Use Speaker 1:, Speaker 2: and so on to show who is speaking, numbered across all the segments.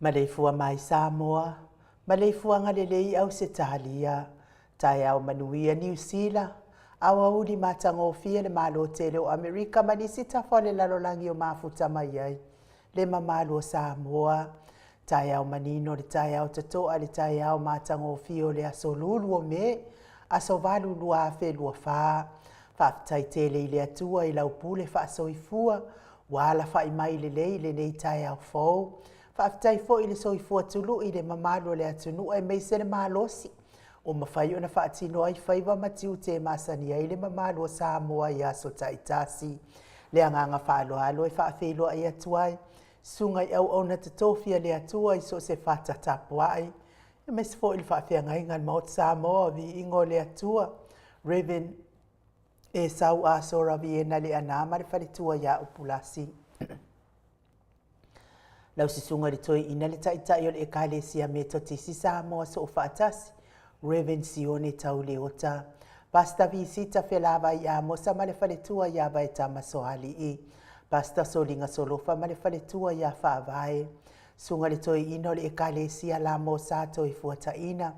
Speaker 1: Maleifua mai Samoa, maleifuaga lelei Ausetalia, taeao manuia Niu Sila, aoauli matagofie le Malo tele o Amerika ma nisi tafa o le lalolagi o mafuta mai ai le mamalu o Samoa. Taeao manino le taeao totoa le taeao matagofie o le aso Lulu o Me, aso 8 2024. Faafetai tele i le Atua i lau pule faasoifua ua alafai mai lelei i lenei taeao fou. Faafetai foi i le soifua tului i le mamalu o le atunuu aemaise le malosi ua mafai ona faatino ai faiva ma tiute e masani ai le mamalu o Samoa i aso taitasi. Le agaga faaaloalo e faafeiloai atu ai, susuga i auauna totofi a le Atua i so o se fata tapuai, aemaise foi le faafeagaiga a le Maota Samoa o Viiga o le Atua, Rev. Esau Asora Viena Leaana ma le faletua ia Upulasi. Lau susuga i le Toeaina le Taitai o le Ekalesia Metotisi Samoa Soofaatasi, Rev. Sione Tauleota, Pastor Visita Felavai Amosa ma le faletua ia Vaetama Soalii, Pastor Soliga Solofa ma le faletua ia Faavae, Susuga i le Toeaina o le Ekalesia Lamosa Toefuataina,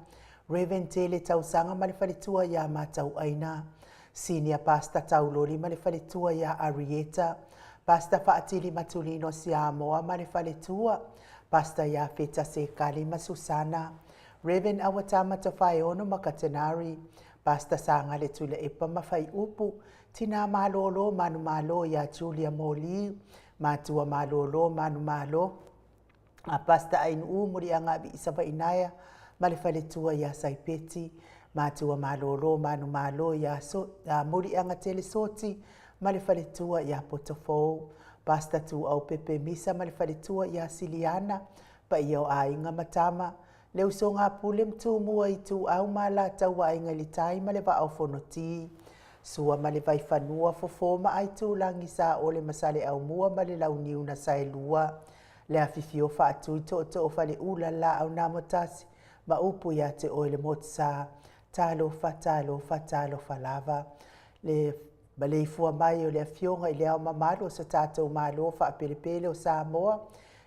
Speaker 1: Rev. Tele Tausaga ma le faletua ia Matauaina, Senior Pastor Tauloli ma le faletua ia Arieta, Pastor Faatili Matulino Siamoa ma le faletua, Pastor Iafeta Sekali ma Susana, Rev. Awatama Tofaeono Makatenari, Pastor Sagale Tuilaepa ma Faiupu, Tina Malolo Manumalo ia Julia Moli, Matua Malolo Manumalo, a Pastor Ainuu Muliagavi Savainaea ma le faletua ia Saipeti, Matua Malolo Manumalo ia so, Muliagatele Soti ma le faletua ia Potofou, Pastor Tuau Pepe Misa ma le faletua ia Siliana, paia o aiga ma tama, le usoga a Pule ma Tumua Ituau ma Alataua Aiga i le Tai ma le Vaa o Fonoti, Sua ma le Vaifanua, Fofo ma Aitulagi, Saole ma Saleaaumua ma le Launiu na Saelua, le afifio Faatui Tootoo o Faleula le Laau na Amotasi ma upu ia te oe le Motusa. Talofa, talofa, talofa lava. Le maleifua mai o le Afioga i le Ao Mamalu o so tatou Malo faapelepele o Samoa,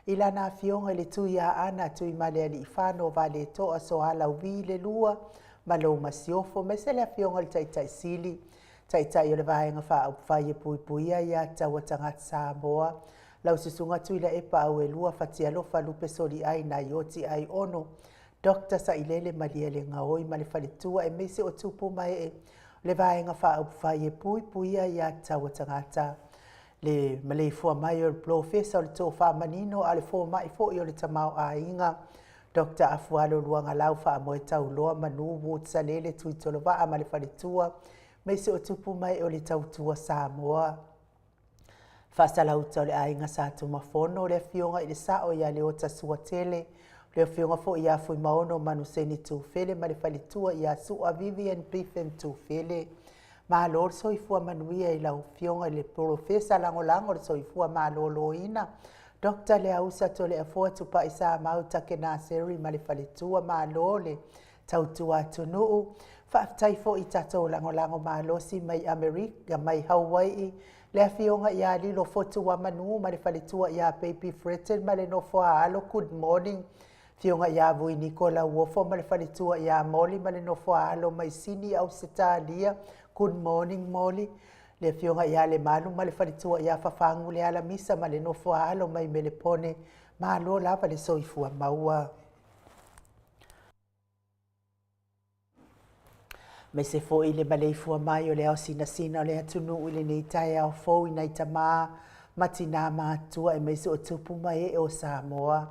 Speaker 1: i lana Afioga i le Tuiaana Tuimalealiifano Vaaletoa Sualauvi le Lua ma lou Masiofo, aemaise le Afioga i le Taitai Sili, Taitai o le Vaega Faaupufai e Puipuia Aia Tatau a Tagata Samoa, lau Susuga Tuilaepa Auelua Fatialofa Lupe Soliai Naioti Aiono, Dr. Sailele Malielegaoi ma le faletua aemaise o tupu ma ee o le Vaega Faaupufai e Puipuia Aia Tatau a Tagata. Le maleifua mai o le Polofesa o le Tofa Manino a o le Fomai foi o le Tamaoaiga, Dr. Afualo Luagalau Faamoe Tauloa Manu Wood Salele Tuitolovaa ma le faletua, aemaise o tupu ma ee o le Tautua Samoa. Faasalauta o le aiga Sa Tumafono, le afioga i le Sao ia Leota Suatele, le afioga foi ia Fuimaono Manuseni Tufele ma le faletua ia Sua Vivian Biffen Tufele. Malo le soifua manuia i lau afioga i le Polofesa Lagolago o le Soifua Maloloina, Dr. Leausa Toleafoa Tupai Samau Takenaseri ma le faletua. Malo le tautua atunuu. Faafetai foi i tatou lagolago malosi mai Amerika, mai Hawaii, le afioga ia Lilo Fotuamanu ma le faletua ia Baby Fretton ma le nofo a alo. Good morning. Afioga ia Vui Niko Lauofo ma le faletua ia Molly ma le nofo a alo mai Sini, Ausetalia. Good morning, Molly. Le afioga ia Lemalu ma le faletua ia Fafagu le Alamisa ma le nofo a alo mai Melepone. Malo lava le soifua maua. Aemaise foi le maleifua mai o le ao sinasina o le atunuu i lenei taeao fou i nai tamā ma tinā matutua aemaise o tupu ma ee o Samoa.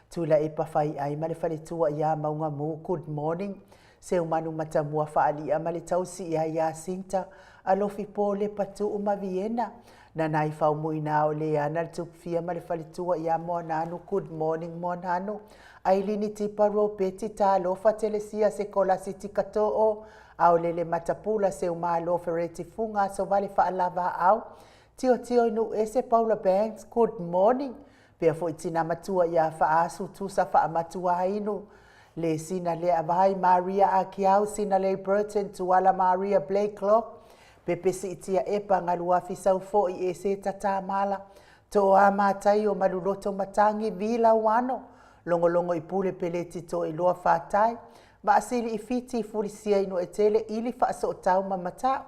Speaker 1: Tuilaepa Faiai ma le faletua ia Maugamu, good morning. Seumanu Matamua Faali'a ma le tausi ia Iasinta, Alofi Po Lepa Tuu ma Viena, Nanai Faumuina o Leana le Tupufia ma le faletua ia Moananu, good morning Moananu. Ailini Tipa Ropeti Talofa Telesia Sekolasi Tikatoo Aolele Matapula Seumalo Fereti Fuga Asovale Faalavaau Tiotio i Nuuese Paula Banks, good morning. Pea foi tina matua ia Faasu Tusa Faamatuainu Le Sina Leavai Maria Akiau Sina Lei Burton Tuala Maria Blakelock Pepe Siitia Epa Galuafi Saufo'i Eseta Tamala Toa Mataio Maluloto Matangi Vila Uano. Logologo i Pule Peleti Toiloa Fatai, Vaasili i Fiti Fulisia i Nuetele Ili Faasootau ma Mata'u.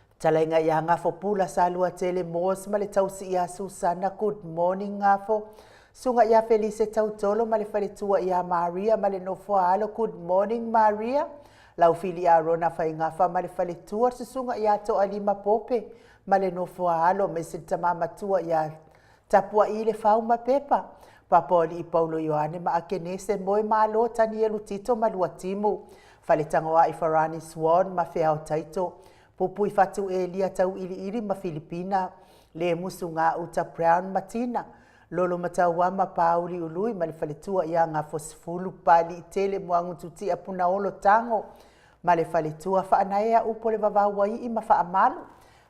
Speaker 1: Fetalaiga ia Gafo Pula Saluatele Moores ma le tausi ia Susana Good morning Gafo. Susuga ia Felise Tautolo ma le faletua ia Maria ma le nofo a alo Good morning Maria. Laufili Arona Faigafa ma le faletua, Susuga ia Toalima Pope ma le nofo a alo aemaise le tama matua ia Tapuai le Fau ma Pepa, Papaoalii Paulo Ioane ma Akenese Moe Malo Tanielu Tito ma Luatimu, Faletagoai Farani Swan ma Feao Taito, Pupui Fatu Elia Tauiliili ma Filipina, Lemusu Gauta Brown ma Tina, Lolo Matauama Pauli Ului ma le faletua ia Gafosefulu Paliitele Muagututia Punaolo Tago ma le faletua Faanaea Upu o le Vavau Aii ma Faamalu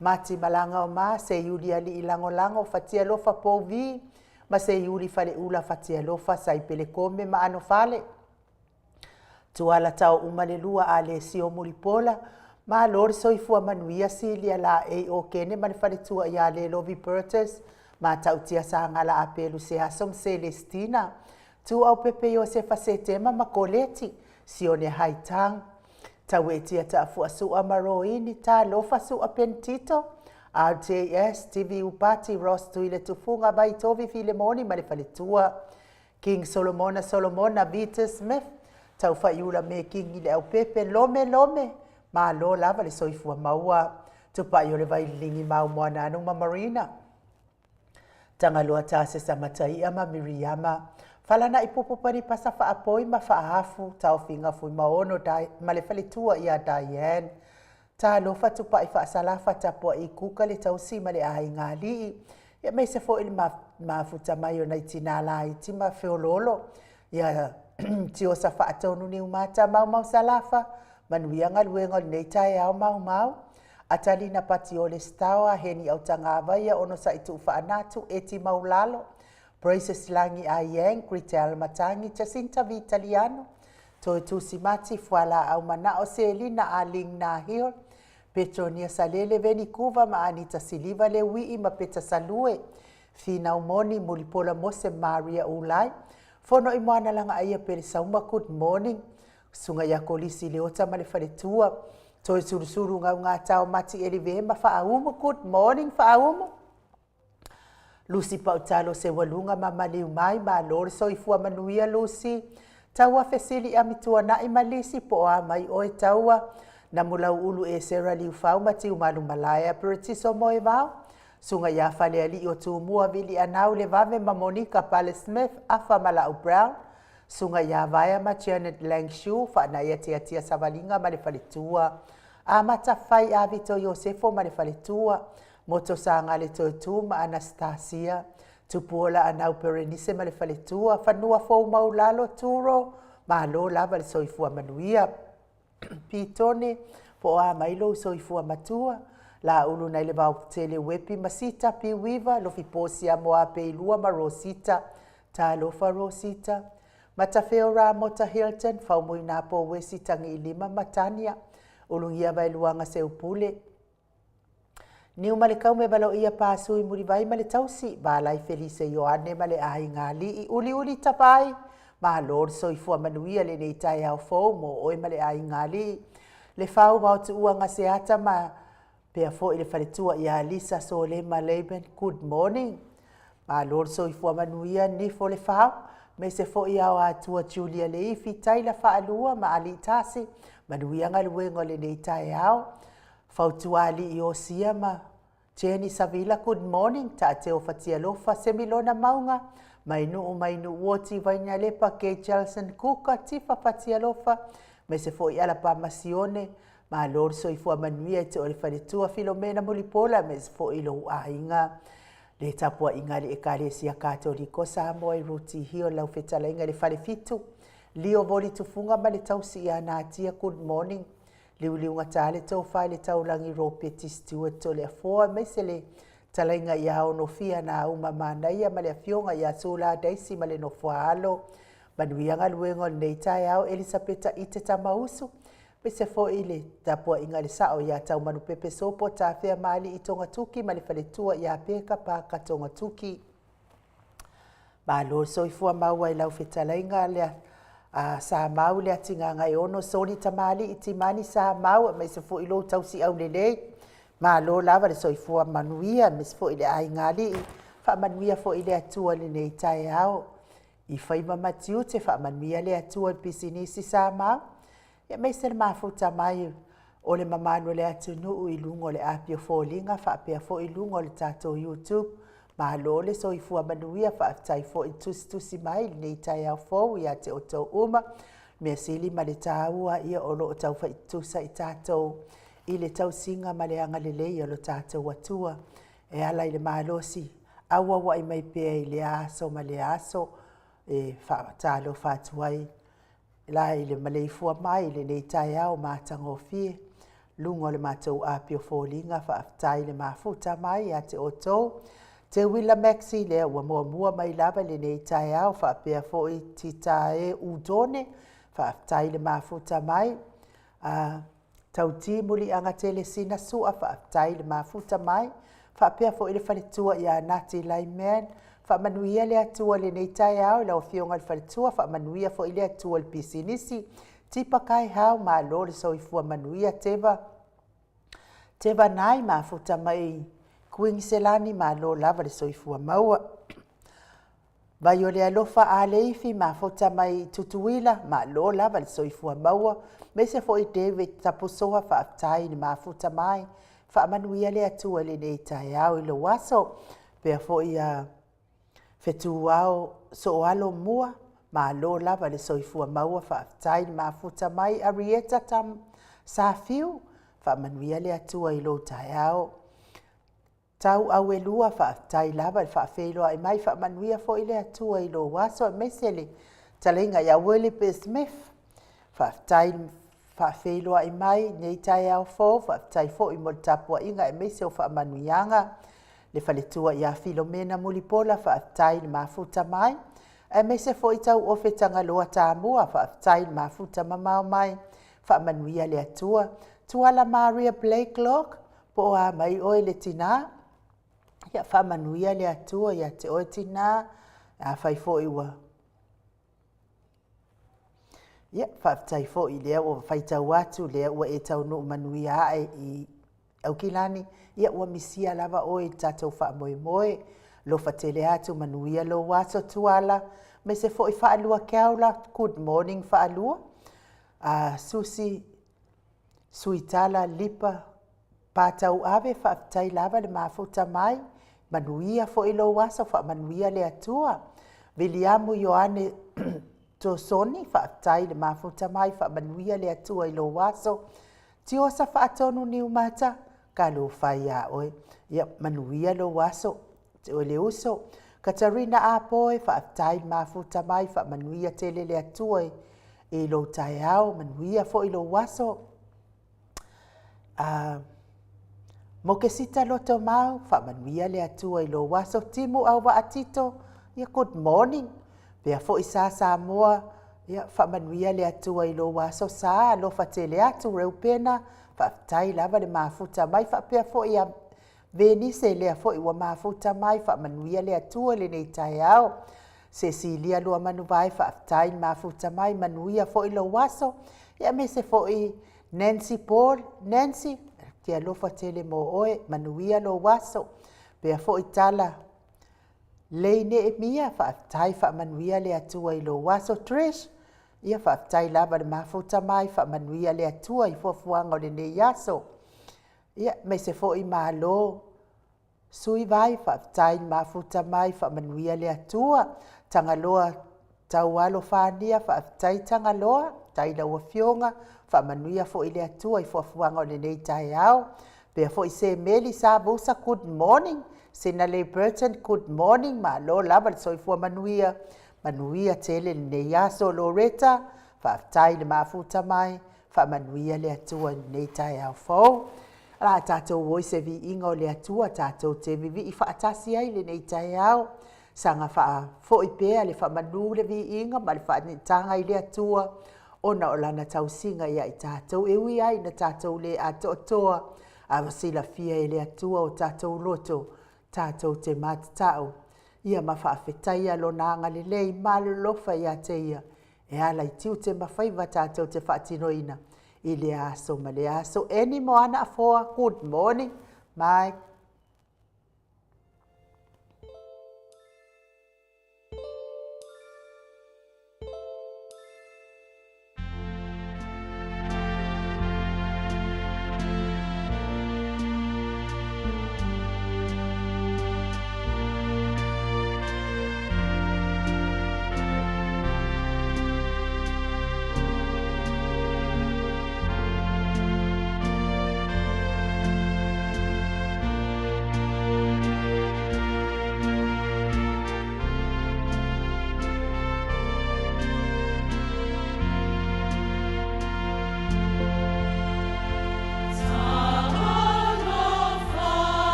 Speaker 1: Mati Malaga o Ma Seiuli Alii Lagolago Fatialofa Pouvi ma Seiuli Faleula Fatialofa Saipele Kome ma Anofale Tuala Tao Uma le Lua Alesio Mulipola Malo le soifua manuia Silia Laei o Kene ma le faletua ia Lelovi Bertus Matautia Sagala Apelu Seaso ma Celestina Tuaupepe Iosefa Setema ma Koleti Sione Haitang Tauetia Taafuasua ma Roini Talofa Sua Pentito RJS TV Upati Ross Tuile Tufuga Vaitovi Filemoni ma le faletua King Solomona Solomona Vita Smith Taufaiula me Kingi le Aupepe Lome Lome Malo lava le soifua maua Tupai o le Vailigi mau Moananu ma Marina Tagaloa Tasesa Mataia ma Miriama Falana'i Pupu Panipasa Faapoi ma Faafu Taofiga Fuimaono ma le faletua ia Diane Talofa Tupai Faasalafa Tapua'i Kuka le tausi ma le aiga alii aemaise foi le mafuta mai o nai tinā laiti ma feoloolo ia Tiosa Faatonu Niumata Maumau Salafa Manuia galuega o lenei taeao maumau Atalina Patiole Staoa Heni Autagavaia Onosai Tuufaanatu Eti Maulalo Praises Lagi Aiang Gritel Matagi Jacinta Vitaliano Toe Tusi Mati Fualaau Manao Selina Aling Nahil Petronia Salele Veni Kuva ma Anita Siliva Leuii ma Peta Salue Finau Moni Mulipola Mose Maria Ulai Fono i Moana Lagaaia Pele Sauma Good morning Susuga ia Kolisi Leota ma le faletua Toe Sulusulu Gaugata o Mati Elive ma Faaumu Good morning Faaumu Lusi Pautalo Seualuga ma Maliu Mai Malo le soifua manuia Lusi Taua Fesili Amituana'i ma Lisi po o a mai oe Taua Namulauulu Esera Liufau ma Tiumalu Malaea Peretiso Moevao Susuga ia Falealii o Tumua Vilianau Levave ma Monika Pale Smith Afa Malau Brown Susuga ia Vaea ma Janet Langshu Faanaia Tiatia Savaliga ma le faletua Amata Fai Avito Iosefo ma le faletua Moto Sagale Toetu ma Anastasia Tupuola Anau Perenise ma le faletua Fanua Fou Maulalo Turo Malo lava le soifua manuia Pitone po o a mai lou soifua matua Laulu nai le Vaotele Uepi ma Sita Piuiva Lofi Posia Moapeilua ma Rosita Talofa Rosita Matafeo Ramota Hilton Faumuinapo Wesi Tagiilima ma Tania Ulugia Vaeluaga Seupule Niu ma le Kaume Valoia Pasui Mulivai ma le tausi Valai Felise Ioane ma le aiga alii Uliuli Tavai Malo le soifua manuia lenei taeao fou mo oe ma le aiga alii Le Fau Vaotuua Gaseata ma pea foi le faletua ia Lisa Solema Laban Good morning Malo le soifua manuia Nifo Le Fau aemaise foi Ao Atua Julia Leifi Taila Faalua ma Alii Tasi Manuia galuega o lenei taeao Fautualii Iosia ma Jenny Savila Good morning Taateo Fatialofa Semilona Mauga Mainuu Mainuu Oti Vainalepa Kate Jelson Kuka Tifa Fatialofa aemaise foi Alapama Sione Malo le soifua manuia i te o le faletua Filomena Mulipola aemaise foi lou aiga Le tapuaiga a le Ekalesia Katoliko Samoa i Ruti Hill lau fetalaiga i le Falefitu Lio Voli Tufuga ma le tausi ia Natia Good morning Liuliugata le tofa i le taulagi Ropeti Stewart o le Afoa aemaise le talaiga ia Onofia Nauma Manaia ma le afioga ia Sula Daisy ma le nofoaalo Manuia galuega o lenei taeao Elisapeta Ite Tamausu aemaise foi le tapuaiga i le sao ia Taumanupepe Sopo Tafea Maalii Togatuki ma le faletua ia Peka Paka Togatuki. Malo le soifua maua i lau fetalaiga le a Samau le Atigagaeono Soli Tamalii Timani Samau aemaise foi lou tausiau lelei. Malo lava le soifua manuia aemaise foi le aigaalii. Faamanuia foi le Atua i lenei taeao i faiva ma tiute. Faamanuia le Atua i le pisinisi Samau aemaise le mafuta mai o le mamalu o le atunuu i luga o le api o foliga faapea foi luga o le tatou YouTube. Malo le soifua manuia, faafetai foi le tusitusi mai i lenei taeao fou ia te outou uma. Mea sili ma le taua, ia o lo o taufaitutusa i tatou i le tausiga ma le agalelei o lo tatou Atua e ala i le malosi auauai mai pea i lea aso ma lea aso. E faatalofa atu ai la i le maleifua mai i lenei taeao matagofie luga o le matou api o foliga. Faafetai le mafuta mai ia te outou. Teuila Maxi lea ua muamua mai lava i lenei taeao, faapea foi Titae Utone, faafetai le mafuta mai. Tauti Muliagatele Sina Sua, faafetai le mafuta mai, faapea foi le faletua ia Nati Laiman. Faamanuia le Atua i lenei taeao i lau Afioga i le faletua, faamanuia foi le Atua i le pisinisi. Tipa Kaihau, malo le soifua manuia. Teva Teva Nai, mafuta mai Kuiniselani, malo lava le soifua maua. Vai o le alofa a Leifi, mafuta mai Tutuila, malo lava le soifua maua. Aemaise foi David Tapusoa, faafetai le mafuta mai. Faamanuia le Atua i lenei taeao i lou aso. Pea foi a Fetuao Sooalo Mua, malo lava le soifua maua, faafetai le mafuta mai. Arieta Tam Safiu, faamanuia le Atua i lou taeao. Tau Auelua, faafetai lava le faafeiloai mai, faamanuia foi le Atua i lou aso, aemaise le fetalaiga ia Willie Smith, faafetai le faafeiloai mai i lenei taeao fou, faafetai foi mo le tapuaiga aemaise o faamanuiaga. Le faletua ia Filomena Mulipola, faafetai le mafuta mai, aemaise foi Tauofe Tagaloa Tamua, faafetai le mafuta mamao mai, faamanuia le Atua. Tuala Maria Blakelock, po o a mai oe le tina, ia faamanuia le Atua ia te oe tina, afai foi ua ia faafetai foi lea ua faitau atu lea ua e taunuu manuia ae i Aukilani, ia ua misia lava oe i le tatou faamoemoe. Alofa tele atu, manuia lou aso Tuala, aemaise foi Faalua Keaula, good morning Faalua. Susi Suitala Lipa Patauave, faafetai lava le mafuta mai, manuia foi lou aso, faamanuia le Atua. Viliamu Ioane Tosoni, faafetai le mafuta mai, faamanuia le Atua i lou aso. Tiosa Faatonu Niumata, talofa ia oe, ia manuia lou aso, te oe le uso. Katarina Apoe, faafetai le mafuta mai, faamanuia tele le Atua i lou taeao, manuia foi lou aso. Mokesita Lotomau, faamanuia le Atua i lou aso. Timu Auvaa Tito, ia good morning. Pea foi Sa Samoa, ia faamanuia le Atua i lou aso Sa, alofa tele atu Reupena, faafetai lava le mafuta mai, faapea foi ia Venise lea foi ua mafuta mai, faamanuia le Atua i lenei taeao. Cecilia Luamanuvae, faafetai le mafuta mai, manuia foi lou aso. Ia aemaise foi Nancy Paul, Nancy, te alofa tele mo oe, manuia lou aso. Pea foi Tala Lei Neemia, faafetai, faamanuia le Atua i lou aso. Trish, ia faafetai lava le mafuta mai, faamanuia le Atua i fuafuaga o lenei aso. Ia, aemaise foi Malo Sui Vai, faafetai le mafuta mai, faamanuia le Atua. Tagaloa Taualo Fania, faafetai Tagaloa, faafetai lau Afioga, faamanuia foi le Atua i fuafuaga o lenei taeao. Pea foi Semeli Savusa, good morning. Sinalei Burton, good morning. Malo lava le soifua manuia, manuia tele lenei aso. Loretta, faafetai le mafuta mai, faamanuia le Atua i lenei taeao fou. La tatou o i se viiga o le Atua, tatou te vivii faatasi ai lenei taeao. Saga faafoi pea le faamanu le viiga ma le faanitaga i le Atua, ona o lana tausiga ia i tatou, e ui ai na tatou le atoatoa, a ua silafia e le Atua o tatou loto, tatou te matatau. Ia ma faafetaia Lona agalelei ma alolofa ia te ia, e ala i tiute ma faiva tatou te faatinoina i lea aso ma lea aso. Eni Moana Afoa, good morning, Mike.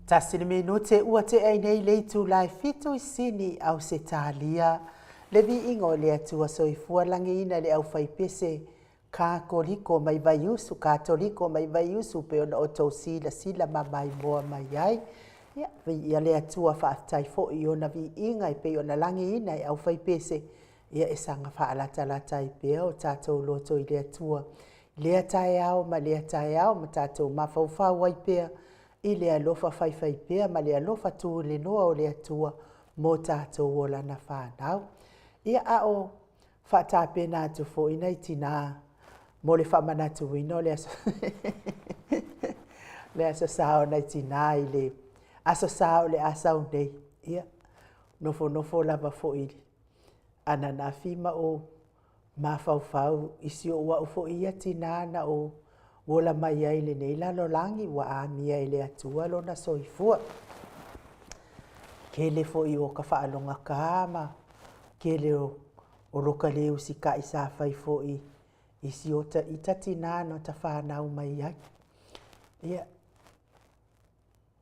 Speaker 1: Tasi le minute ua tea ai nei le itula e fitu i Sini, Ausetalia. Le viiga o le Atua soifua lagiina le aufaipese Katoliko mai Vaiusu, Katoliko mai Vaiusu pei ona outou silasila ma maimoa mai ai. Ia, viia le Atua, faafetai foi i ona viiga e pei ona lagiina e aufaipese. Ia e saga faalatalata ai pea o tatou loto i le Atua i lea taeao ma lea taeao ma tatou mafaufau ai pea i le alofa faifaipea ma le alofa tulenoa o le Atua mo tatou o Lana fanau. Ia, a o faatapena atu foi nai tinā mo le faamanatuina o le aso le aso sa o nai tinā i le aso sa o le a sau nei. Ia, nofonofo lava foi ananafi ma ou mafaufau i si ou au foi ia tinā na ou ola mai ai i lenei lalolagi ua amia e le Atua lona soifua. Tele foi o ka faalogata ma tele o loka le usitai sa fai foi i si ota ita tinā na ota fanau mai ai. Ia,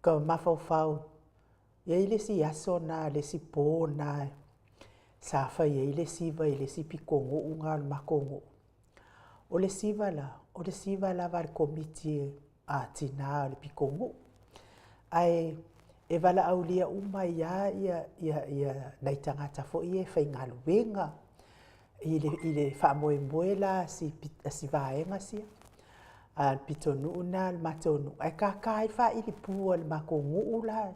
Speaker 1: ka mafaufau, e i ai le isi aso na, le isi pō na sa fai ai le siva i le isi pitonuu na o le matou nuu. O le siva la, o le siva lava a le Komiti a Tinā o le pitonuu. Ae e valaaulia uma ai lava ia, ia, ia nai tagata foi ia e faigaluega i le, i le faamoemoe la a si, a si vaega sia, a le pitonuu lena o le matou nuu, ae tata ai le faailipu a le matou nuu la,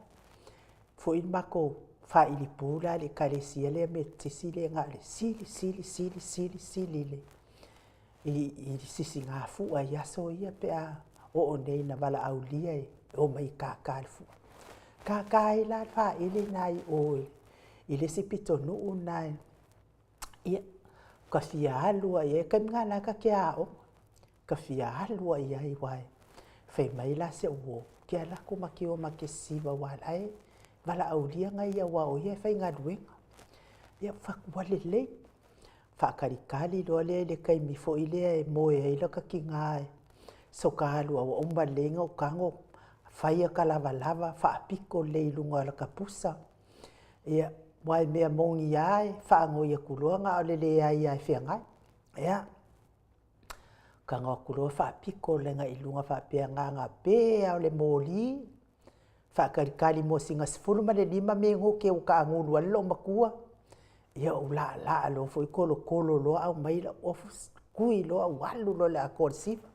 Speaker 1: foi le matou faailipu la i le ekalesia lea Metotisi lea na o le sili, sili, sili, sili, sili i le, i le sisigafua i aso ia pe a oo nei ina valaaulia e omai e tata le fua. Tata ai la le faili lena i o i le isi pitonuu lena. Ia, ka fia alu lava i ai, taimi lena o la e ta te aoga, ka fia alu lava i ai aua fai mai la si au uo, e te alu atu ma te o ma te sisiva aua o la e valaaulia nai aua o ia e faigaluega. Ia, ou fai atu, ua lelei. Faatalitali loa lea i le taimi foi lea e moe ai lota tina soka alu a ua uma lelei ona ou tago, fai ata lavalava, faapito lelei i luga o lata pusa. Ia, aua o le mea moni lava e faanoi atu loa na o le leai lava e feagai. Ia, tago atu loa faapito i luga faapea na ona pe lava o le moli, faatalitali mo sina 15 minute ua taagulu ai le loomatua, ia ou laalaa loa foi tolotolo loa aumai lau ofu, tui loa ou alu loa i le atoa o le siva.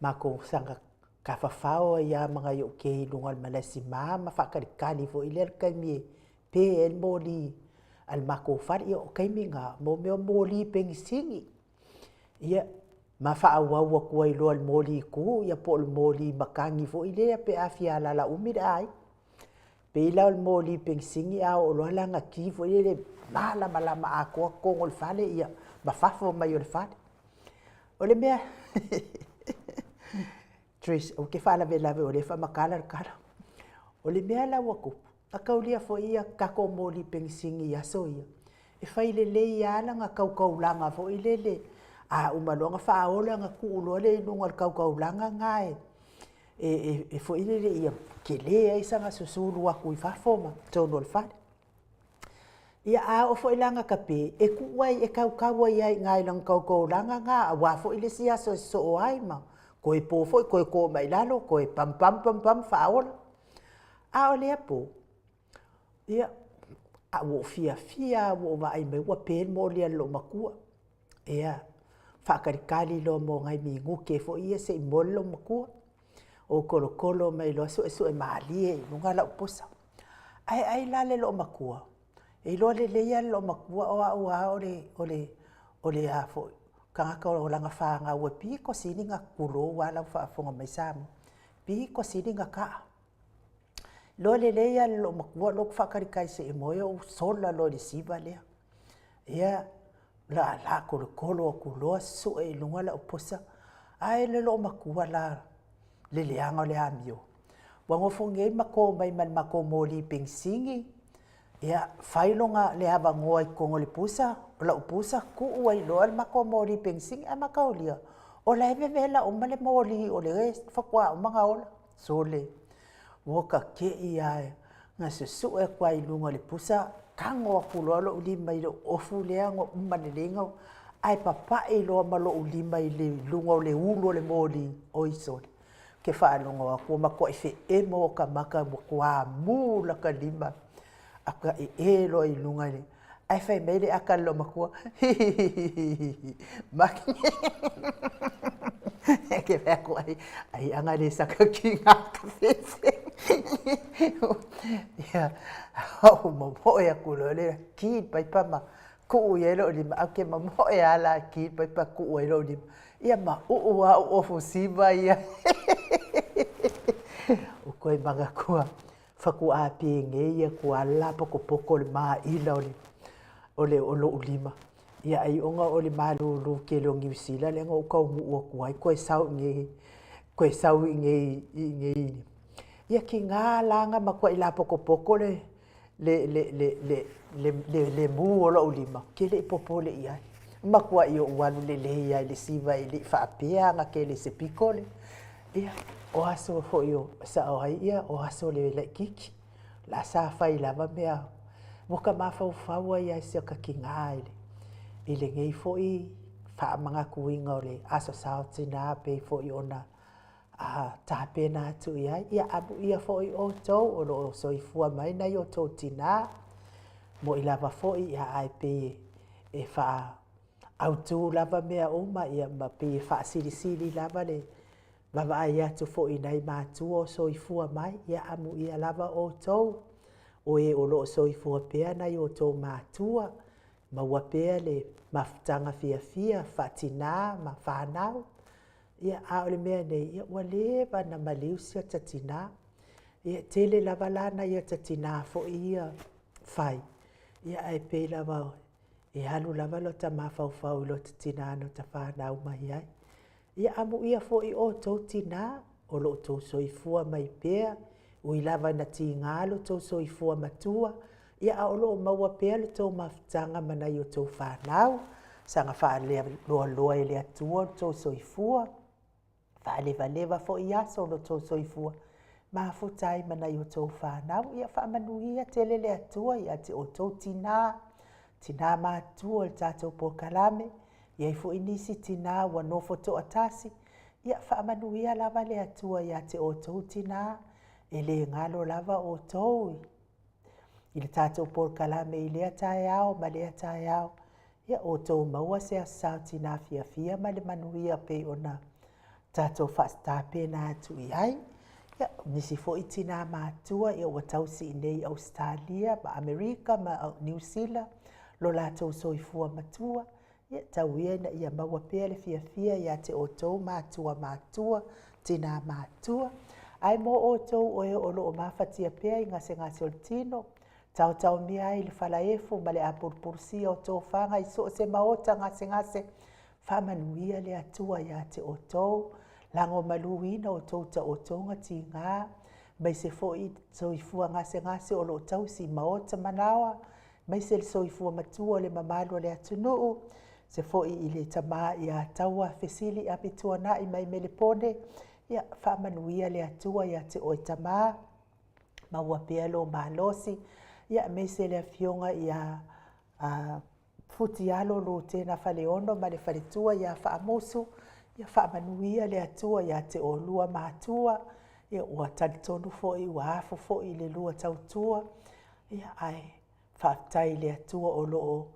Speaker 1: Matou saga tafafao ai lava ma nai ou kei i luga o le malaesimā ma faatalitali foi lea i le taimi e pe ai le moli a le matou fale. Ia o taimi na, mo mea o moli penisini. Ia, ma faaauau atu ai loa i le moli tu po o le moli matagi foi lea pe a fia alaala umi le aiga. Pei la o le moli penisini a oo loa la ona ki foi lele malamalama atoa totonu o le fale ia ma fafo mai o le fale. O le mea Trish, ou te faalavelave o lea e faamatala le tala. O le mea la ua tupu, na taulia foi ia tatou moli penisini i aso ia, e fai lelei lava lana taukaulaga foi lele, a uma loa ona faaola ona tuu loa lea i luga o le taukaulaga lena e, e, e foi lele ia tele ai sana susulu atu i fafo ma totonu o le fale. Ia, a oo foi la ina tape, e tuu ai, e tautau ai lava i ina i lana taukaulaga lena aua foi le isi aso e sosoo ai ma toe po foi, toe to mai i lalo, toe pamupamu, pamupamu, faaola. A o lea po, ia, a ua ou fiafia lava ua ou vaai mai ua pe le moli a le loomatua. Ia, faatalitali loa mo nai minute foi ia se i moe le loomatua. Ou tolotolo mai loa suesue malie i luga lau pusa. Ae ai la le loomatua, e iloa lelei lava le loomatua o au lava o le, o le, o le a foi, tagata o lana fanau e pito sili ona, tulou lava lau faafofoga mai Samoa, pito sili ona taa. Iloa lelei lava e le loomatua lou faatalitali se i moe ou sola loa i le siva lea. Ia, laalaa tolotolo atu loa sue i luga lau pusa, ae le loomatua la le leaga o le amio. Ua nofo nei ma to mai ma le matou moli penisini, ia, fai lona le avanoa i totonu o le pusa, o lau pusa, tuu ai loa le matou moli penisini, ae mataulia, o la e vevela uma le moli o lea faatoa uma ona ola. Sole, ua ta te i lava na susue atu lava i luga o le pusa, tago atu loa lou lima i lou ofu lea ua uma lelei ona, ae papai loa ma lou lima i luga o le ulu o le moli, oi sole, ou te faalogo atu ua matuai feemo ota maka ua toamu lata lima, a ee loa i luga i le. Ae fai mai le aka a le loomatua, Hihihihihi, maki ke fai atu ai, ai anga le saka ki ngā ka fefe. Ia, ou momoe aku loa lea, ki le paipa ma kuu i ai lou lima, ae ou te momoe lava la e ki le paipa kuu ai lou lima. Ia mauu lava au ofu siva ia. Ua toe manatua faatoa penei atu lava lapokopoko le maila o le o le o lou lima. Ia ai ona o le malulu tele o Niu Sila lea na ou taunuu atu ai toe sau i inei toe sau i inei i inei ia tiga la ona matuai lapotopoto le le le le le le le le mu o lou lima, ou te le i popole i ai. Matuai ou alu lelei lava i le siva e le i faapea ana tele i se pito le Ia, o aso foi o sao ai, ia, o aso le laitiiti. O la sa fai lava mea, ua ta mafaufau ai lava i si ota tina i le, i lenei foi faamanatuina o le Aso Sa o Tina pei foi ona tapena atu i ai. Ia, amuia foi outou o lo o soifua mai nai o outou tina, moni lava foi, ia, ae pei e faaautu lava mea uma, ia ma pei e faasilisili lava le vaavaai atu foi i nai matua o soifua mai. Ia, amuia lava outou o e o lo o soifua pea nai o outou matua, maua pea le mafutaga fiafia faatina ma fanau. Ia, a o le mea nei, ia ua leva ona maliu si ota tinā. Ia, e tele lava la nai ota tinā foi ia fai, ia ae pei lava e alu lava lota mafaufau i lota tinā na ota fanau mai ai. Ia, amuia foi outou tinā o lo o outou soifua mai pea, ui lava ina tiga lo outou soifua matua, Ia, a o lo o maua pea le tou mafutaga ma nai o tou fanau, saga faaleloaloa e le Atua lo tou soifua, faalevaleva foi aso o lo tou soifua, mafuta ai ma nai o tou fanau. Ia faamanuia tele le Atua ia te outou tinā, tinā matutua o le tatou polokalame, e i ai foi nisi tinā ua nofo toatasi, ia faamanuia lava le Atua ia te outou tinā, e le galo lava outou i le tatou polokalame i lea taeao ma lea taeao. Ia outou maua se Aso Sa o Tinā fiafia ma le manuia pei ona tatou faatapena atu i ai. Ia, o nisi foi tinā matutua ia ua tausi i inei i Ausetalia ma Amerika ma Niu Sila lo latou soifua matua. Ia, tau ia ina ia maua pea le fiafia ia te outou matua matutua, tinā matutua. Ae mo outou o e o lo o mafatia pea i gasegase o le tino, taotaomia ai le falaefu ma le apulupulusia o tofaga i so o se maota gasegase, faamanuia le Atua ia te outou, lagomaluina outou taotoga tiga, aemaise foi soifua gasegase o lo o tausi i maota manaoa, aemaise le soifua matua o le mamalu o le atunuu, se foi i le tama ia Taua Fesili Amituanai mai Melepone, ia faamanuia le Atua ia te oe tama, maua pea lo malosi, ia aemaise le afioga ia Futialo Lutena Faleono ma le faletua ia Faamusu, ia faamanuia le Atua ia te oulua matua, ia ua talitonu foi ua afu foi i le lua tautua, Ia, ae faafetai i le Atua o lo o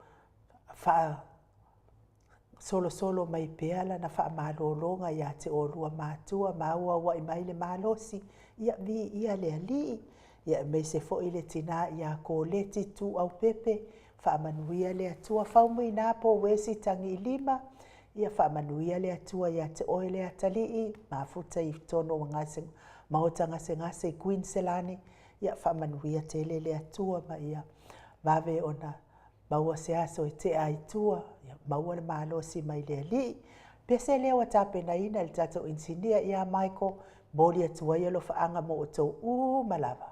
Speaker 1: faasolosolo mai pea Lana faamalologa ia te oulua matua ma auauai mai le malosi, ia viia le Alii, ia aemaise foi le tina ia Koleti Tuaupepe, faamanuia le Atua. Faumuina Pouesi Tagiilima, ia faamanuia le Atua ia te oe le atalii, mafuta i totonu o maota gasegase i Kuiniselani, Ia faamanuia tele le Atua ma ia vave ona maua se aso e tea ai tua, ia maua le malosi mai le Alii. Pese lea ua tapenaina e le tatou inisinia ia Michael, momoli atu ai alofaaga mo outou uma lava.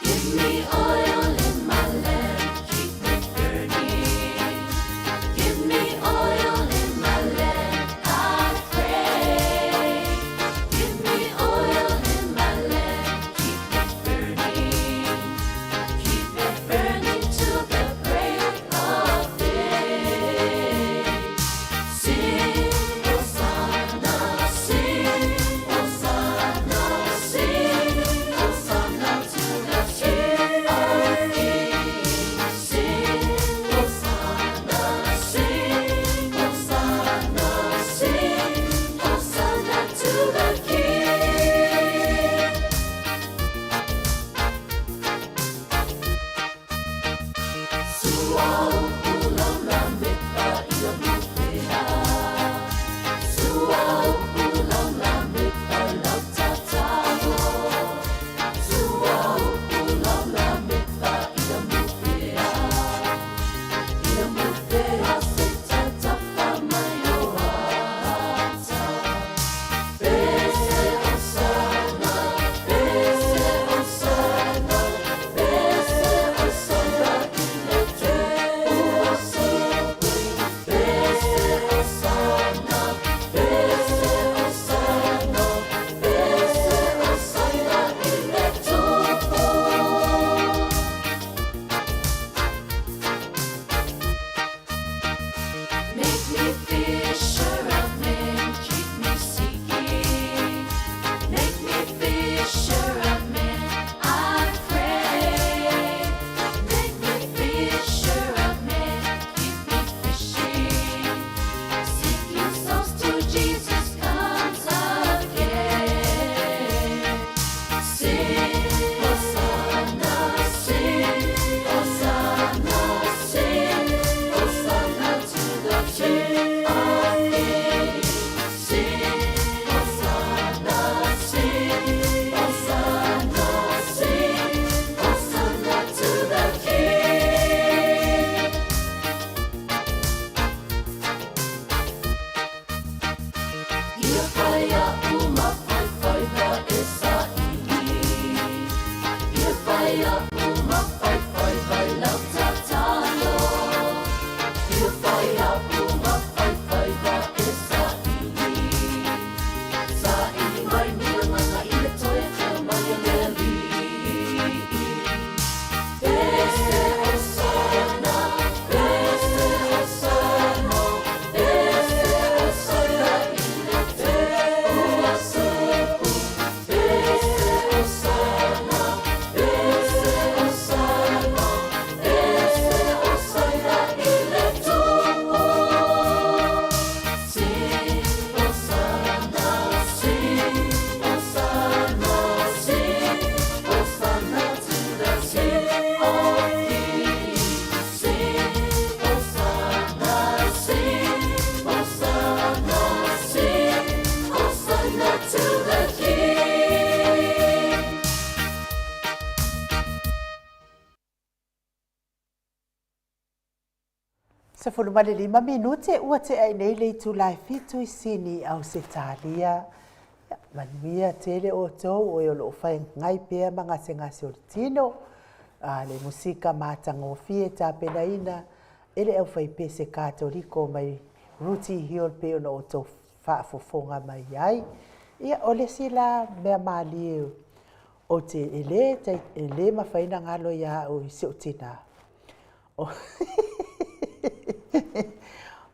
Speaker 2: Give me oil in my lamp, keep me burning.
Speaker 1: 15 minute ua tea i nei le itula e 7 i Sini, Ausetalia. Ia, manuia tele outou o e o lo o feagai pea ma gasegase o le tino. A, le musika matagofie tapenaina e le aufaipese Katoliko mai Rooty Hill pei ona outou faafofoga mai ai. Ia, o le isi la mea malie ou te e lē e lē mafai ona galo ia au i si ou tinā.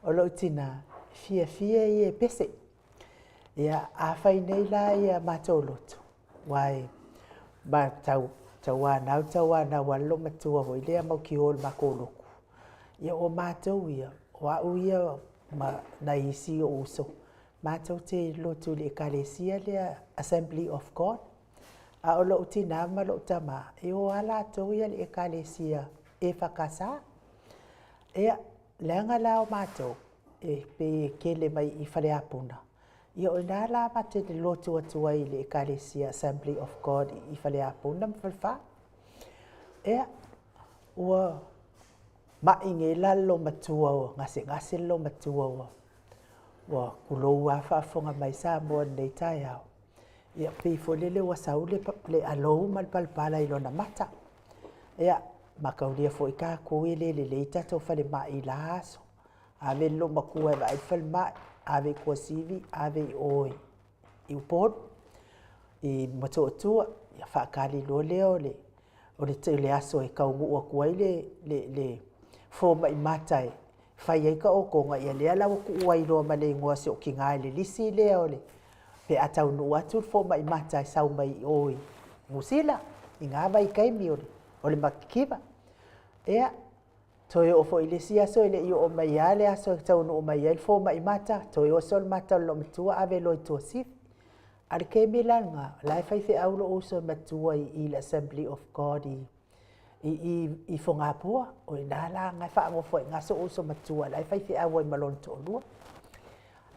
Speaker 1: O lou tinā, e fiafia ia e pese. Ia, a fai nei la ia matou lotu, aua e ma tau tauanau tauanau lava le loomatua foi lea mautio i le matou lotu. Ia o matou ia, o au ia ma nai isi ou uso, matou te lotu i le Ekalesia lea Assembly of God. A o lou tinā ma lou tamā, e o lava latou ia i le Ekalesia EFKS. Ia, leaga la o matou, e pei e kele mai i Faleapuna, ia o ina la matou te lotu atu ai i le Ekalesia Assembly of God i Faleapuna ma Falefa. Ia, ua mai nei la le loomatua, ua gasegase le loomatua, ua ua kulou lava faafofoga mai Samoa i lenei taeao. Ia pei foi lele ua sau le, le alou ma le palapala i lona mata. Ia, mataulia foi tatou e le lelei tatou falemai i la aso. Ave le loomatua e vaai le falemai, ave i Tuasivi, ave i o i Upolu, i Motootua, ia faatali loa lea o le o le, le aso e taunuu atu ai le, le, le fomai mata e fai ai taotoga, ia lea la ua tuu ai loa ma le igoa o si ou tinā i le lisi lea o le pe a taunuu atu le fomai mata e sau mai i o i Niu Sila i na vaitaimi o le, o le matitiva. Ia, toe oo foi i le isi aso e le i oo mai lava le aso e taunuu mai ai le fomai mata, toe oso le mata o le loomatua ave loa i Tuasivi. A o le taimi la lena, o la e faifeau lou uso matua i le Assembly of God i i i Fogapoa. O i ina la na e faanofo ai i ina si ou uso matua la e faifeau ai ma lona toalua.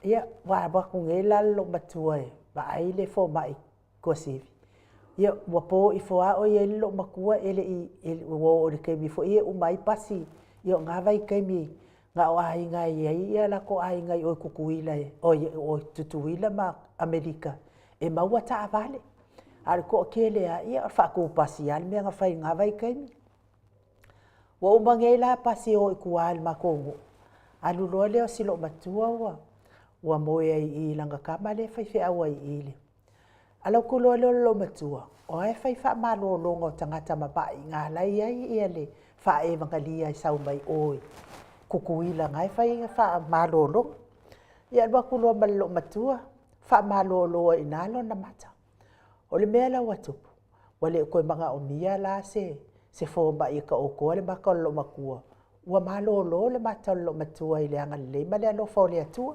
Speaker 1: Ia, ua alu atu nei la le loomatua e vaai le fomai i Tuasivi, ia ua po ifo lava o i ai le loomatua e le i ua oo i le taimi foi e uma ai pasi. Ia o na vaitaimi na o aiga e i ai latou aiga i o i Tutuila oi o i Tutuila ma Amerika e maua taavale. A o le toatele lava, ia o le faatupasi lava le mea na fai i lena vaitaimi. Ua uma nei la pasi e o i tua i le matou nuu, alu loa lea o si loomatua ua ua moe ai i i lana tama lea e faifeau ai i i le Alu atu loa lea o le loomatua, o la e fai faamalologa o tagata mama'i i ina la e i ai le faaevagalia e sau mai o i Tutuila na e fai faamalologa. Ia alu atu loa ma le loomatua faamalolo ai i ina lona mata. O le mea la ua tupu, ua le toe manaomia la se se fomai e taotoa le mata o le loomatua, ua malolo le mata o le loomatua i le agalelei ma le alofa o le Atua.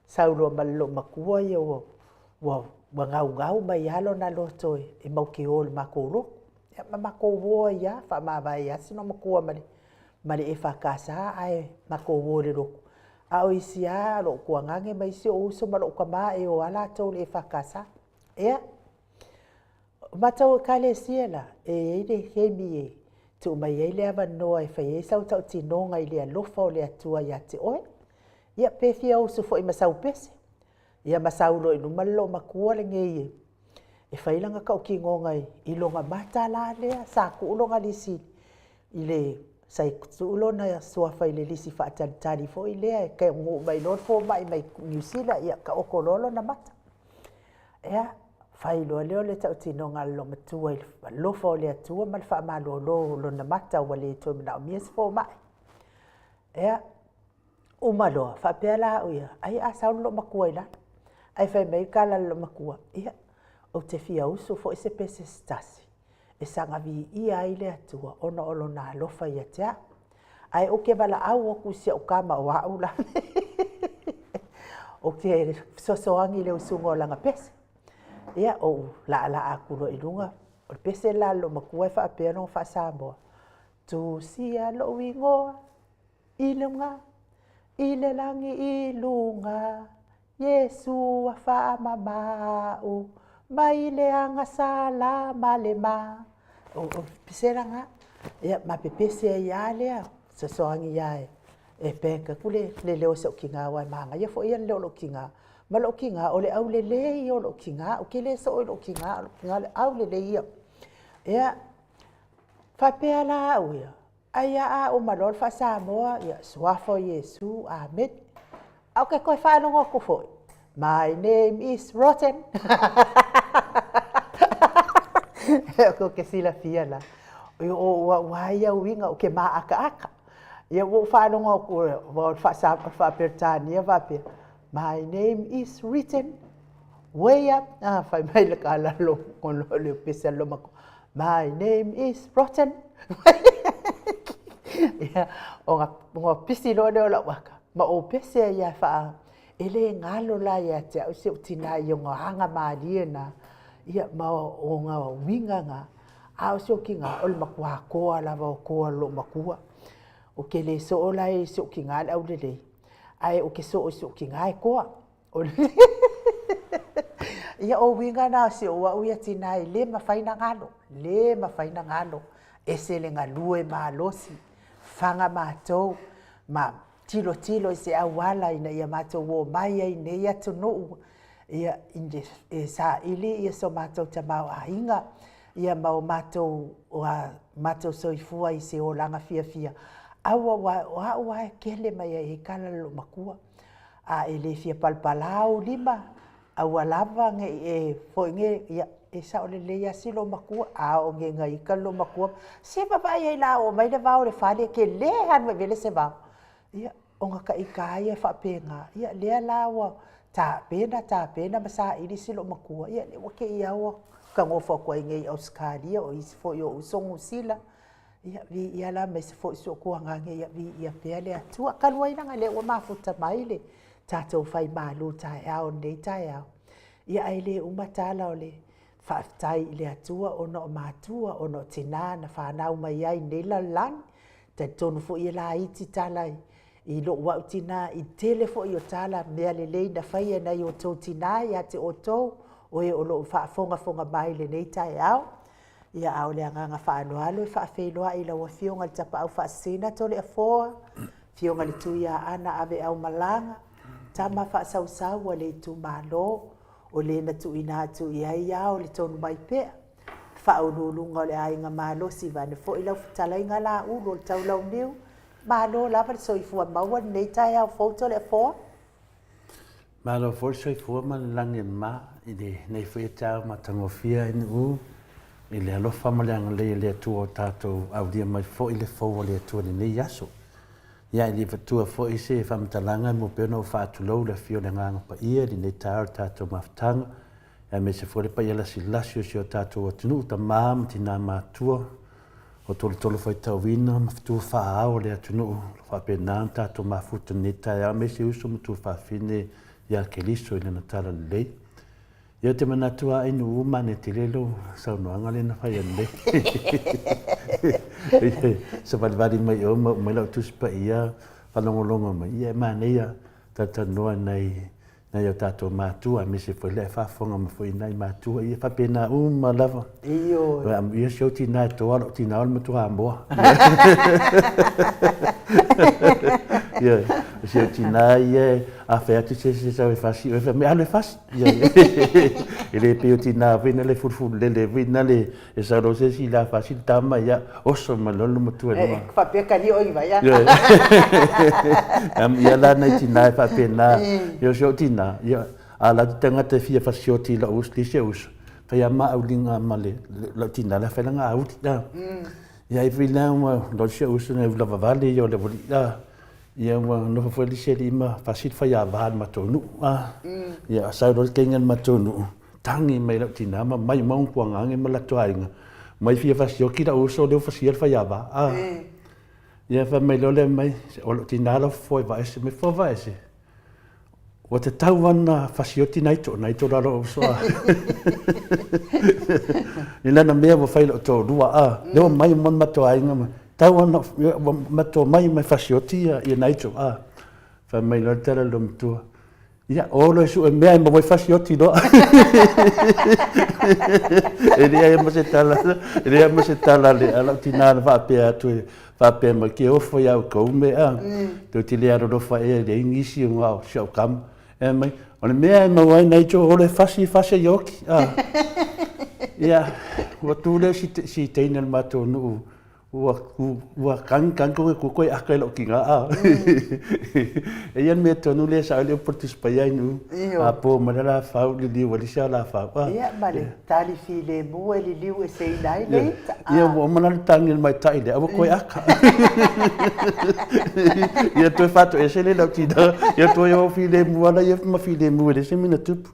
Speaker 1: Sau loa ma le loomatua ia ua ua ua gaugau mai lava lona loto e mautio i le matou lotu. Ia ma matou o ai lava, faamavae ai lava si loomatua ma le ma le EFKS ae matou o i le lotu. A o isi lava, lou tuagane ma isi ou uso ma lou tama e o lava latou i le EFKS. Ia, o matou Ekalesia la, e i ai le taimi e tuu mai ai le avanoa e fai ai sau tautinoga i le alofa o le Atua ia te oe. Ia, pe fia usu foi ma sau pese. Ia ma sau loa i luma le loomatua lenei e fai lana tautinoga i lona mata la lea sa tuu lona lisi i le sa tuu lona suafa i le lisi faatalitali foi lea e taunuu mai loa le fomai mai Niu Sila, ia taoto loa lona mata. Ia, fai loa lea o le tautinoga a le loomatua i le alofa o le Atua ma le faamalolo o lona mata ua le toe manaomia se fomai. Ia, uma loa, faapea la au ia, ai a sau le loomatua i lalo. Ae fai mai le tala a le loomatua, ia, ou te fia usu foi se pese se tasi e saga viia ai le Atua ona o lona alofa ia te au. Ae ou te valaau atu i si au tama o au la. Ou te fesoasoani i le usuga o lana pese. Ia, ou laalaa atu loa i luga. O le pese la a le loomatua e faapea lona faa-Samoa, Tusia lou igoa i luga, i le lagi i luga, Iesu a faamamau mai le agasala ma le ma. O, o pese la na. Ia, ma pepese ai lava lea, fesoasoani lava e, E bank atu le le leo o si ou tina aua e manaia foi ia le leo o lou tina. Ma lou tina, o le aulelei ia o lou tina, ou te le soo i lou tina, o lou tina o le aulelei ia. Ia, faapea la au ia, ai lava a uma loa le faa-Samoa, ia, Suafa o Iesu, Amene. Ae ou te toe faalogo atu foi, My name is Rotten. Tou te silafia la, o au lava ia uiga ou te maataata. Ia ua ou faalogo atu, aua o le faa-Peretania faapea, My name is written way up, ah, fai mai le tala le pese a le loomatua, My name is rotten. Ia, ona pisi loa lea o lau ata, ma ou pese ai lava faa, e le galo la ia te au si ou tinā i ona aga malie na, ia ma ona uiga na, a o si ou tinā, o le matua toa lava o toa o loomatua. Ou te le soo la i si ou tinā le aulelei, ae ou te soo i si ou tinā e toa. Ia o uiga na o si ou au ia tinā e le mafai ona galo, le mafai ona galo. Ese le galue malosi, faga matou ma tilotilo i se auala ina ia matou omai ai i nei atunuu, ia e saili ia so matou tamaoaiga, ia ma o matou, matou soifua i se olaga fiafia. Aua aua o au lava e kele mai ai tala a loomatua. A e le fia palapala ou lima, aua lava ne i e foi nei, ia, e sao lelei lava si loomatua. A oo nei ina ita le loomatua, se vaavaai i ai o le a oo mai le vao i le fale, e tele lava ona vele se vao. Ia, ona ita lava ia e faapena. Ia, lea la ua tapena, tapena ma saili si loomatua, ia lea ua te i lava ua ta nofo atu ai nei i Ausetalia, o isi foi o ou uso Niu Sila. Ia, viia la aemaise foi si ou tuagane, ia viia pea le Atua. Talu ai leaga o lea ua mafuta mai le tatou fai malu taeao i lenei taeao, ia ae le uma tala o le faafetai i le Atua ona o matua, ona o tina na fanau mai ai i lenei lalolagi. E talitonu foi e laiti tala i lou au tina i le tele foi o tala mea lelei na faia e nai o outou tina ia te outou, o e o lo o faafogafoga mai i lenei taeao. Ia, a o le agaga faaaloalo e faafeiloai i lau Afioga i le Tapaau Faasisina Toleafoa, Afioga i le Tuiaana Aveaumalaga, tama faasausau a le itumalo, o le na tuuina atu i ai ao le tonu mai pea, faauluuluga o le aiga malosi vaeane foi lau fetalaiga Laulu o le Taulauniu, malo lava le soifua maua lenei taeao fou Toleafoa.
Speaker 2: Malo foi le soifua ma le lagi e mama i lenei foi taeao matagofie i Nu'u i le alofa ma le agalelei o le Atua ua tatou aulia mai foi le fou o le Atua i lenei aso. Ia e le avatua foi se faamatalaga e mua pea ona ou faatulou le afio o le Agaga Paia i lenei taeao i le tatou mafutaga, aemaise foi le paia lasilasi o si o tatou atunuu, tama ma tina matutua, o tolotolo faitauina ma fetu faaao o le atunuu o lo o faapena ona tatou mafuta i lenei taeao aemaise uso ma tuafafine ia Keriso i lana talalelei. Ia ou te manatu lava Ainuu manaia tele lou saunoaga lea na fai ananei. Savalivali mai oe ma oo mai lau Tusi Paia faalogologo mai, ia e manaia talatalanoa i nai nai o tatou matua aemaise foi le faafofoga mai foi nai matua ia faapena uma lava. Ioe. Amuia si ou tina e toa lou tina o le matua moa. Ioe. O si ou tina ia a fai atu se isi e sau e fasi oe, fai mai alu e fasi. E le pei o tina foi na le fulufululele foi na le e sau loa se isi la fasi le tama ia oso mai loa le matua i luga.
Speaker 1: Faapea kali oe i vai a.
Speaker 2: Ia la nai tina e faapena. Ia o si ou tina, ia a la te tagata e fia fasioti i lou uso, le isi uso, fai a ma auliga ma le lau tina la fai lana auli. Ia ai foi la ua loa si ou uso na ula vavale ia o le aualii. Ia ua nofo foi le isi alii ma fasi le faiava i le matou nuu. Ia sau loa le teine a le matou nuu, tagi mai lau tina ma mai uma Utuagaga ma latou aiga, mai fia fasioki lau uso lea ua fasia le faiava. Ia fai mai loa lea mai, o lou tina la ua fofo e vaese mai, fofo vaese. Ua tatau lava ona fasioti nai to, nai to la lou uso a. I lana mea ua fai i lou toalua a, lea ua mai uma le matou aiga ma, tau lava ona, ua matou omai uma e fasioti ia nai to a. Fai mai loa le tala a le loomatua, ia o loa e sue mea e maua ai fasioti loa. E leai ma se tala, e leai ma se tala a lau tina na faapea atu e. Faapea mai, Ke ofo iā outou mea, tou te le alolofa ea i le Igisi o ngā o si au kama. E mai, o le mea e maua ai nei tō olo e fasi, fasi ai oki. Ah. Ia, ua tū lea si, si teine o le matou nuu, ua, ua kagi kagi koke kuko e aka i lau kinga. Ah. E ia le mea tonu lea sa le upu o le Tusi Paia i nuu. A pō mai le la fau, liliu ai le isi a la fau. Ah.
Speaker 1: Ia, ma le tali filemu e liliu eseina ai le ita.
Speaker 2: Ia, ua uma la le tagi a le maitaʻi lea, ua koe aka. Ia toe faatoese le lau tina, ia toe o filemu ala ia ma filemu e leai se mea na tupu.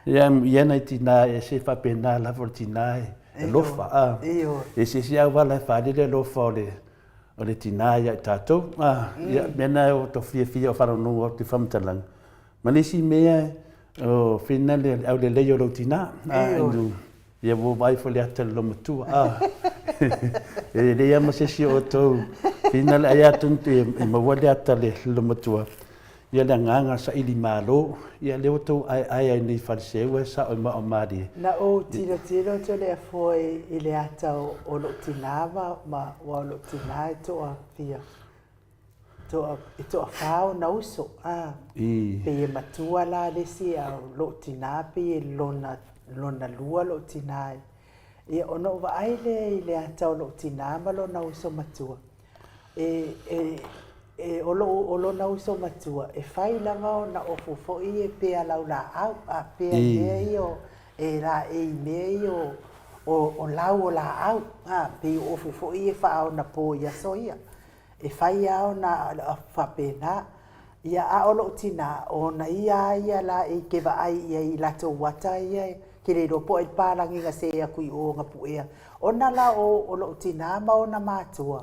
Speaker 2: Ia, ia nai tina e ese faapena lava o le tina e alofa. A, e ese ese auala e faaali le alofa o le o le tina ia i tatou. A, ia, mea na o to fiafia o faalogologo atu i faamatalaga. Ma le isi mea, o whina le aulelei o lou tina. A, inu, Ia ua vaai foi le ata i le loomatua. Ah. E leai lava ma se isi o outou whina le ai atu e maua le ata le loomatua. Ia le agaga saili malo. Ia lea ua outou aeae ai nei Faleseu e sao i Maomalie.
Speaker 1: Na ou tilotilo atu le afoa i le ata o lou tina ma aua o lou tina e toafia. Toa, e toafa ona uso, a.
Speaker 2: I.
Speaker 1: Pei e matua la le isi a o lou tina pei e lona, lona lua lou tina e. Ia ona ou vaai lea i le ata o lou tina ma lona uso matua, e, e, e, o lou, o lona uso matua, e fai lava ona ofu foi e pea laulaau, a pea i mea ia o, e laei i mea ia o, o, o lau o laau, a, pei o ofu foi ia faaonapo i aso ia. E fai lava ona faapena. Ia, a o lou tina, o ona ia a ia la e ke vaai i ai i latou ata ia e ke le iloa po o ai le palagi na see aku i o na puea. Ona la o, o lou tina ma ona matua,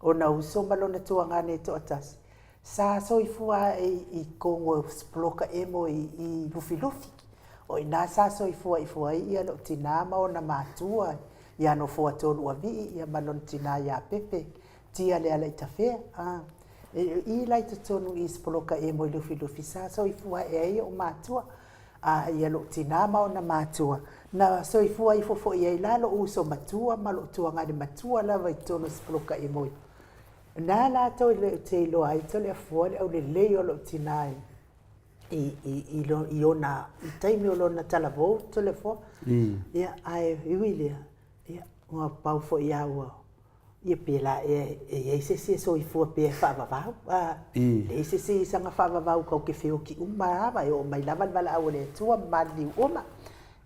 Speaker 1: ona uso ma lona tuagane e toatasi, sa soifua ae i Kogo poloka emo i, i Lufilufi. O ina sa soifua ifo ai ia lou tina ma ona matua, ia Nofoatoluavii ia ma lona tina ia Pepe. Tia le ala i tafea, a. E i la i totonu i Sipoloka e moe Lufilufi sa soifua ae ai oʻu matua, a ia loʻu tinā ma ona matua, na soifua ifo foʻi ai la loʻu uso matua ma loʻu tuagane matua lava i totonu o Sipoloka e moe. Na latou e le te iloa ai Toleafoa le aulelei o loʻu tinā i i i i lo i ona i taimi o lona talavou Toleafoa. Ia ae ui lea, ia ua pau foʻi a ua Ia pēlā ea e i ai se isi e soifua pea e faavavau, a leai se isi saga faavavau kau ke feoki uma lava, e oo mai lava le valaau a le Atua ma maliliu uma.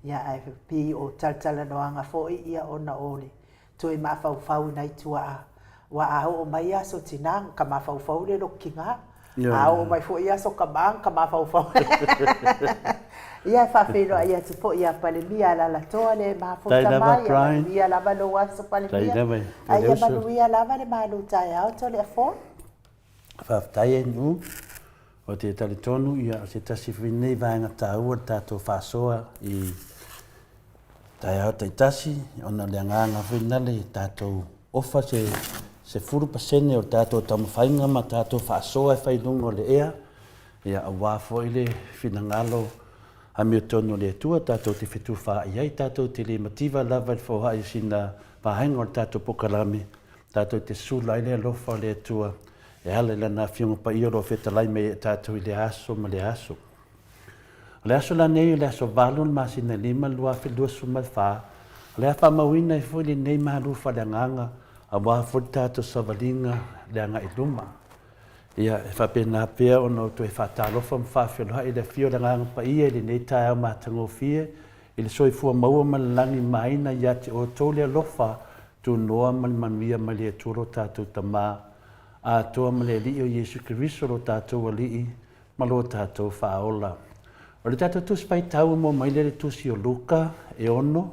Speaker 1: Ia ae pei o talatalanoaga foi ia ona o le toe mafaufau i nai tuaa, aua a oo mai aso tina, ka mafaufau le loto kina, A oo mai foi aso kama, ka mafaufau. Ia e faafeiloai atu foi ia Palemia Alalatoa le mafuta mai, ia manuia lava lou aso Palemia. A ia manuia lava le malu taeao Toleafoa.
Speaker 2: Faafetai e Nu'u. O te talitonu ia o se tasi foi lenei vaega taua le tatou faasoa i taeao taitasi ona o le agaga foi lena le tatou ofa se 10% o le tatou taumafaiga ma tatou faasoa e fai i luga o le ea, ia aua foi le finagalo amiotonu o le Atua tatou te fetufaai ai, tatou te le mativa lava i le foai o sina vaega o le tatou pokalame, tatou te sula ai le alofa o le Atua e ala i Lana Afioga Paia o lo o fetalai mai ai tatou i lea aso ma lea aso. O le aso lanei o le aso 8 o le masina 5 2024, o le a faamauina ai foi lenei malu faaleagaga aua foi le tatou savaliga le agai i luma. Ia, e faapena pea ona ou toe faatalofa ma faafeiloai i le afio o le Agaga Paia i lenei taeao matagofie i le soifua maua ma le lagi maina ia te outou le alofa tunoa ma le manuia mai le Atua lo tatou Tama atoa ma le Alii o Iesu Keriso lo tatou Alii ma lo tatou Faaola. O le tatou Tusi Faitau e mua mai lea i le Tusi o Luka e 6,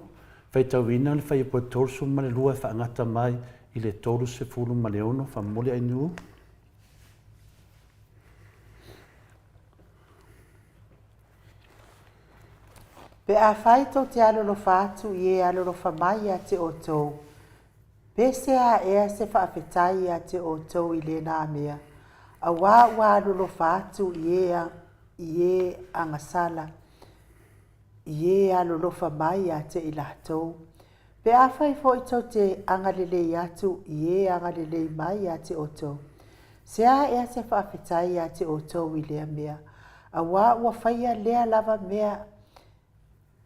Speaker 2: faitauina le fuaiupu e 32 e faagata mai i le 36, faamomoli Ainuu.
Speaker 1: Pe afai tou te alolofa atu i e alolofa mai ia te outou, Pe sea ea se faafetai ia te outou i lena mea, auā ua alolofa atu i e i e agasala, i e alolofa mai ia te i latou. Pe afai foi tou te agalelei atu i e agalelei mai ia te outou, se a ea se faafetai ia te outou i lea mea, auā ua faia lea lava mea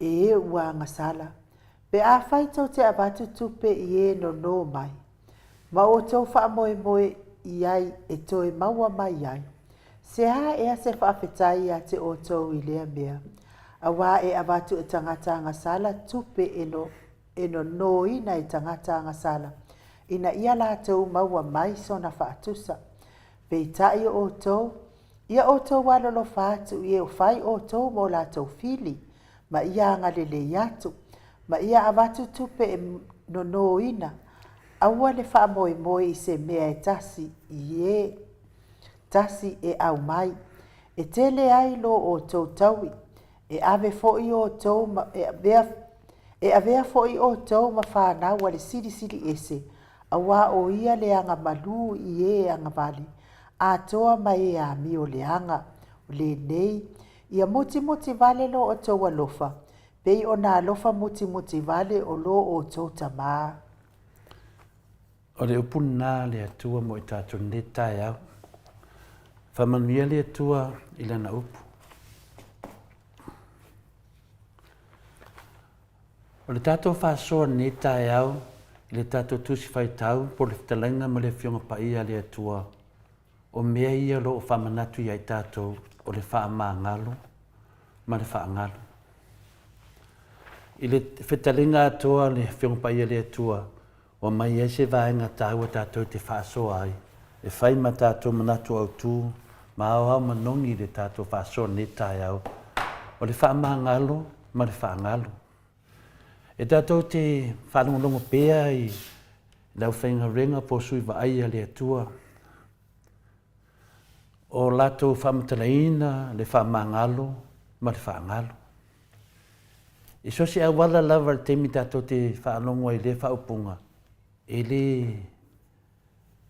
Speaker 1: e e ua agasala. Pe afai tou te avatu tupe i e nonō mai, ma outou faamoemoe i ai e toe maua mai ai, se a ea se faafetai ia te outou i lea mea, auā e avatu e tagata agasala tupe e no, e nonōina e tagata agasala, ina ia latou maua mai sona faatusa. Peitai o outou, ia outou alolofa atu i e o fai outou ma o latou fili, ma ia agalelei atu, ma ia avatu tupe e nonōina, aua le faamoemoe i se mea e tasi i e tasi e aumai, e tele ai lo outou taui, e ave foi outou ma, e avea, e avea foi outou ma fanau a le Silisili Ese, auā o ia le agamalū i e agavale, atoa ma e amio leaga, o lenei, ia mutimoti vale lo outou alofa, pei ona alofa mutimoti vale o lo outou Tamā.
Speaker 2: O le upu lena a le Atua mo i tatou i lenei taeao. Faamanuia le Atua i Lana upu. O le tatou faasoa i lenei taeao i le tatou Tusi Faitau po o le Fetalaiga ma le Afioga Paia a le Atua, o mea ia o lo o faamanatu ia i tatou o le faamagalo ma le faagalo. I le fetalaiga atoa a le Afioga Paia a le Atua, ua mai ai se vaega taua tatou te faasoa ai, e fai ma tatou manatu autu ma aoao manogi i le tatou faasoa i lenei taeao, o le faamagalo ma le faagalo. E tatou te faalogologo pea i le aufaigaluega po o sui vaai a le Atua, o latou faamatalaina le faamagalo ma le faagalo. I so o se auala lava i le taimi tatou te faalogo ai i lea faaupuga, e le,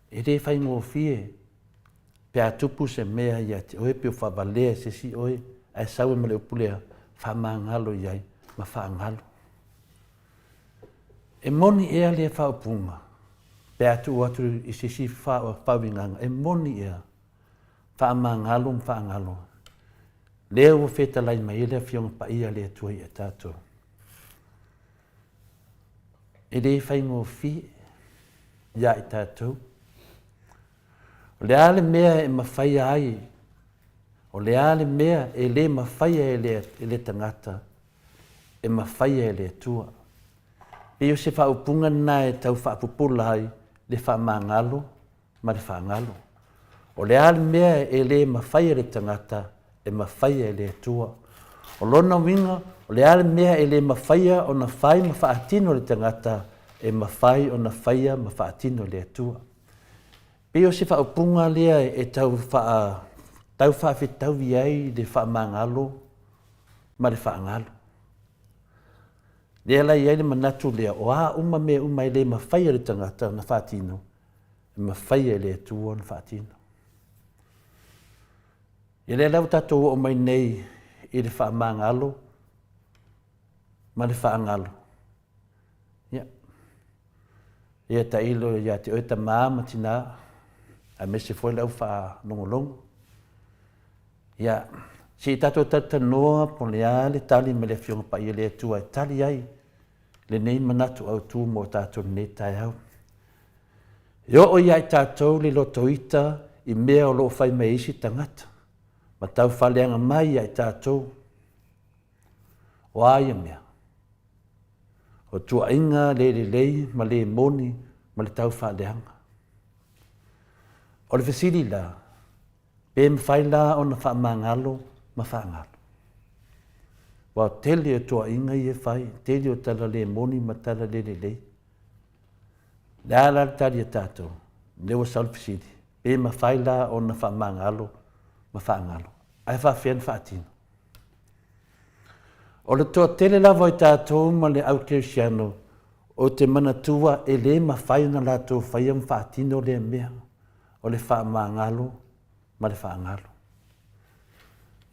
Speaker 2: e le faigofie pe a tupu se mea ia te oe pe ua faavalea e se isi oe, ae sau ai ma le upu lea, faamagalo i ai ma faagalo. E moni ea lea faaupuga pe a tuu atu i se isi faauigaga, e moni ea, faamagalo ma faagalo. Lea ua fetalai mai ai le Afioga Paia a le Atua ia tatou. E le faigofie ia i tatou. O le a le mea e mafaia ai, o le a le mea e le mafaia e le, e le tagata, e mafaia e le Atua. Pei o se faaupuga lena e tau faapupula ai le faamagalo ma le faagalo. O le a le mea e le mafai e le tagata, e mafai e le Atua. O lona uiga, o le a le mea e le mafaia ona fai ma faatino e le tagata, e mafai ona faia ma faatino e le Atua. Pei o se faaupuga lea e tau faa, tau faafetaui ai le faamagalo ma le faagalo. Lea la e i ai le manatu lea, o a uma mea uma e le mafai e le tagata ona faatino, e mafai e le Atua ona faatino. Ia lea la ua tatou oo mai nei i le faamagalo ma le faagalo. Ia, ia tailo ia te oe tamā ma tinā, aemaise foi le au faalogologo. Ia, se i tatou talatalanoa po o le a le tali mai le Afioga Paia le Atua e tali ai lenei manatu autu mo tatou i lenei taeao. E oo ia i tatou le lotoita i mea o lo o fai mai e isi tagata ma tau faaleaga mai ia i tatou. O a ia mea? O tuuaiga le lelei ma le moni ma le tau faaleaga. O le fesili la, Pe mafai la ona faamagalo ma faagalo? Ua tele o toaiga ia e fai, tele o tala le moni ma tala le lelei. Le a la le tali a tatou? Lea ua sau le fesili, pe mafai la ona faamagalo ma faagalo? Ae faafefea ona faatino? O le toatele lava o i tatou ma le au kerisiano ou te manatua e le mafai ona latou faia ma faatino lea mea. o le faamagalo ma le faagalo.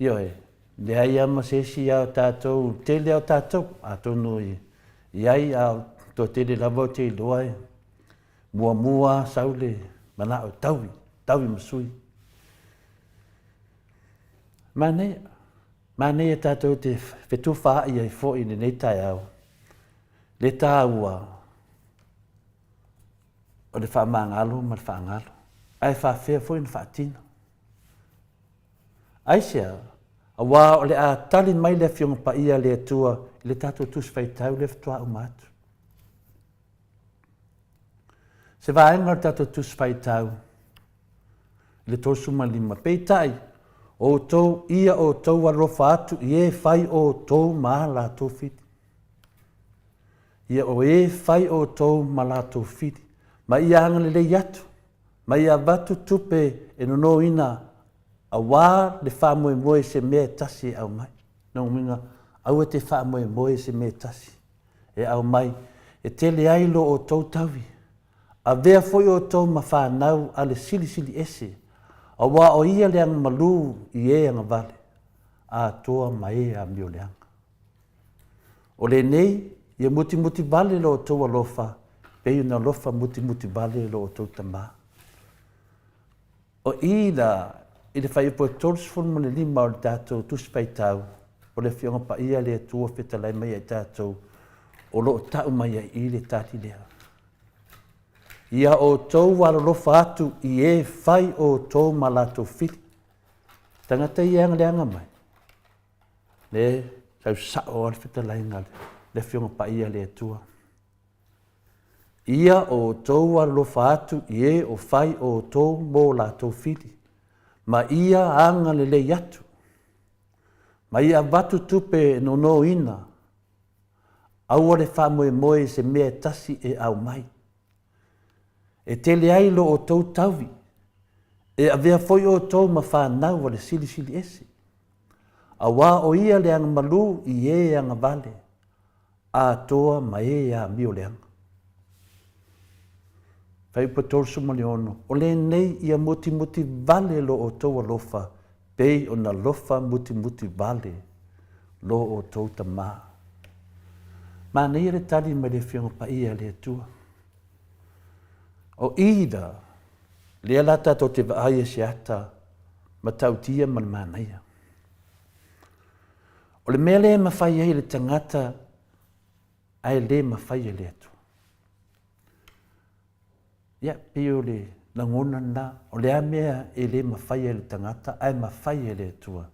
Speaker 2: Ioe, leai lava ma se isi a o tatou, tele a o tatou, atonu i ai a Toatele lava ou te iloa e muamua sau le manao e taui, taui ma sui. Manaia, manaia tatou te fetufaai ai foi i lenei taeao, le taua o le faamagalo ma le faagalo, ae faafefea foi ona faatino. Aisea? Aua o le a tali mai le Afioga Paia a le Atua i le tatou Tusi Faitau lea faatoa uma atu. Se vaega o le tatou Tusi Faitau i le 35, Peitai, o outou ia outou alofa atu i e fai outou ma a latou fili. Ia o e fai outou ma latou fili, ma ia agalelei atu, ma ia avatu tupe e nonoina aua le faamoemoe i se mea e tasi e aumai. Lona uiga, aua e te faamoemoe i se mea e tasi e aumai, e tele ai lo outou taui. Avea foi outou ma fanau a le Silisili Ese, aua o Ia le agamalu i e agavale, atoa ma e amioleaga. O lenei, ia mutimuti vale lo outou alofa, pei ona alofa mutimuti vale lo outou Tama. O i la, i le fuaiupu e 35 o le tatou Tusi Faitau, o le Afioga Paia a le Atua fetalai mai ia i tatou, o lo o tau mai ai i i le tali lea. Ia outou alolofa atu i e fai outou ma latou fili. Tagata ia e agaleaga mai, le sau sao lava le fetalaiga a le Afioga Paia a le Atua. Ia outou alolofa atu i e o fai outou mo latou fili, ma ia agalelei atu, ma ia avatu tupe e nonoina, aua le faamoemoe i se mea e tasi e aumai. E tele ai lo outou taui, e avea foi outou ma fanau a le Silisili Ese, aua o ia le agamalu i e agavale, atoa ma e amio leaga. Fuaiupu 36, O lenei ia mutimuti vale lo outou alofa, pei ona alofa mutimuti vale lo outou Tama. Manaia le tali mai le Afioga Paia a le Atua. O i la, lea la tatou te vaai ai se ata matautia ma le manaia. O le mea lea e mafai ai e le tagata ae le mafai e le Atua. Ia, pei o le lagona lena, o le a mea e le mafai e le tagata ae mafai e le Atua.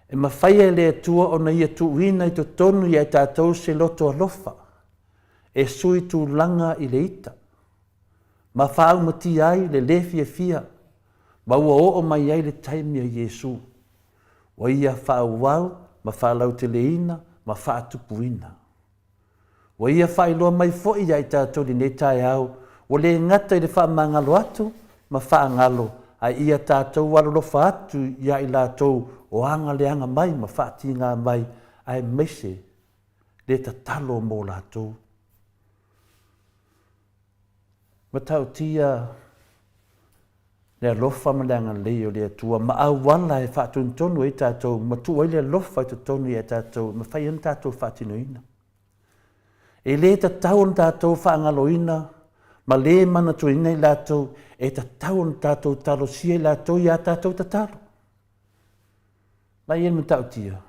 Speaker 2: E mafai e le Atua ona ia tuuina i totonu ia i tatou se loto alofa e sui tulaga i le ita ma faaumatia ai le lē fiafia ma ua oo mai ai le taimi a Iesu ua ia faaauau ma faalauteleina ma faatupuina. Ua ia faailoa mai foi ia i tatou i lenei taeao, ua le gata i le faamagalo atu ma faagalo, ae ia tatou alolofa atu ia i latou o agaleaga mai ma faatiga mai, aemaise le tatalo mo latou. Matautia le alofa ma le agalelei o le Atua ma auala e faatonutonu ai tatou ma tuu ai le alofa i totonu ia tatou e mafai ai ona tatou faatinoina. E le tatau ona tatou faagaloina ma le manatuaina i latou, e tatau ona tatou talosia i latou ia tatou tatalo. Mai ia le matautia.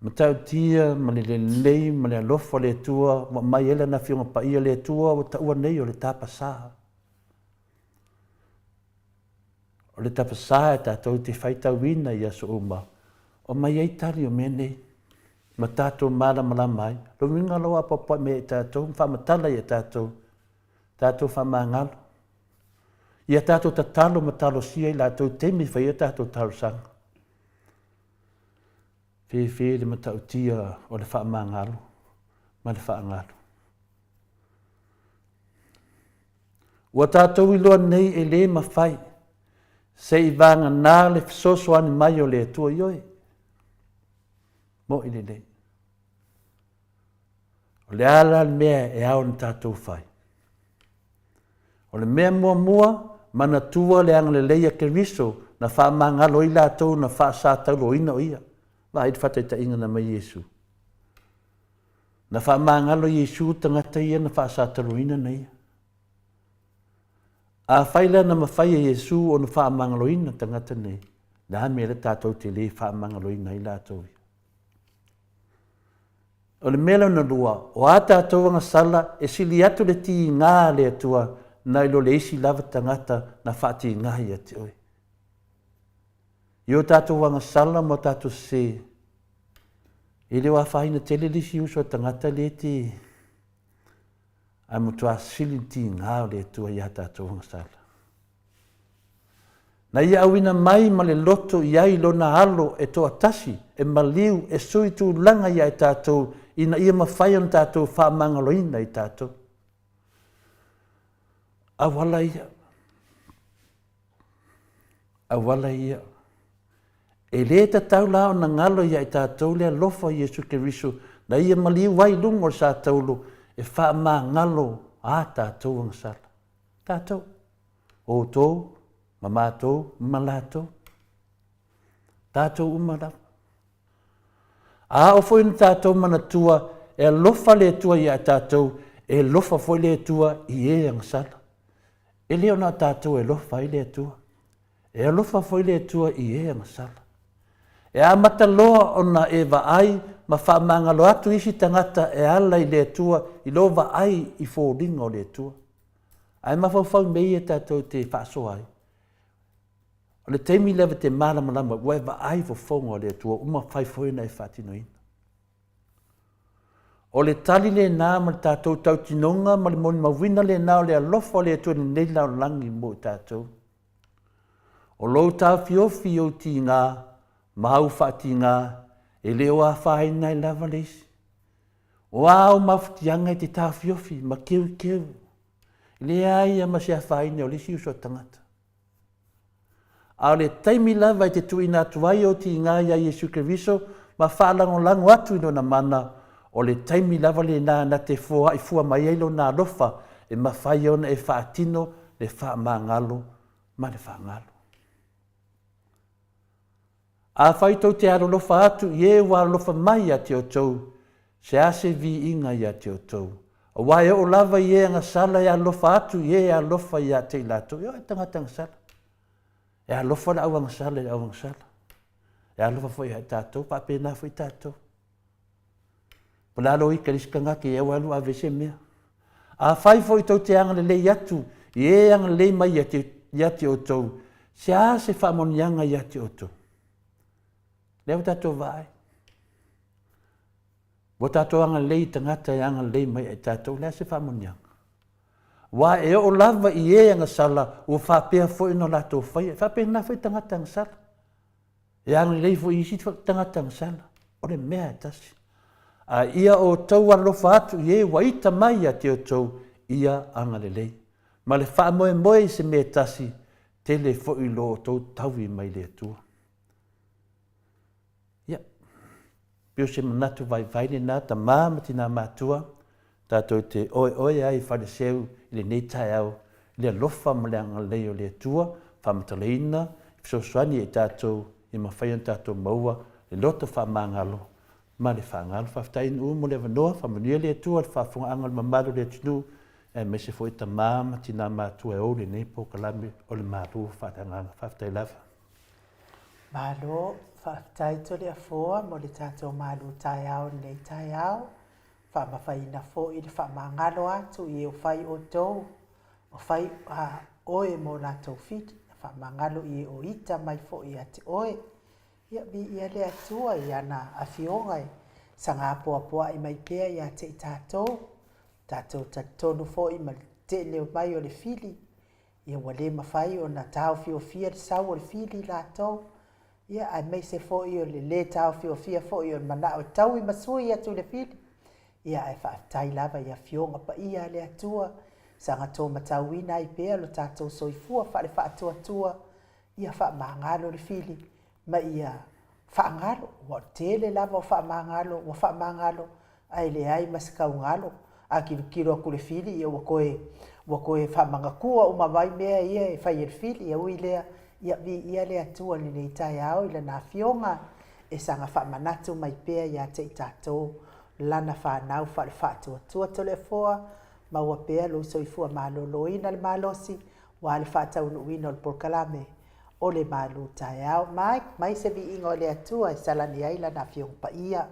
Speaker 2: Matautia ma le lelei ma le alofa o le Atua ua aumai ai Lana Afioga Paia le Atua ua taua nei o le tapasā. O le tapasā e tatou te faitauina i aso uma, o aumai ai tali o mea nei, ma tatou malamalama ai. Lona uiga o lo o apoapoai mai ia i tatou ma faamatala ia i tatou, tatou faamagalo. Ia tatou tatalo ma talosia i latou i taimi e fai ai a tatou talosaga. Fefe le matautia o le faamagalo ma le faagalo. Ua tatou iloa nei e le mafai se i vagana le fesoasoani mai o le Atua. Ioe, moʻi lelei. O le a la le mea e ao ona tatou fai? O le mea muamua, manatua le agalelei a Keriso na faamagalo ai latou na faasatauloina o Ia. Vaai le faataitaiga na aumai e Iesu. Na faamagalo Iesu tagata ia na faasataluina na ia. Afai la na mafai e Iesu ona faamagaloina tagata nei, le a mea le tatou te le faamagaloina ai latou ia? O le mea lona lua, o a tatou agasala e sili atu le tiga a le Atua nai lo le isi lava tagata na faatiga ia te oe. I o tatou agasala ma o tatou sese, e le o afaina tele le isi uso a tagata lea te ae matua sili le tiga o le Atua ia tatou agasala. Na ia auina mai ma le loto i ai lona alo e toatasi, e maliu, e sui tulaga ia i tatou, ina ia mafai ona tatou faamagaloina i tatou. Auala ia. Auala ia. E lē tatau la ona galo ia i tatou le alofa o Iesu Keriso na ia maliu ai i luga o le satauro e faamagalo a tatou agasala. Tatou, outou ma matou ma latou. Tatou uma lava. A oo foi ina tatou manatua e alofa le Atua ia i tatou, e alofa foi le Atua i e agasala. E le o na o tatou e alofa ai le Atua. E alofa foi le Atua i e agasala. E amata loa ona e vaai ma faamagalo atu isi tagata e ala i le Atua i lou vaai i foliga o le Atua. Ae mafaufau i mea ia tatou te faasoa ai. O le taimi lava e te malamalama ua e vaai i fofoga o le Atua ua mafai foi ona e faatinoina. O le tali lena ma le tatou tautinoga ma le molimauina lena o le alofa o le Atua i lenei lalolagi mo i tatou. O lou taofiofi i ou tiga ma au faatiga e le o afaina ai lava le isi. O a au mafutiaga e te taofiofi ma keukeu, e leai lava ma se afaina o le isi uso a tagata. A o le taimi lava e te tuuina atu ai ou tiga iā Iesu Keriso ma faalagolago atu i Lona mana, o le taimi lava lena na te foai fua mai ai Lona alofa e mafai ona e faatino le faamagalo ma le faagalo. Afai tou te alolofa atu i e ua alolofa mai ia te outou, se a se viiga ia te outou? Aua e oo lava i e agasala e alolofa atu i e e alolofa ia te i latou. E oo i tagata agasala. E alofa le au agasala i le au agasala. E alofa foi ia i tatou, faapena foi tatou. Po o le a lou ika i le isi tagata, ia ua alu ave se mea. Afai foi tou te agalelei atu i e agalelei mai ia te, ia te outou, se a se faamanuiaga ia te outou? Lea ua tatou vaai. Ua tatou agalelei i tagata e agalelei mai ia i tatou, le a se faamanuiaga? Aua e oo lava i e agasala ua faapea foi ona latou faia. E faapena foi tagata agasala. E agalelei foi i isi tagata agasala. O le mea e tasi. A ia outou alofa atu i e ua ita mai ia te outou, ia agalelei. Ma le faamoemoe i se mea e tasi, tele foi lo outou taui mai le Atua. Ia, pei o se manatu vaivai lena, tama ma tina matua, tatou te oeoe ai i Faleseu i lenei taeao i le alofa ma le agalelei o le Atua, faamatalaina, fesoasoani ia i tatou ia mafai ona tatou maua le loto faamagalo ma le faagalo. Faafetai Nuu mo le avanoa, faamanuia le Atua i le faafofogaaga o le mamalu o le atunuu aemaise foi tama ma tina matua e ou lenei polokalame o le Malu Faaleagaga. Faafetai lava.
Speaker 1: Malo, faafetai Toleafoa mo le tatou malu taeao i lenei taeao. Faamafaina foi le faamagalo atu i e o fai outou, o fai a oe mo latou fili, faamagalo i e o ita mai foi ia te oe. Ia, viia le Atua i ana afioga e saga poapoa'i mai pea ia te i tatou, tatou talitonu foi ma le tele mai o le fili, ia ua le mafai ona taofiofia le sau o le fili latou, ia aemaise foi o le lē taofiofia foi o le manao e taui ma sui atu i le fili, ia ae faafetai lava i Afioga Paia a le Atua, saga tomatauina ai pea lo tatou soifua faalefaatuatua, ia faamagalo le fili ma ia faagalo, ua o le tele lava o faamagalo ua faamagalo ae leai ma se kaugalo. A tilotilo atu le fili ia ua toe ua toe faamanatua uma mai mea ia e fai e le fili, ia ui lea, ia viia le Atua i lenei taeao i Lana Afioga e saga faamanatu mai pea ia te i tatou. lana fanau faale-faatuatua Toleafoa, maua pea lou soifua maloloina le malosi aua le faataunuuina o le polokalame o le malu taeao. Mike, mai se viiga o le Atua e salani ai lana Afioga Paia.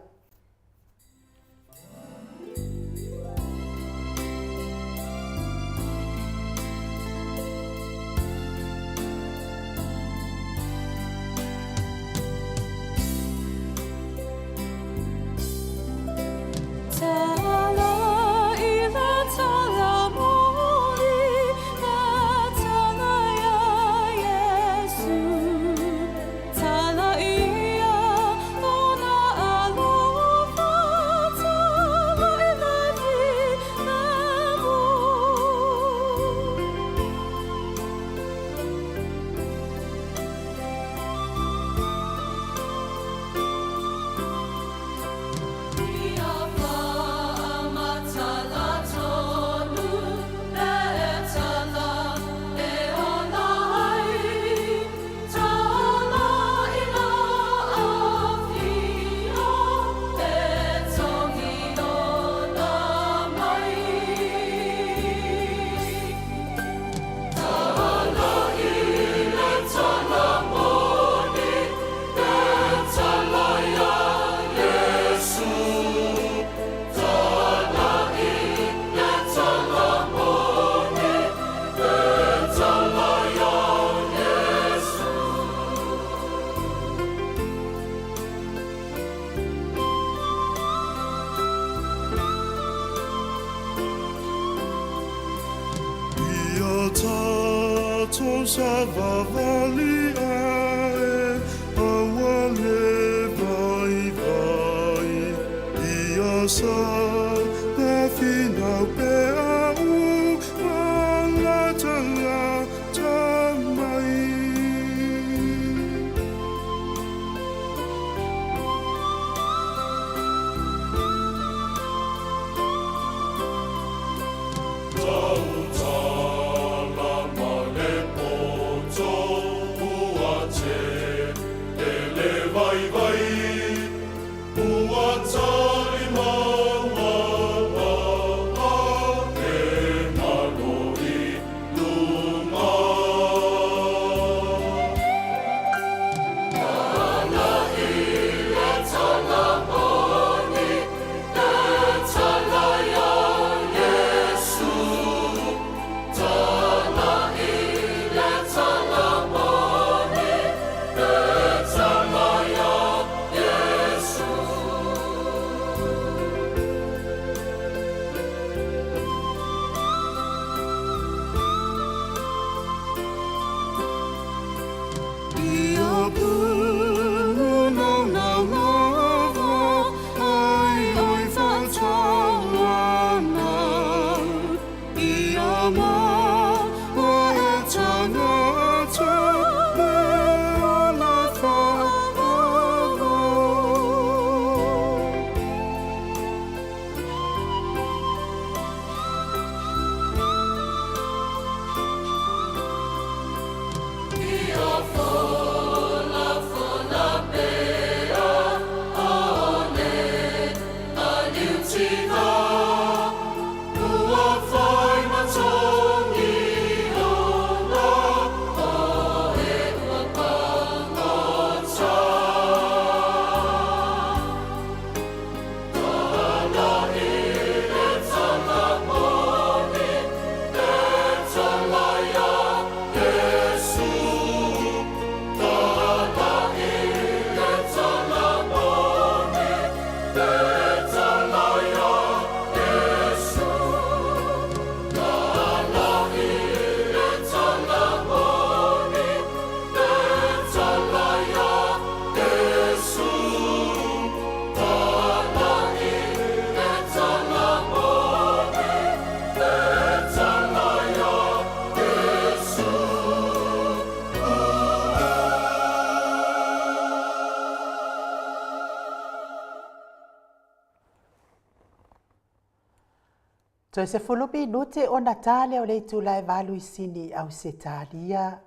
Speaker 1: Toe 10 minute ona ta lea o le itula e 8 i Sini, Ausetalia.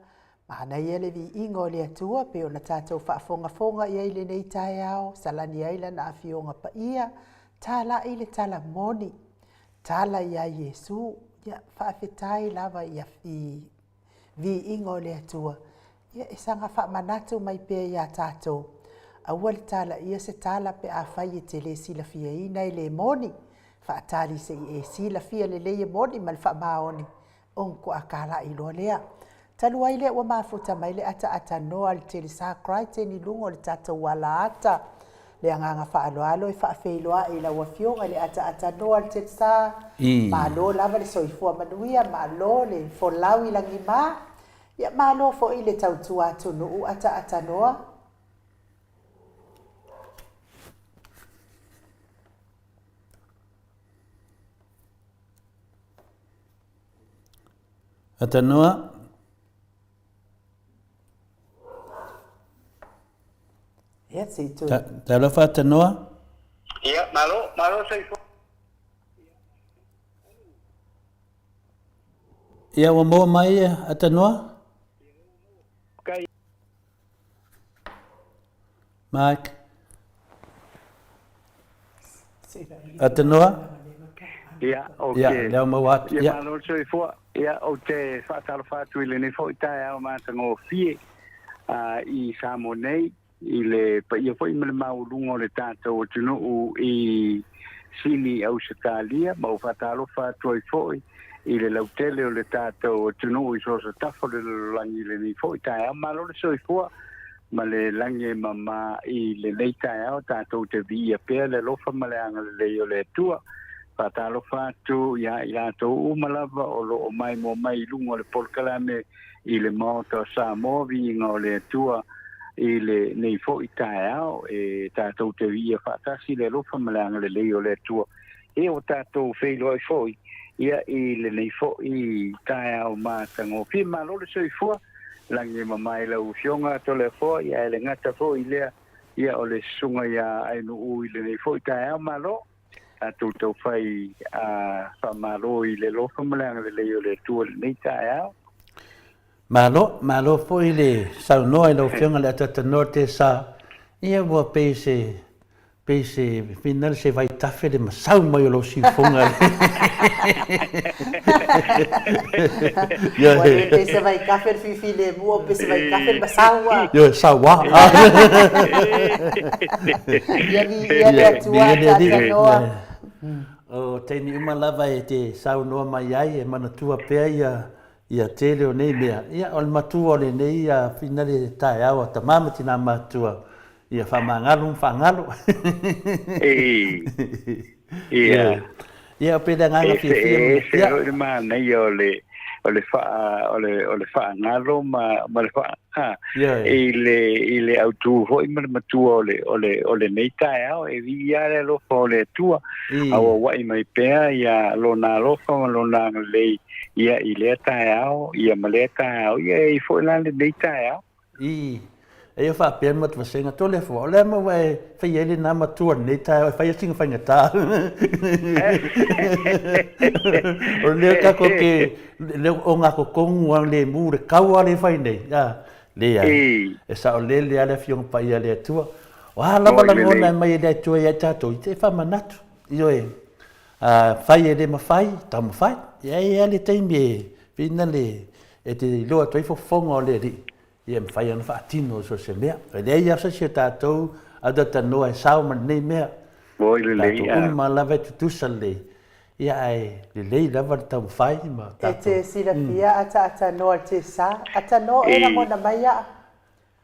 Speaker 1: Manaia le viiga o le Atua pei ona tatou faafogafoga i ai i lenei taeao, salani ai lana Afioga Paia, Talaʻi le tala moni, tala iā Iesu, ia, faafetai lava i i viiga o le Atua, ia e saga faamanatu mai pea iā tatou, aua le talaia se tala pe afai e te le silafiaina e le moni, faatali se i e silafia lelei e moni ma le faamaoni, ona to'a tala'i loa lea. Talu ai lea ua mafuta mai le ataatanoa a le Telesa Crichton i luga o le tatou alaata. Le agaga faaaloalo e faafeiloai i lau Afioga i le ataatanoa a le Telesa. Malo lava le soifua manuia, malo le folau i lagima, ia malo foi le tautua atunuu ataatanoa.
Speaker 2: Atanoa.
Speaker 1: Ia, se i toe.
Speaker 2: Talofa Atanoa.
Speaker 3: Ia, malo, malo soifua.
Speaker 2: Ia, ua maua mai Atanoa? Mike. Atanoa.
Speaker 3: Ia, ou
Speaker 2: Ia,
Speaker 3: te,
Speaker 2: lea ua maua atu.
Speaker 3: ia,
Speaker 2: Ia.
Speaker 3: malo le soifua. Ia, ou te faatalofa atu i lenei foi taeao matagofie i Samoa nei, i le paia foi ma le maualuga o le tatou atunuu i Sini, Ausetalia, ma ou faatalofa atu ai foi i le lautele o le tatou atunuu i so o se tafa o le lalolagi i lenei foi taeao. Malo le soifua ma le lagi e mama i lenei taeao, tatou te viia pea le alofa ma le agalelei o le Atua. Faatalofa atu ia i latou uma lava o lo o maimoa mai i luga o le polokalame i le Maota o Samoa, viiga o le Atua i lenei foi taeao, e tatou te viia faatasi le alofa ma le agalelei o le Atua. Ia ua tatou feiloai foi ia i lenei foi taeao matagofie. Malo le soifua, lagi e mamae lau Afioga Toleafoa, ia e le gata foi i lea, ia o le susuga ia Ainuu i lenei foi taeao. Malo, tatou taufai a faamalo i le alofa ma le agalelei o le Atua i lenei taeao.
Speaker 2: Malo, malo foi le saunoa i lau Afioga i le Atatanoa Tesa. Ia ua pei se pei se finale se vaitafe le masau mai o lou siufoga.
Speaker 1: Ua le pei se vaitafe le fifilemu, o pei se vaitafe le masau a.
Speaker 2: Ioe, sauā.
Speaker 1: Ia viia le Atua Atatanoa.
Speaker 2: O taimi uma lava e te saunoa mai ai e manatua pea ia Ia tele o nei mea, ia o le matua o lenei finale taeao a tama ma tina matua, ia faamagalo ma faagalo.
Speaker 3: Ei, ia.
Speaker 2: Ia pei le agaga
Speaker 3: Ese,
Speaker 2: fiafia ma
Speaker 3: ese
Speaker 2: ia.
Speaker 3: foi le manaia o le o le faa o le o le faagalo ma ma le faa ha,
Speaker 2: Ioe.
Speaker 3: i le i le autū foi ma le matua o le o le o lenei taeao e viia le alofa o le Atua
Speaker 2: I.
Speaker 3: auauai mai pea ia lona alofa ma lona agalelei Ia, i lea taeao, ia ma lea taeao, ia e i foi la lenei taeao.
Speaker 2: I, eia faapea le matua tole fua, o le a mea ua e faia ai lena matua lenei taeao e fai ai sina faigata. O lea tatou te, le ogatotonu lava lemu le tau lava lea e fai nei, a, leai, e saolele lava le Afioga Paia a le Atua. O a lava lagona e aumai e le Atua ia i tatou, e faamanatu, ioe, A fai e le mafai, taumafai. Ia e i ai le taimi e pei le e te iloa atu ai fofoga o le Alii, ia e mafai ona faatino so o se mea. E leai lava se isi o tatou atatanoa e sao ma lenei mea.
Speaker 3: Oi lelei
Speaker 2: Tatou uma lava e tutusa lelei, ia ae lelei lava le taumafai ma
Speaker 1: E
Speaker 2: tatou.
Speaker 1: te silafia ataatanoa te sa, atanoa e lagona mai aa.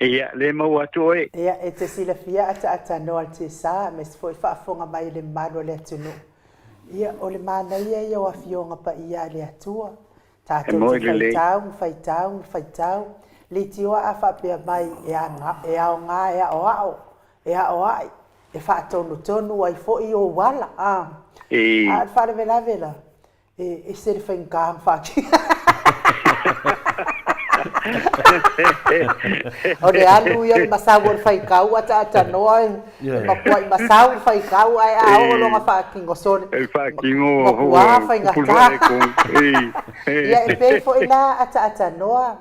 Speaker 3: Ia, le maua atu oe.
Speaker 1: Ia, e te silafia ataatanoa le sa, aemaise foi faafofoga mai le mamalu o le atunuu. Ia, o le manaia ia o Afioga Paia a le Atua.
Speaker 3: E
Speaker 1: Tatou
Speaker 3: moe
Speaker 1: te
Speaker 3: lelei.
Speaker 1: faitau ma faitau ma faitau, leitioa a faapea mai e aga, e aoga e aoao, e aoai, e faatonutonu ai foi ou ala. A,
Speaker 3: E.
Speaker 1: a o le faalavelave la, E ese le faigata ona faatino. O le alu ia o le masau o le faitau ataatanoa e matuai masau le faitau ae a oo loa ina faatino sole
Speaker 3: E faatino
Speaker 1: matua faigata. Ia e pei foi la ataatanoa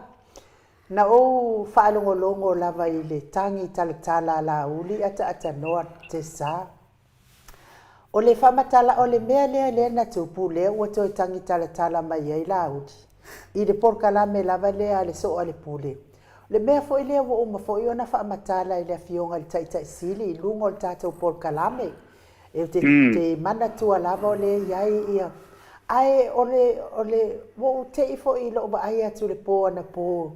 Speaker 1: na ou faalogologo lava i le tagi talatala a Laauli ataatanoa te sa. O le faamatala, o le mea lea lea na tupu lea ua toe tagi talatala mai ai Laauli i le polokalame lava lea a le Soo a le Pule. O le mea foi lea ua uma foi ona faamatala e le Afioga i le Taitai Sili i luga o le tatou polokalame. E te, mm. te manatua lava o lea i ai ia. Ae o le, o le, ua ou tei foi i lou vaai atu i le pō anapō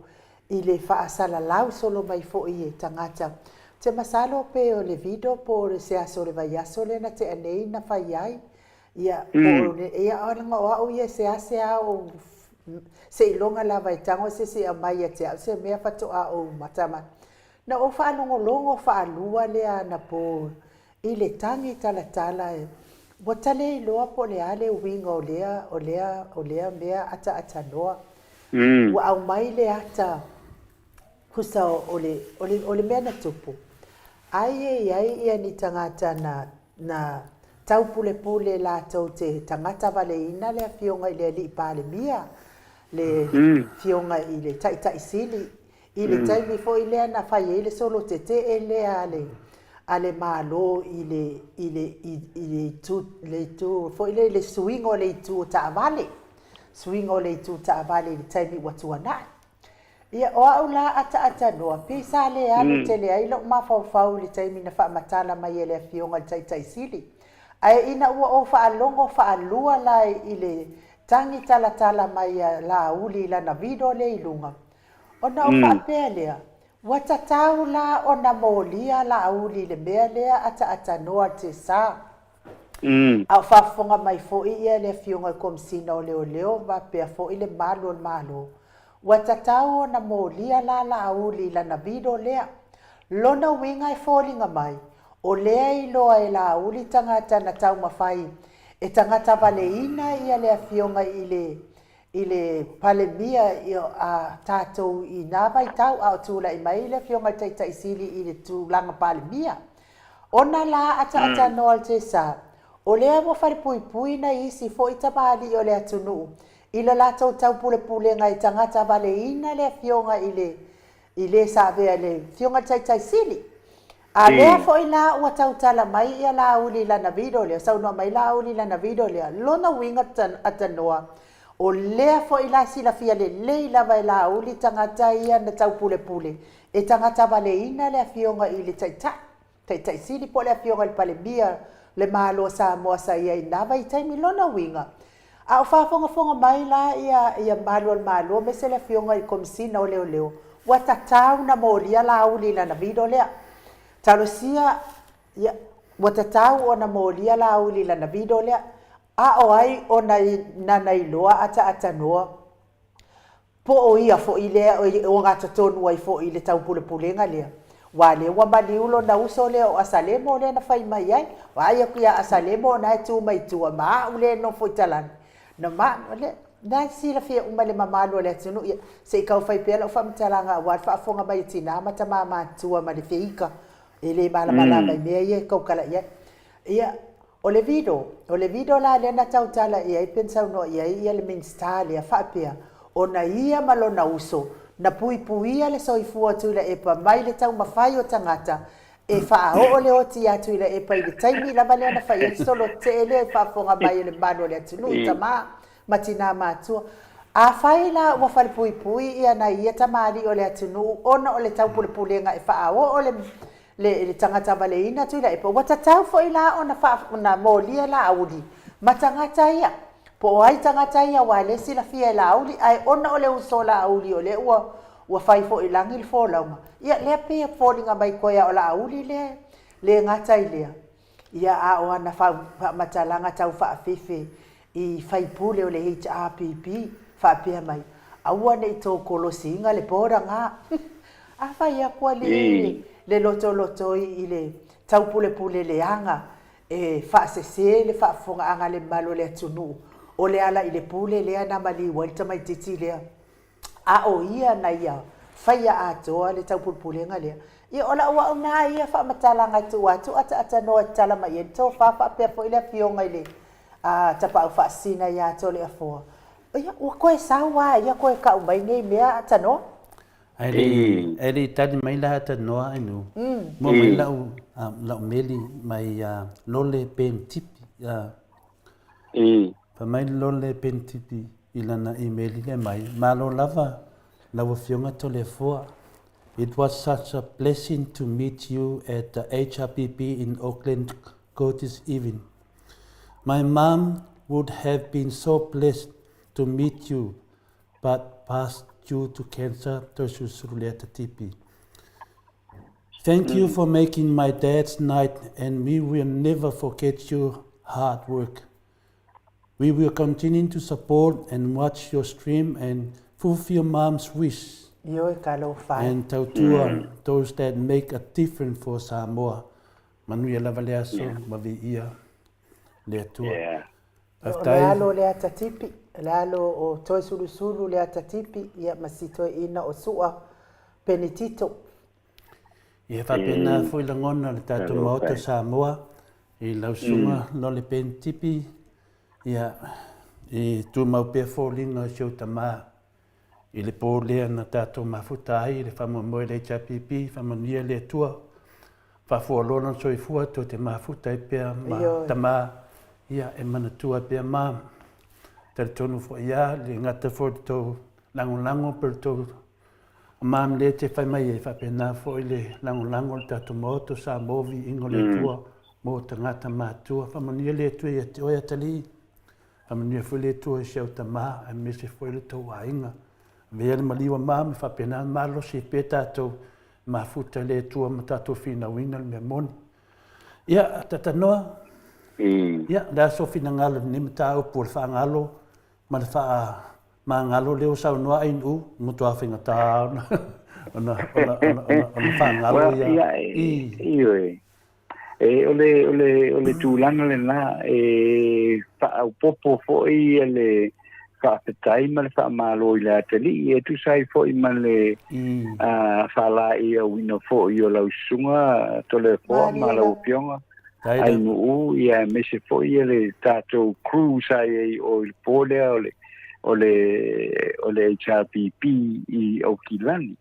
Speaker 1: i le faasalalau solo mai foi e tagata. Ou te masalo pe o le video po o se aso o le vaiaso lea na tea nei na fai ai. Ia, po o le, ia, leaga o au ia e seasea ou seiloga lava e tago se isi e aumai ia te au se mea faatoa ou matamata. Na ou faalogologo faalua lea anapo i le tagi talatala ua ta le iloa po o le a le uiga o lea, o lea, o lea mea ataatānoa. Ua aumai le ata husa o le, o le, o le mea na tupu. Ai e i ai ia ni tagata na, na taupulepule latou te tagata valeina le Afioga i le Alii Palemia, le Afioga i le Taitai Sili, i le taimi foi lea na fai ai le solo tetee lea a le, a le Malo i le, i le, i, i le itu, le itu foi lea i le suiga o le itu o taavale, suiga o le itu taavale i le taimi ua tuanai. Ia, o au la ataatānoa, pei sa le alu tele ai lou mafaufau i le taimi na faamatala mai e le Afioga i le Taitai Sili. Ae ina ua ou faalogo faalua la i le tagi talatala mai a Laauli i lana video lea i luga, ona ou faapea lea, Ua tatau la ona molia Laauli i le mea lea ataatānoa le tesa. A o faafofoga mai foi ia le Afioga i le Komesina o Leoleo faapea foi le Malu o le Malo, ua tatau ona molia la Laauli i lana video lea. Lona uiga e foliga mai, o lea e iloa e Laauli tagata na taumafai e tagata valeina ia le Afioga i le i le Palemia a tatou i na vaitau a o tulai mai le Afioga i le Taitai Sili i le tulaga Palemia. Ona la ataatanoa le tesa, o lea ua falepuipui nai isi foi tamalii o le atunuu i le latou taupulepulega e tagata valeina le Afioga i le i le sa avea i le Afioga i le Taitai Sili. A lea foi la ua tautala mai ia Laauli i lana video lea, saunoa mai Laauli i lana video lea, lona uiga atanoa, o lea foi la silafia lelei lava e Laauli tagata ia na taupulepule e tagata valeina le Afioga i le Taitai, Taitai Sili po o le Afioga i le Palemia le Malo o Samoa sa i ai i na vaitaimi. Lona uiga, a o faafogafoga mai la ia ia malu o le Malo aemaise le Afioga i le Komesina o Leoleo, ua tatau na molia Laauli i lana video lea. Talosia, ia, ua tatau ona molia Laauli i lana video lea, a o ai ona nana iloa ataatanoa Po o ia foi lea e ogatotonu ai foi i le taupulepulega lea, aua lea ua maliu lona uso lea o Asalemo lea na fai mai ai, Vaai atu ia Asalemo o na e tu mai tua ma au lea e nofo i talane. Na ma, lea, na e silafia uma e le mamalu o le atunuu, ia, se i tau fai pea lau faamatalaga aua le faafofoga mai a tina ma tama matutua ma le feika e le malamalama i mea ia e tautala i ai. Ia, O le video, o le video la lea na tautala i ai pe na saunoa i ai ia le Minisita lea faapea, ona ia ma lona uso na puipuia le soifua o Tuilaepa mai le taumafai o tagata e faaoo le oti ia Tuilaepa i le taimi lava lea na fai ai le solo tetee lea i faafofoga mai o le malu o le atunuu i tama ma tinā matua. Afai la ua falepuipui ia nai ia tamalii o le atunuu ona o le taupulepulega e faaoo le le tagata valeina Tuilaepa, ua tatau foi la ona faa, ona molia Laauli ma tagata ia. Po o ai tagata ia aua e le silafia e Laauli, ae ona o le uso o Laauli o lea ua, ua fai foi i lagi le folauga, ia lea pei e foliga mai koe a o Laauli lea le gata i lea. Ia a o ana faamatalaga tau faafefe i faipule o le HRPP faapea mai, aua ne i tou kolosiina le border nga. Afai atu alii le lotolotoi i le taupulepule leaga e faasese le faafofogaaga a le mamalu o le atunuu, o le ala i le pule lea na maliu ai le tamaitiiti lea. A o ia na ia faia atoa le taupulepulega lea. Ia o lau au na ia faamatalaga e tuu atu ataatanoa e tatala mai ai le tofa faapea foi le afioga i le Tapaau Faasisina ia Toleafoa. Ia ua toe sau lava ia toe tau mai nei mea atanoa.
Speaker 2: Ae le ae le i tali mai la atanoa Ainu, mua mai lau lau meli mai Lole Ben Tipi. Ia. Fai mai le Lole Penitipi i lana imeli lea mai, Malo lava lau Afioga Toleafoa. It was such a blessing to meet you at the HRPP in Auckland this evening. My mum would have been so blessed to meet you, but passed due to cancer, Toesulusulu Leatatipi. Thank you for making my dad's night and we will never forget your hard work. We will continue to support and watch your stream and fulfill mom's wish.
Speaker 1: Ioe talofa e.
Speaker 2: And tautua those that make a difference for Samoa. Manuia lava le aso ma viia le Atua.
Speaker 1: O le alo o Leatatipi, o le alo o Toesulusulu Leatatipi, ia ma si toeaina o Sua Penitito.
Speaker 2: Ia faapena foi lagona o le tatou Maota o Samoa i lau susuga Lole Penitipi, ia, i tumau pea foliga o si ou tama i le po lea na tatou mafuta ai i le faamoemoe i le HRPP, faamanuia le Atua, faafualoa lona soifua tou te mafuta ai pea ma tama, ia e manatua ai pea ma talitonu foi ia le gata foi le tou lagolago pe le tou mam lea te fai mai ai faapena foi le lagolago o le tatou Maota o Samoa viiga o le Atua mo tagata matua. Faamanuia le Atua ia te oe atalii. Faamanuia foi le Atua i si au tama aemaise foi lo tou aiga. Avea le maliu a mama e faapena ona malosi ai pea tatou e mafuta i le Atua ma tatou finauina le mea moni. Ia, Tatanoa, ia, o le a sou finagalo i lenei mataupu o le faagalo ma le faamagalo lea ua saunoa Ainuu, e matua faigata ona, ona, ona, ona, ona, ona faagalo ia.
Speaker 3: I. Ioe. E, o le, o le, o le tulaga lena, e faaopoopo foi le faafetai ma le faamalo i le atalii e tusa ai foi ma le faalaeiauina foi o lau susuga Toleafoa ma lau afioga Ainuu, ia aemaise foi le tatou crew sa i ai o i le po lea o le, o le, o le HRPP i Aukilani.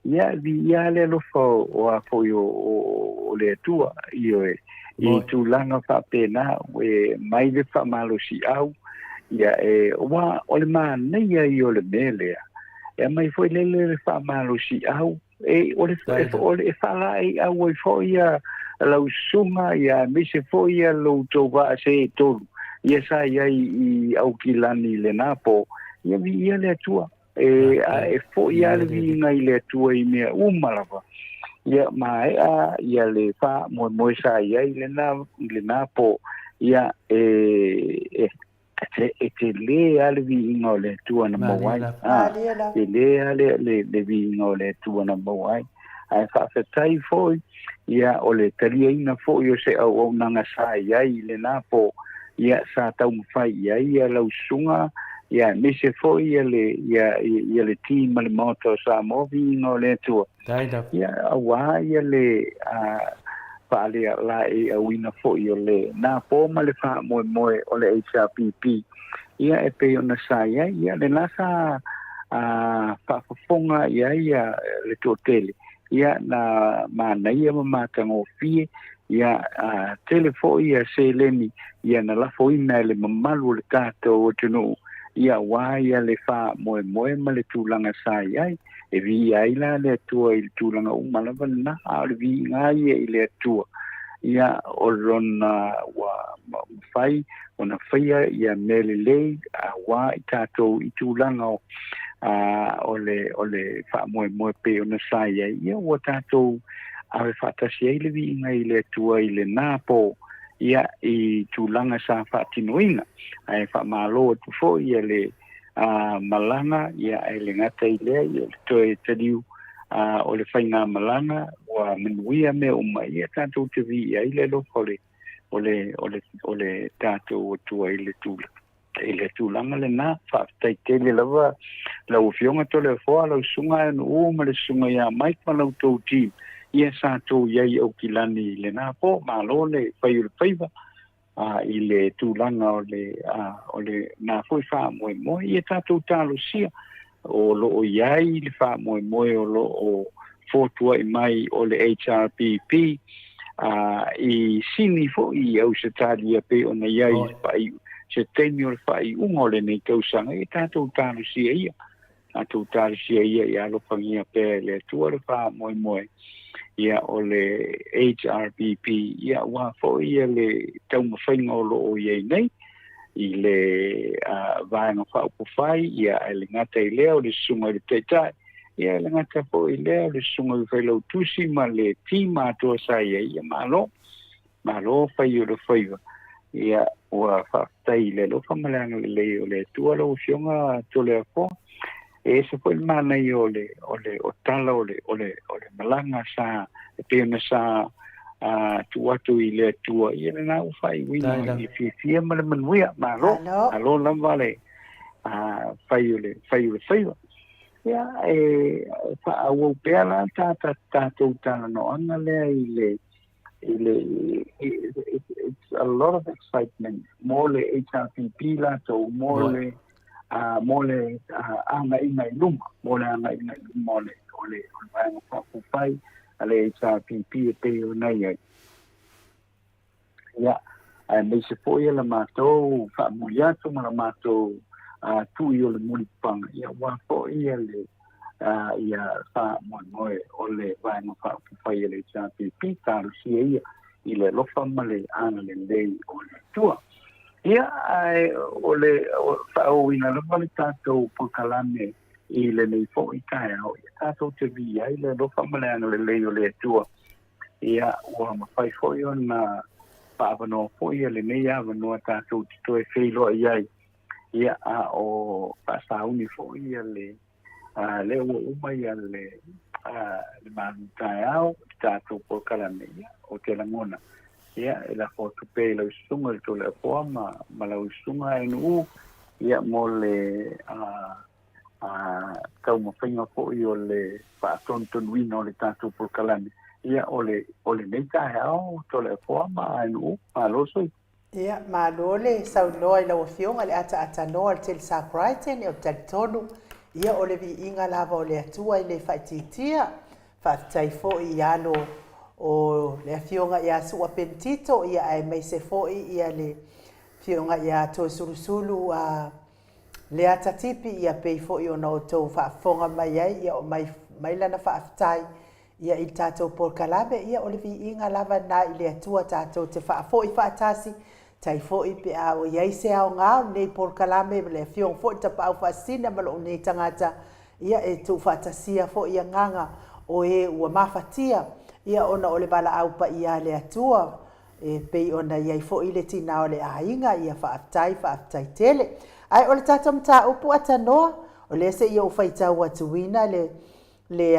Speaker 3: Ia, viia le alofa o a foi o, o, o le Atua, ioe, i tulaga faapena, e mai le faamalosiau, ia, e, ua, o le manaia ia o le mea lea, e aumai foi lele le faamalosiau, e, o le, e, o le, e faalaeiau ai foi ia lau susuga, ia, aemaise foi ia lo outou vaa se e tolu, ia sa i ai i Aukilani i lena po, ia viia le Atua. E, a e foʻi lava le viiga i le Atua i mea uma lava. Ia maea ia le faamoemoe sa i ai lena, i lena po, ia e, e, e tele lava le viiga o le Atua na maua ai. Ah, tele lava le, le, le viiga o le Atua na maua ai. Ae faafetai foi, ia o le taliaina foi o se auaunaga sa i ai i lena po, ia sa taumafai i ai ia lau susuga, ia aemaise foi ia le, ia, ia le team ma le Maota o Samoa, viiga o le Atua. Ia auā ia le a, faalealaeiauina foi o le na po ma le faamoemoe o le HRPP, ia e pei ona sa i ai, ia lena sa a, faafofoga i ai ia le toatele, ia na manaia ma matagofie, ia a, tele foi ia seleni ia na lafoina e le mamalu o le tatou atunuu, ia auā ia le faamoemoe ma le tulaga sa i ai. E viia ai la le Atua i le tulaga uma lava lena, a o le viiga ia i le Atua, ia o lona ua mafai ona faia ia mea lelei auā i tatou i tulaga o, a, o le, o le faamoemoe pei ona sa i ai, ia ua tatou ave faatasi ai le viiga i le Atua i lena po, ia i tulaga sa faatinoina. Ae faamalo atu foi ia le a, malaga, ia e le gata i lea, ia o le toe taliu a, o le faigamalaga ua manuia mea uma, ia tatou te viia ai le alofa o le, o le, o le, o le tatou Atua i le tulaga i le tulaga lena. Faafetai tele lava lau Afioga Toleafoa, lau Susuga Ainuu ma le Susuga ia Mike ma la outou team, ia sa tou i ai i Aukilani i lena po. Malo le fai o le faiva a, i le tulaga o le, a, o le na foi faamoemoe. Ia tatou talosia o lo o i ai le faamoemoe o lo o fotuai mai o le HRPP, I Sini foi i Ausetalia pei ona i ai i se taimi o le faaiuga o lenei tausaga, ia tatou talosia ia, tatou talosia ia ia alofagia pea e le Atua le faamoemoe ia o le HRPP, ia aua foi ia le taumafaiga o lo o i ai nei i le Vaega Faaupufai, ia ae le gata i lea o le susuga i le Taitai, ia e le gata foi i lea o le susuga i le Failautusi ma le team atoa sa i ai, ia malo, malo fai o le faiva. Ia ua faafetai i le alofa ma le agalelei o le Atua lau Afioga Toleafoa. E ese foi le manaia o le o le o tala o le o le o le malaga sa e pei ona sa tuu atu i le Atua, ia lena ua faaiuina i le fiafia ma le manuia. Malo, malo lava le fai o le fai o le faiva. Ia, e faaauau pea la ta tatou talanoaga lea i le i le it's a lot of excitement mo le HRPP latou mo le mo le agaiga i luma, mo le agaiga i luma o le o le o le Vaega Faaupufai a le HRPP e pei ona i ai. Ia, aemaise foi le matou faamuli atu ma le matou tui o le mulipapaga, ia aua foi le ia faamoemoe o le Vaega Faaupufai a le HRPP, talosia ia i le alofa ma le agalelei o le Atua. Ia, ae o le faaauauina lava le tatou polokalame i lenei foi taeao, ia tatou te viia ai le alofa ma le agalelei o le Atua. Ia, ua mafai foi ona faaavanoa foi ia lenei avanoa tatou te toe feiloai ai, ia, a o faasauni foi ia le lea ua uma ia le le malu taeao i le tatou polokalame. Ia, ou te lagona, ia, e lafo atu pea i lau susuga i le Toleafoa ma ma lau susuga NU, ia, mo le taumafaiga foi o le faatonutonuina o le tatou polokalame, ia, o le o lenei taeao, Toleafoa ma ANU. Malo sui.
Speaker 1: Ia, malo le saunoa i lau Afioga i le ataatanoa o le tele sa Crichton, ou te talitonu, ia, o le viiga lava o le Atua e le faaitiitia. Faafetai foi i alo o le Afioga ia Su'a Penitito, ia, aemaise foi ia le Afioga ia Toesulusulu a Leata Tipi, ia pei foi ona outou faafofoga mai ai, ia o mai, mai lana faafetai ia i le tatou polokalame, ia o le viiga lava lena i le Atua tatou te faafoi faatasi, tai foi pe a o i ai se aoga o lenei polokalame ma le Afioga foi Tapaau Faasisina ma lou nei tagata, ia e tuufaatasia foi agaga o e ua mafatia, ia ona o le valaau paia a le Atua. E pei ona i ai foi le tina o le aiga, ia faafetai, faafetai tele. Ae o le tatou mataupu atanoa, o lea se i ou faitau atuina le, le,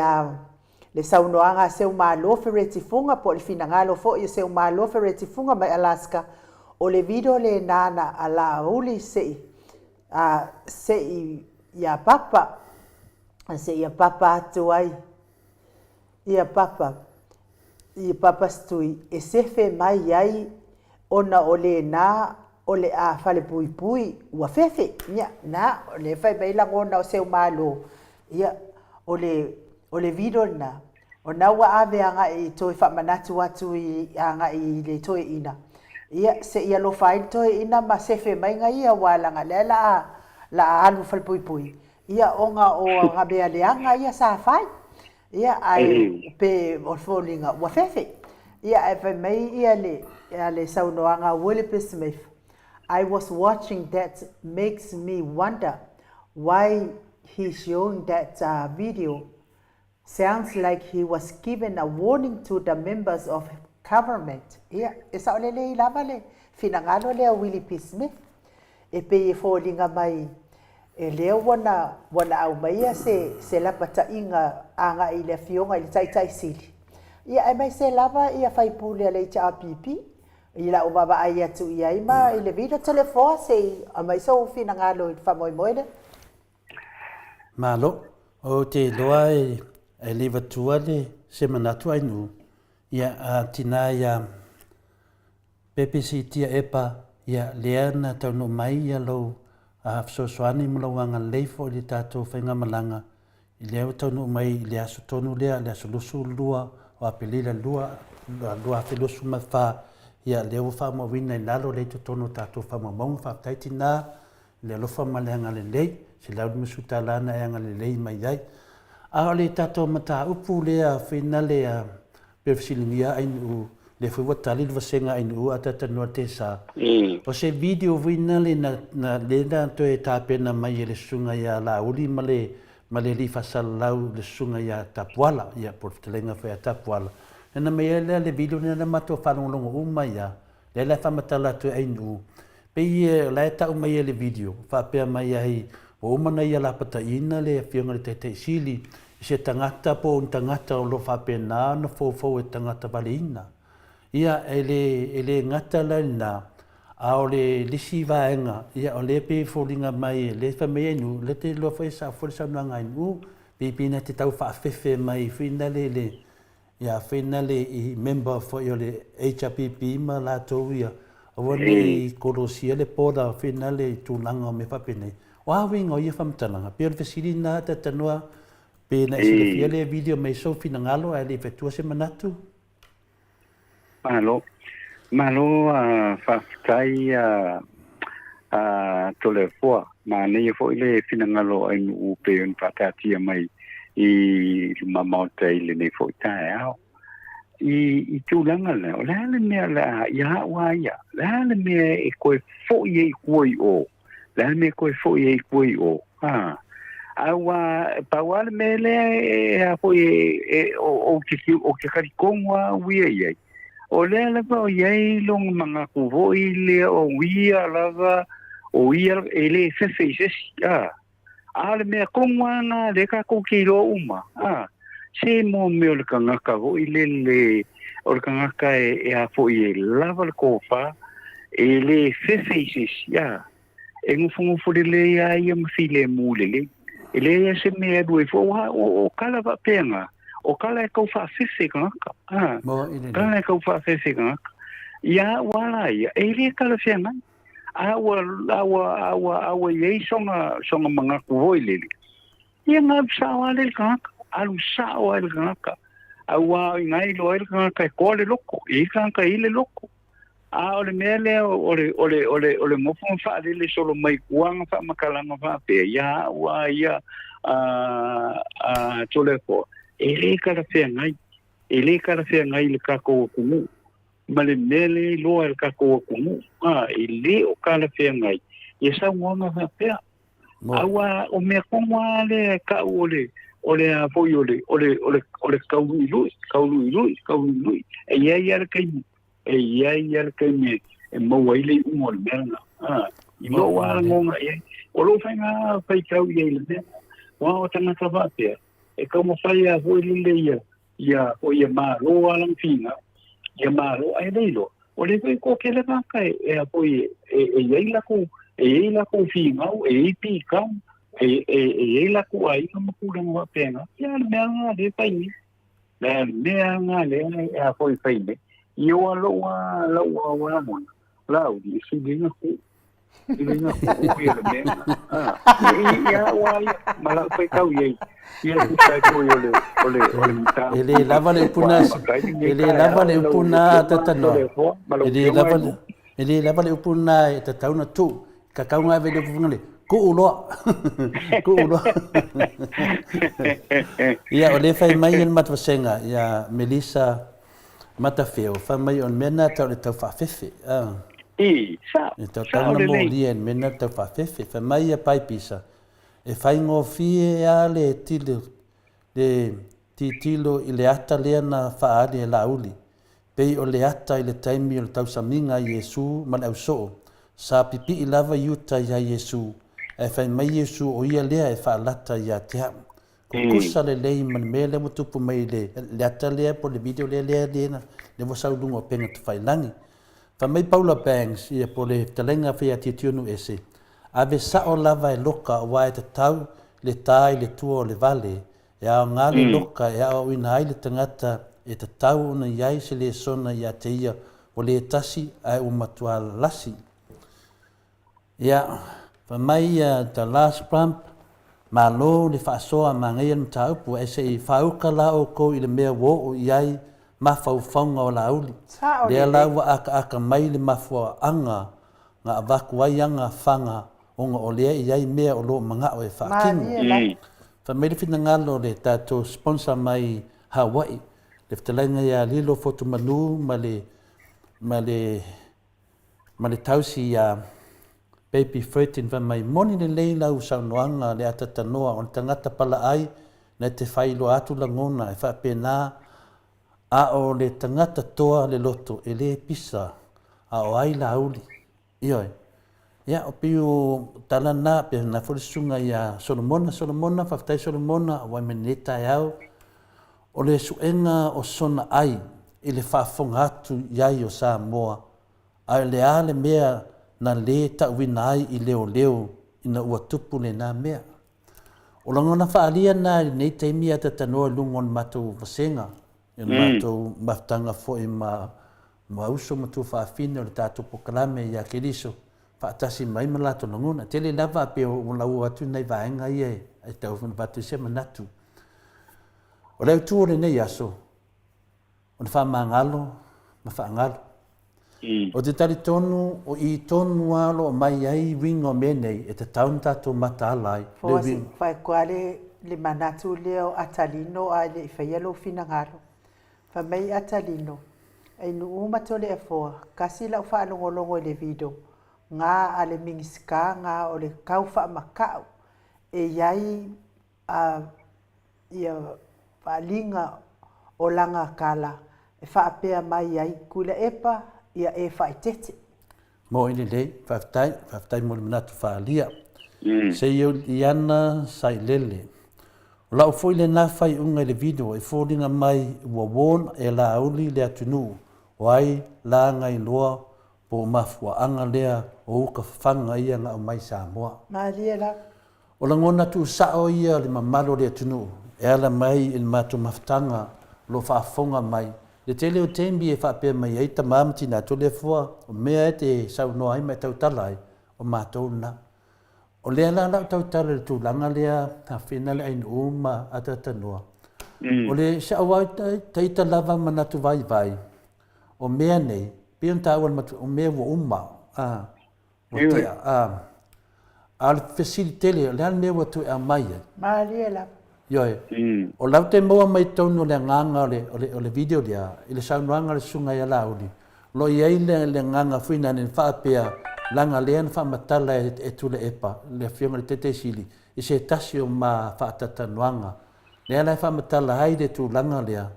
Speaker 1: le saunoaga a Seumalo Fereti Fuga, po o le finagalo foi o Seumalo Fereti Fuga mai Alaska, o le video lena na alauli se i, a, se i ia papa, se i papa atu ai. Ia papa, ia papa stui e sefe mai ai ona o lena o le a falepuipui ua fefe. Ia, na, o lea fai mai lagona o Seumalo, ia, o le, o le video lena, ona ua ave agai i toe faamanatu atu i agai i le toeaina, ia, se i alofa ai le toeaina ma sefe mai ga ia, aua leaga lea la a, la a alu falepuipui, Ia ona o nga mea leaga ia sa fai. Ia ae pe o le foliga ua fefe. Ia ae fai mai ia le ia le saunoaga a Willoughby Smith, I was watching that makes me wonder why he showing that video Sounds like he was given a warning to the members of government. Ia, e sao lelei lava le finagalo lea o Willie P. Smith, e pei e foliga mai e lea ua na, ua na aumaia se, se lapataiga agai i le Afioga i le Taitai Sili. Ia, aemaise lava ia faipule a le HRPP, i lau vaavaai atu i ai ma i le video telefoa se i aumai sou finagalo i le faamoemoe lea.
Speaker 2: Malo. Ou te iloa e le vatua le se manatu ai nu, ia a tina ia Pepe Siitia Epa, ia lea na taunuu mai ia lou fesoasoani ma lou agalelei foi i le tatou faigamalaga i lea ua taunuu mai i le aso tonu lea, le aso 22 o Aperila 2. 2024, ia lea ua faamauina i lalo lea i totonu o tatou faamaumauga. Faafetai tinā i le alofa ma le agalelei, $150 na e agalelei mai ai. A o le tatou mataupu lea finale a pei ona fesiligia Ainuu, lea foi ua tali le vasega Ainuu a talatalanoa le Tesa. O se video foi lea na, na, lea na toe tapena mai e le susuga ia Laauli ma le, ma le alii faasalalau le susuga ia Tapuala, ia po o le fetalaiga foi ia Tapuala. Na aumai ai lea le video lea na matou faalogologo uma ai lava, lea la e faamatala atu e Ainuu, pei o la e tau mai e le video, faapea mai ai, ua uma ona ia lapataiina le Afioga i le Taitai Sili i se tagata po o ni tagata o lo o faapena ona foufou e tagata valeina. Ia, e le, e le gata la i lena, a o le isi vaega, ia, o lea e pei e foliga mai, lea e fai mai Ainuu, lea e te iloa foi e sao foi le saunoaga a Ainuu, pei, pei na te tau faafefe mai foi lea i le, ia foi lea i member foi o le HRPP ma latou ia, aua ne i kolosia le border foi lea i tulaga o mea faapenei. O a uiga o ia faamatalaga? Pei o le fesili lena Tatanoa, pe na e silafia lea video mai sou finagalo ae le i faitua se manatu?
Speaker 3: Malo. Malo faafetai a Toleafoa. Manaia foi le finagalo o Ainuu pei ona faataatia mai i luma maota i lenei foi taeao. I, i tulaga lea, o le a le mea o le a, ia au a ia, le a le mea e toe foi ai i tua i o, le a le mea e toe foi ai i tua i o, a. A ua, pau lava le mea lea e, a foi e, e, o, o, te, o te talitonu lava au ia i ai, o lea lava o i ai lona manatu foi lea o ia lava, o ia, e le fefe i se isi, a. A o le mea tonu lava lena lea tatou te iloa uma, a, se mo mea o le tagata foi lele, o le tagata e, e a foi e lava le tofa, e le fefe i se isi, a, e nofonofo lelei lava ia ma filemu lelei. E leai lava se mea e alu ai fua, aua o, o tala faapena, o tala e tau faafefe i tagata, a, tala e tau faafefe i tagata. Ia au lava la ia, e le talafeagai. A ua, a ua, a ua, a ua i ai sona, sona manatu foi lele, ia na alu sao lava le tagata, alu sao lava le tagata. Aua o ina e iloa ai le tagata e toa le loto, e i ai tagata e i le loto. A o le mea lea o le, o le, o le, o le nofo ma faalele solo mai tua ana faamatalaga faapea, ia au lava ia a, a Toleafoa, e le talafeagai, e le talafeagai i le tatou atunuu. ma le mea lea e iloa e le tatou atunuu, a, e le o talafeagai ia saunoaga faapea. Aua o mea tonu lava lea e tau o le, o le a foi o le, o le, o le, o le tauluilui, tauluilui, tauluilui. E i ai lava le taimi, e i ai lava le taimi e maua ai le iuga o le mea lena. A, i lou lava lagona i ai, o lou faiga faitau i ai i le mea lena. Aua o tagata faapea, e taumafai lava foi lele ia, ia foi ia malo lava lana finau, ia malo ae le iloa, o lea foi e toatele tagata e, e a foi e, e i ai latou, e i ai latou finau, e i ai pikau, e, e, e i ai latou aiga ma tulaga faapena. Ia o le mea lena lea e fai nei. Le mea lena lea e a foi e fai nei. Ia ua lou a, lau a ua lagona, Laauli, e sili ku sili ku ia le mea. Ah, ia ua ia, ma lau faitau i ai. Ia tusa ai foi o le, o le, o le mataupu.
Speaker 2: E le lava le upu na, e le lava le upu na Tatanoa. E le lava, e le lava le upu na e tatau ona tuu. Tatau ona ave le upu foi lele, tuu loa. Tuu loa. Ia, o lea e fai mai le matou vasega ia Melissa Matafeo, fai mai o le mea lena tau o le tau faafefe. A.
Speaker 3: I, sao,
Speaker 2: E tatau
Speaker 3: sao
Speaker 2: ona
Speaker 3: lelei.
Speaker 2: molia i le mea lena tau faafefe. Fai mai ia Paipisa, e faigofie lava le tilo, le tilotilo i le ata lea na faaali e Laauli, pei o le ata i le taimi o le tausamiga a Iesu ma le ausoo, sa pipii lava Iuta iā Iesu, ae fai mai Iesu o ia lea e faalata ia te au. Tutusa lelei ma le mea lea ua tupu mai i le ata lea po o le video lea lea lea lea ua sau i luga o upega tafailagi. Fai mai Paula Bangs, ia po o le fetalaiga fai ia Tietio Nuuese, Ave sao lava e loka aua e tatau le ta i le tua o le vale, e aoga le loka e aoaoina ai le tagata e tatau ona i ai se lesona ia te ia ua le tasi ae ua matua lasi. Ia, fai mai ia The Last Plump, Malo le faasoa manaia le mataupu, ae se i faauka la outou i le mea ua oo i ai mafaufauga o Laauli, lea la ua akaaka mai le mafuaaga na avatu ai ana faga ona o lea e i ai mea o lo o manao e faatino. Fai mai le finagalo o le tatou sponsor mai Hawaii, le fetalaiga ia Lilo Fotumanu ma le ma le ma le tausi ia Baby Furtin fai mai, moni lelei lau saunoaga le atatanoa o le tagata palaai na te faailoa atu lagona e faapena a o le tagata toa le loto e le pisa a o ai Laauli. Ioe. Ia, o pei o tala na, pei ona foi le susuga ia Solomona. Solomona, faafetai Solomona, ua mai lenei taeao, o le suega o sona ai i le faafofoga atu i ai o Samoa, a o le a le mea na le tauina ai i leoleo ina ua tupu lena mea. O lagona faaalia na i lenei taimi a tatanoa i luga o le matou vasega, i le matou mafutaga foi ma ma uso ma tuafafine o le tatou polokalame ia Keriso, faatasi mai ma latou lagona. Tele lava pei ua lauo atu nai vaega ia e tau avatu ai se manatu. O le autu o lenei aso, o le faamagalo ma faagalo. Ou te talitonu o i tonu lava o lo o mai ai uiga o mea nei e tatau ona tatou mataala ai. Le uiga.
Speaker 1: Faikoa le manatu lea o Atalino ae le i faia lou finagalo. Fai mai Atalino, Ei nuu ma Toleafoa, kasi lau faalogologo i le video nga a le Minisita nga o le kau faamakau e iai a ia faaliga o langa kala e faapea mai ai Tuilaepa ia e faaeteete.
Speaker 2: Moi lelei, faafetai, faafetai mo le manatu faaalia. Seioliana Sailele, O lau foi lena faaiuga i le video e foliga mai ua warn e Laauli le atunuu o ai la na iloa po o mafuaaga lea o uka fafaga ia na aumai Samoa.
Speaker 1: Malie lava.
Speaker 2: O lagona tuusao ia o le mamalu o le atunuu e ala mai i le matou mafutaga o lo o faafofoga mai. Le tele o taimi e faapea mai ai tama ma tina, Toleafoa, o mea e te saunoa ai ma e tautala ai, o matou lena. O lea la lau tautala i le tulaga lea Hafina le Ainuu ma Ataatanoa, o le si au ita lava manatu vaivai, o mea nei, pei ona taua e le matua, o mea ua uma, ua tea, a o le fesili tele, o le a le mea ua toe aumai ai?
Speaker 1: Malie lava.
Speaker 2: Ioe. O lau te maua mai totonu o le agaga o le video lea, i le saunoaga a le Susuga ia Laauli, o lo o i ai le agaga foi lea na faapea, leaga lea na faamatala e Tuilaepa, le Afioga i le Taitaisili, i se tasi o ma faatatalanoaga. Lea la e faamatala ai le tulaga lea,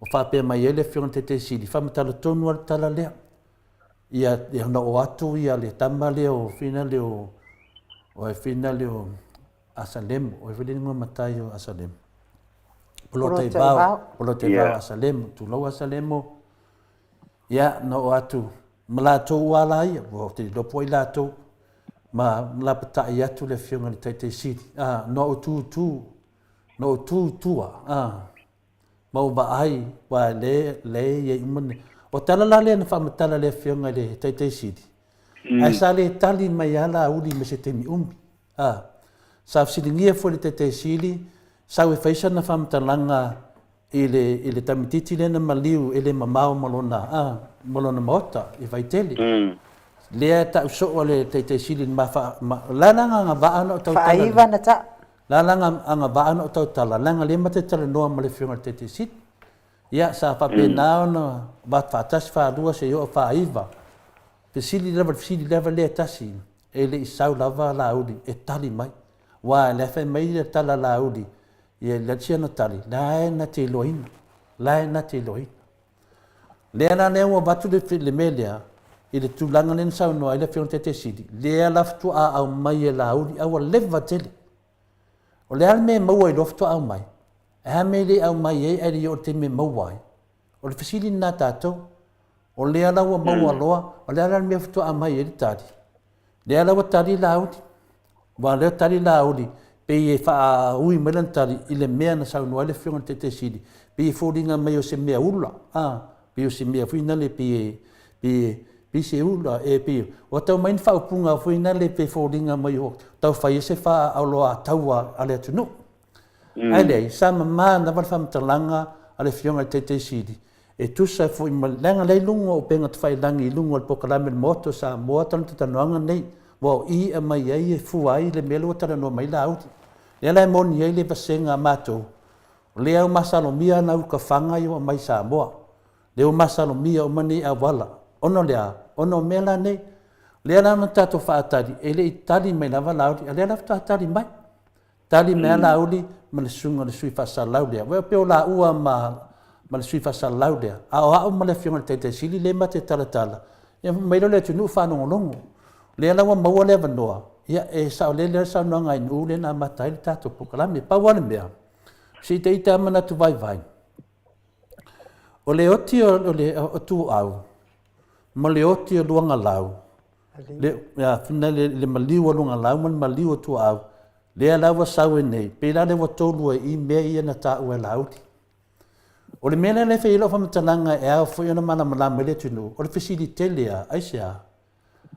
Speaker 2: ua faapea mai ai le Afioga i le Taitaisili, faamatala tonu lava le tala lea. Ia, ia na oo atu ia le tama lea o Fina lea o, o ai Fina lea o Asalemo, o ai foi le igoa matai o Asalemo? Polotaivao, Polotaivao Asalemo, tulou Asalemo. Ia, na oo atu ma latou ua ala ia, ua te iloa po o ai latou, ma lapatai atu le Afioga i le Taitaisili. Ah, na ou tutu, na ou tu i tua, ah, ma ou vaai, aua le, le i ai uma ni. O tala la lea na faamatala e le Afioga i le Taitaisili, ae sa le tali mai lava Laauli ma se taimi umi. A. Sa fesiligia foi le Taitaisili, sau e fai sana faamatalaga i le, i le tamaitiiti lea na maliu e le mamao ma lona, a, ma lona maota i Vaitele. Lea e tau soo a le Taitaisili i le ma, ma, o le a la agavaa na o tautala nei?
Speaker 1: Faaiva na ta.
Speaker 2: O le a la agavaa na o tautala, leaga lea ma te talanoa ma le Afioga i le Taitaisili. Ia, sa faapena ona avatu faatasi, faalua seia oo faaiva. Fesili lava, le fesili lava lea e tasi. E le i sau lava Laauli e tali mai. Aua o la e fai mai le tala a Laauli, ia i si ana tali, la e na te iloaina, la e na te iloaina. Lea la lea ua avatu le, le mea lea, i le tulaga lea na saunoa ai le Afioga i le Taitaisili, lea la faatoa aumai e Laauli, a ua leva tele. O le a le mea e maua ai loa faatoa aumai? Ae a mea e le aumai ai ae le i oo i le taimi e maua ai? O le fesili lena a tatou. O lea la ua maua loa, o le a la le mea faatoa aumai ai le tali? Lea la ua tali Laauli. Aua o lea ua tali Laauli, pei e faaui mai lana tali i le mea na saunoa ai le Afioga i le Taitaisili, pei e foliga mai o se mea ula, a, pei o se mea foi lea pei e, pei e, pei se ula, e pei ua tau mai ni faaupuga foi lea pei e foliga mai ua tau fai ai se faaoloataua a le atunuu. Ae leai, sa mama lava le faamatalaga a le Afioga i le Taitaisili. E tusa foi ma, leaga lea i luga o upega tafailagi i luga o le polokalame a le Maota o Samoa talanoa nei, ua o i e aumai ai e fua ai le mea lea ua talanoa mai ai Laauli. Lea la e moni ai le vasega a matou, o lea ua masalomia ana uka faga ia ua aumai i Samoa. Lea ua masalomia uma nei auala. Ona o le a? Ona o mea la nei. Lea la na tatou faatali, e le i tali mai lava Laauli, a o lea la faatoa tali mai. Tali mai lava Laauli ma le susuga i le sui faasalalau lea. Ua pei o laua ma ma le sui faasalalau lea, a o au ma le Afioga i le Taitai Sili lea ma te talatala, ia fai mai lea o le atunuu faalogologo. Lea la ua maua le avanoa, ia e saolele lava le saunoaga a Ainuu lea na amata ai le tatou polokalame. Pau lava le mea, se ita ita lava manatu vaivai, o le oti o le o Tuuau ma le oti o Luagalau, le, le, le maliu o Luagalau ma le maliu o Tuuau, lea la ua sau ai nei, pei la lea ua tolu ai i mea ia na taua e Laauli. O le mea lea e fai ai lau faamatalaga e ao foi ona malamalama ai le atunuu, o le fesili tele lava, aisea?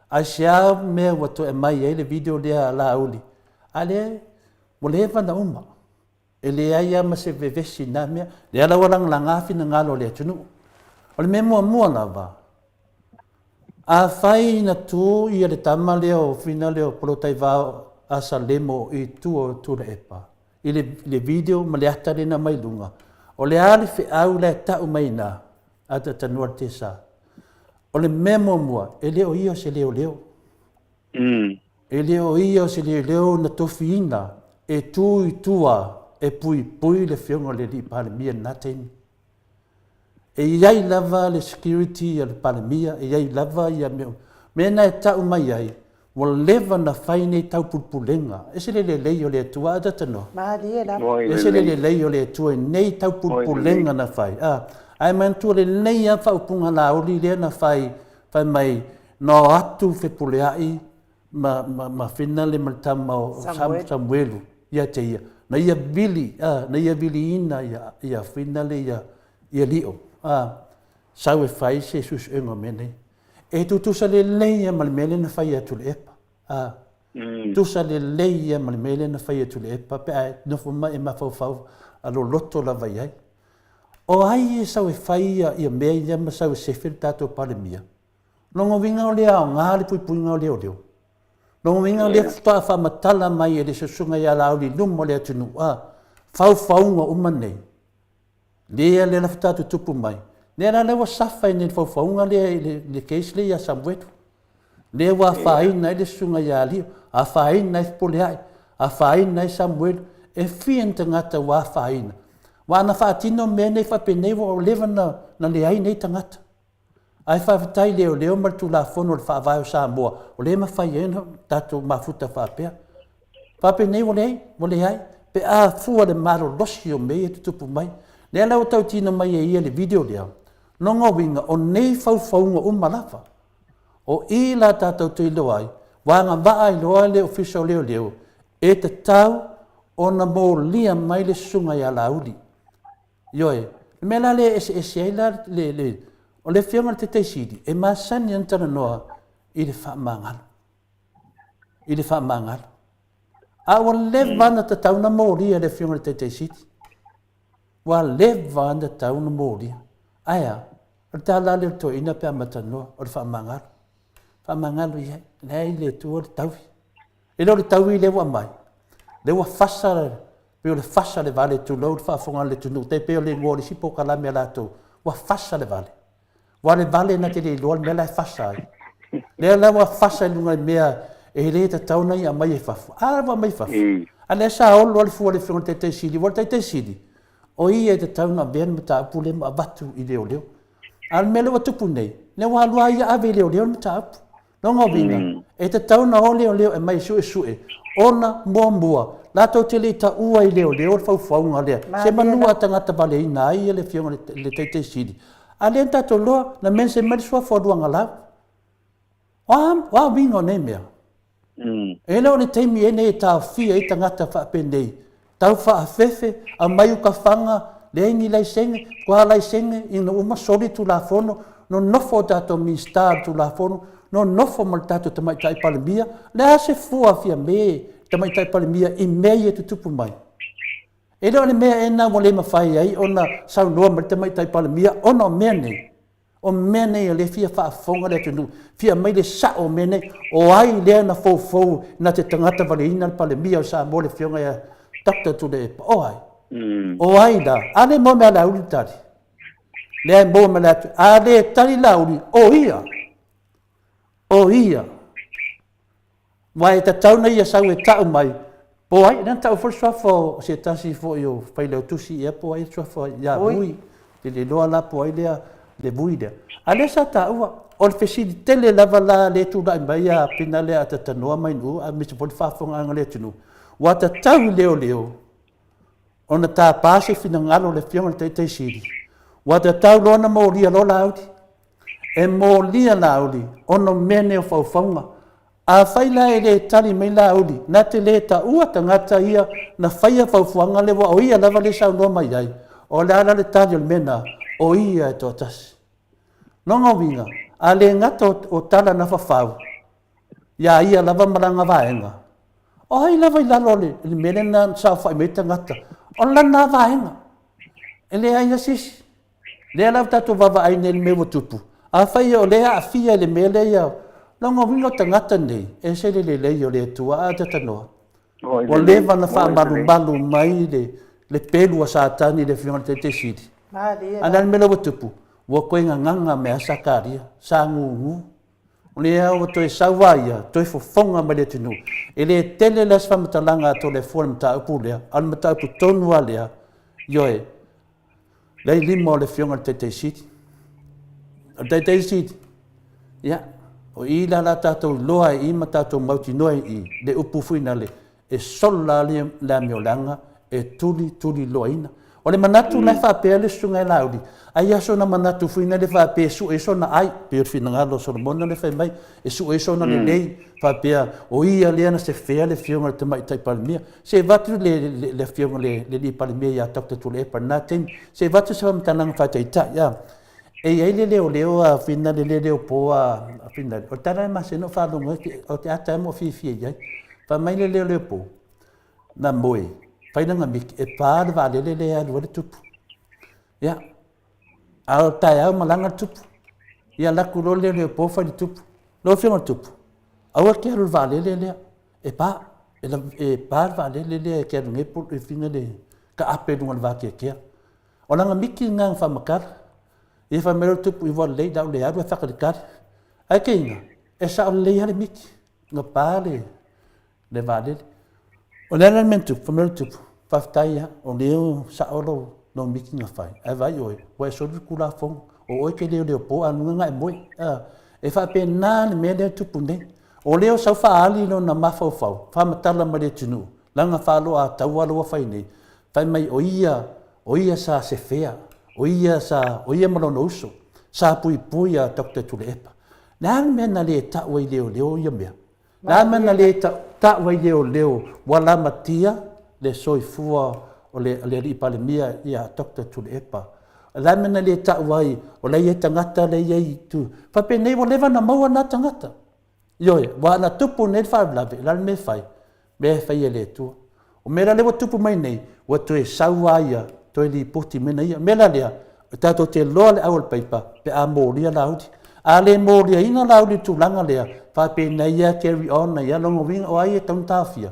Speaker 2: Aisea mea ua toe aumai ai le video lea a Laauli, a lea ua leva ona uma. E leai lava ma se vevesi i na mea. Lea la ua lagalaga finagalo o le atunuu. O le mea muamua lava, afai na tu ia le tama lea o Fina lea o Polataivao a Salemo i tua o Tuilaepa i le, le video ma le ata lea na aumai i luga, o le a le feau la e tau mai i ina a Tatanua le Tesa? O le mea muamua, e le o ia o se leoleo. E le o ia o se leoleo na tofiina e tu i tua e puipui le Afioga i le Alii Palemia i lena taimi. E i ai lava le security a le Palemia, e i ai lava ia mea uma. Mea na e tau mai ai, ua leva ona fai nei taupulepulega. E ese le lelei o le Atua, a Tatanoa?
Speaker 1: Malie lava.
Speaker 2: E ese le lelei o le Atua i nei taupulepulega na fai. A, ae manatua lelei lava faaupuga Laauli lea na fai, fai mai, na o atu Fepuleai ma, ma, ma Finale ma le tama o Samuelu ia te ia, na ia vili, a, na ia viliina ia, ia Finale ia, ia Lio, a, sau e fai se suesuega o mea nei. E tutusa lelei ia ma le mea lea na fai e Tuilaepa, a, tusa lelei ia ma le mea lea na fai e Tuilaepa pe a e nofo mai e mafaufau a loloto lava i ai. O ai e sau e fai ia, ia mea ia ma sau e sefe le tatou Palemia? Lona uiga o le aoga le puipuiga o leoleo. Lona uiga o lea faatoa faamatala mai e le susuga ia Laauli i luma o le atunuu, a, faufauga uma nei, lea lea la faatoa tutupu mai. Lea la lea ua safa ai nei i le faufauga lea i le, le case lea ia Samuelu. Lea ua afaina ai le susuga ia Alio, afaina ai Fepuleai, afaina ai Samuelu. E fia ni tagata ua afaina. Aua ana faatino mea nei faapenei ua leva na, na leai nei tagata. Ae faafetai i leoleo ma le Tulafono o le Faavae o Samoa, o lea e mafai ai ona tatou mafuta faapea. Faapenei ua leai, ua leai, pe a fua le malolosi o mea ia e tutupu mai. Lea la ua tautino mai e ia le video lea, lona uiga o nei faufauga uma lava, o i la tatou te iloa ai, ua agavaa ai loa le Ofisa o Leoleo e tatau ona molia mai le susuga ia Laauli. Ioe. O le mea la lea e eseese ai la le, le, o le Afioga i le Taitai Sili, e masani ona talanoa i le faamagalo. I le faamagalo. A ua leva ona tatau ona molia le Afioga i le Taitai Sili. Ua leva ona tatau ona molia. Ae a? O le tala lea o le toeaina pe a matalanoa, o le faamagalo. Faamagalo i ai. Leai le Atua le taui. E le o le taui lea ua aumai, lea ua fasa pei o le fasa le vale, tulou le faafofoga a le atunuu, tai pei o le igoa o le isi polokalame a latou, ua fasa le vale. Ua le vale na te le iloa le mea la e fasa ai. Lea la ua fasa i luga i mea e le tatau ona ia aumai e fafo. A ua aumai i fafo. A lea sa olo lava le fua a le Afioga i le Taitai Sili, aua o le Taitai Sili, o ia e tatau ona avea le mataupu lea ma avatu i leoleo. A o le mea lea ua tupu nei, lea ua alu lava ia ave i leoleo le mataupu. Lona uiga, e tatau ona o leoleo e aumai e suesue, ona, muamua, latou te le i taua i leoleo le faufauga lea, se manu a tagata valeina ai le Afioga i le Taitai Sili. A lea na tatou iloa, na mention mai le suafa o Luagalau. O a, o a uiga o nei mea? E le o le taimi ea nei e taofia ai tagata faapenei, tau faafefe, aumai uka faga, leai ni laisene, toa laisene ina ua uma soli Tulafono, nonofo o tatou Minisita o le Tulafono, nonofo ma le tatou Tamaitai Palemia, le a se fua a Fiame, Tamaitai Palemia i mea ia e tutupu mai? E le o le mea ea lena ua le mafai ai ona saunoa mai le Tamaitai Palemia ona o mea nei. O mea nei o lea e fia faafofoga le atunuu, fia aumai le sao o mea nei. O ai lea na foufou na te tagata valeina le Palemia o Samoa le Afioga ia Doctor Tuilaepa? O ai? O ai la? A le maua mai a Laauli le tali? Lea e maua mai le atu. A le tali Laauli, o ia. O ia. Aua e tatau na ia sau e tau mai, po o ai, lea na tau foi le suafa o se tasi foi o Failautusi ea po o ai le suafa ia Vui, e le iloa la po o ai lea, le Vui lea. A o lea sa taua, o le fesili tele lava la lea e tulai mai a pina lea a tatanoa mai nuu aemaise foi le faafofogaaga a le atunuu, ua tatau i leoleo ona tapa se finagalo o le Afioga i le Taitai Sili, ua tatau loa ona molia loa Laauli. E molia Laauli ona o mea nei o faufauga. Afai la e le tali mai Laauli, na te le taua tagata ia na faia faufuaga lea, aua o ia lava lea e saunoa mai ai, o le a la le tali o le mea lena? O ia e toatasi. Lona uiga, a le gata o tala na fafau ia ia lava ma lana vaega, o ai lava i lalo o le mea lea na saofai mai ai tagata, o lana vaega, e leai lava se isi. Lea la ua tatou vaavaai nei i le mea ua tupu, afai o lea e aafia i le mea lea ia, lona uiga o tagata nei, e ese le lelei o le Atua, a tatanoa, ua leva ona faamalumalu mai le pelu a Satani i le Afioga i le Taitai Sili. A o le a le mea lea ua tupu? Ua toe gagaga mai lava Sakaria, sa gugu. O lea ua toe sau lava ia, toe fofoga mai le atunuu. E le tele la se faamatalaga a Toleafoa i le mataupu lea, a o le mataupu tonu lava lea, ioe, lea i lima o le Afioga i le Taitai Sili. O le Taitai Sili, ia, o i la la tatou iloa ai i i ma tatou mautinoa i i le upu foi lale, e solo la le amioleaga e tulituliloaina. O le manatu la e faapea le Susuga ia Laauli, ai lava sona manatu foi lea faapea e sue ai sona ai, pei o le finagalo o Solomona lea fai mai, e sue ai sona lelei, faapea o ia lea na sefea le Afioga i le Tamaitai Palemia. Se i avatu le Afioga i le Alii Palemia ia Doctor Tuilaepa i lena taimi, se i avatu se faamatalaga faataitai, a. E i ai le leoleo a Finale, le leoleo po a Finale, o le tala lea masani ona ou faalogo ai, o te ata lava ma ou fiafia i ai. Fai mai le leoleo po, na moe, fai lana miki, e pa le vaalele lea e alu ai le tupu. Ia, a o le taeao malaga le tupu. Ia alu atu loa le leoleo po fai i le tupu, lau Afioga i le Tupu, aua e te alu i le vaalele lea, e pa, e pa le vaalele lea e te alu nei e fina le taape i luga o le vateatea. O lana miti lena na faamatala. Ia fai mai loa le tupu, ua lelei, o le a ou le alu ae faatalitali. Ae teina, e sao lelei lava le miti, na pa le vaalele. O le a la le mea na tupu? Fai mai le tupu, faafetai lava, o lea ua sao lou miti na fai, ae vaai oe, ua e soli le Tulafono, o oe e te leoleo po, a o luga na e moe. E faapena le mea lea e tupu nei. O lea ua sau faaali lona mafaufau, faamatala mai le atunuu, lana faaloataua lea ua fai nei, Fai mai o ia, o ia sa sefea, o ia sa, o ia ma lona uso, sa puipui a Doctor Tuilaepa. Le a le mea na le tau ai i leoleo ia mea? Le a le mea na le tau ai i leoleo ua lamatia le soifua o le, o le Alii Palemia ia Doctor Tuilaepa? O le a le mea na le tau ai o la e i ai tagata la e i ai i tu? Faapenei ua leva ona maua na tagata. Ioe, aua ana tupu nei le faalavelave, o le a le mea e fai? Mea e fai e le Atua. O mea la lea ua tupu mai nei, ua toe sau lava ia, toe lipoti mai na ia. O mea la lea, e tatou te iloa le au o le paipa pe a molia Laauli. A le moliaina Laauli i le tulaga lea, faapena ia carry on ai lava. Lona uiga, o ai e tatau ona taofia?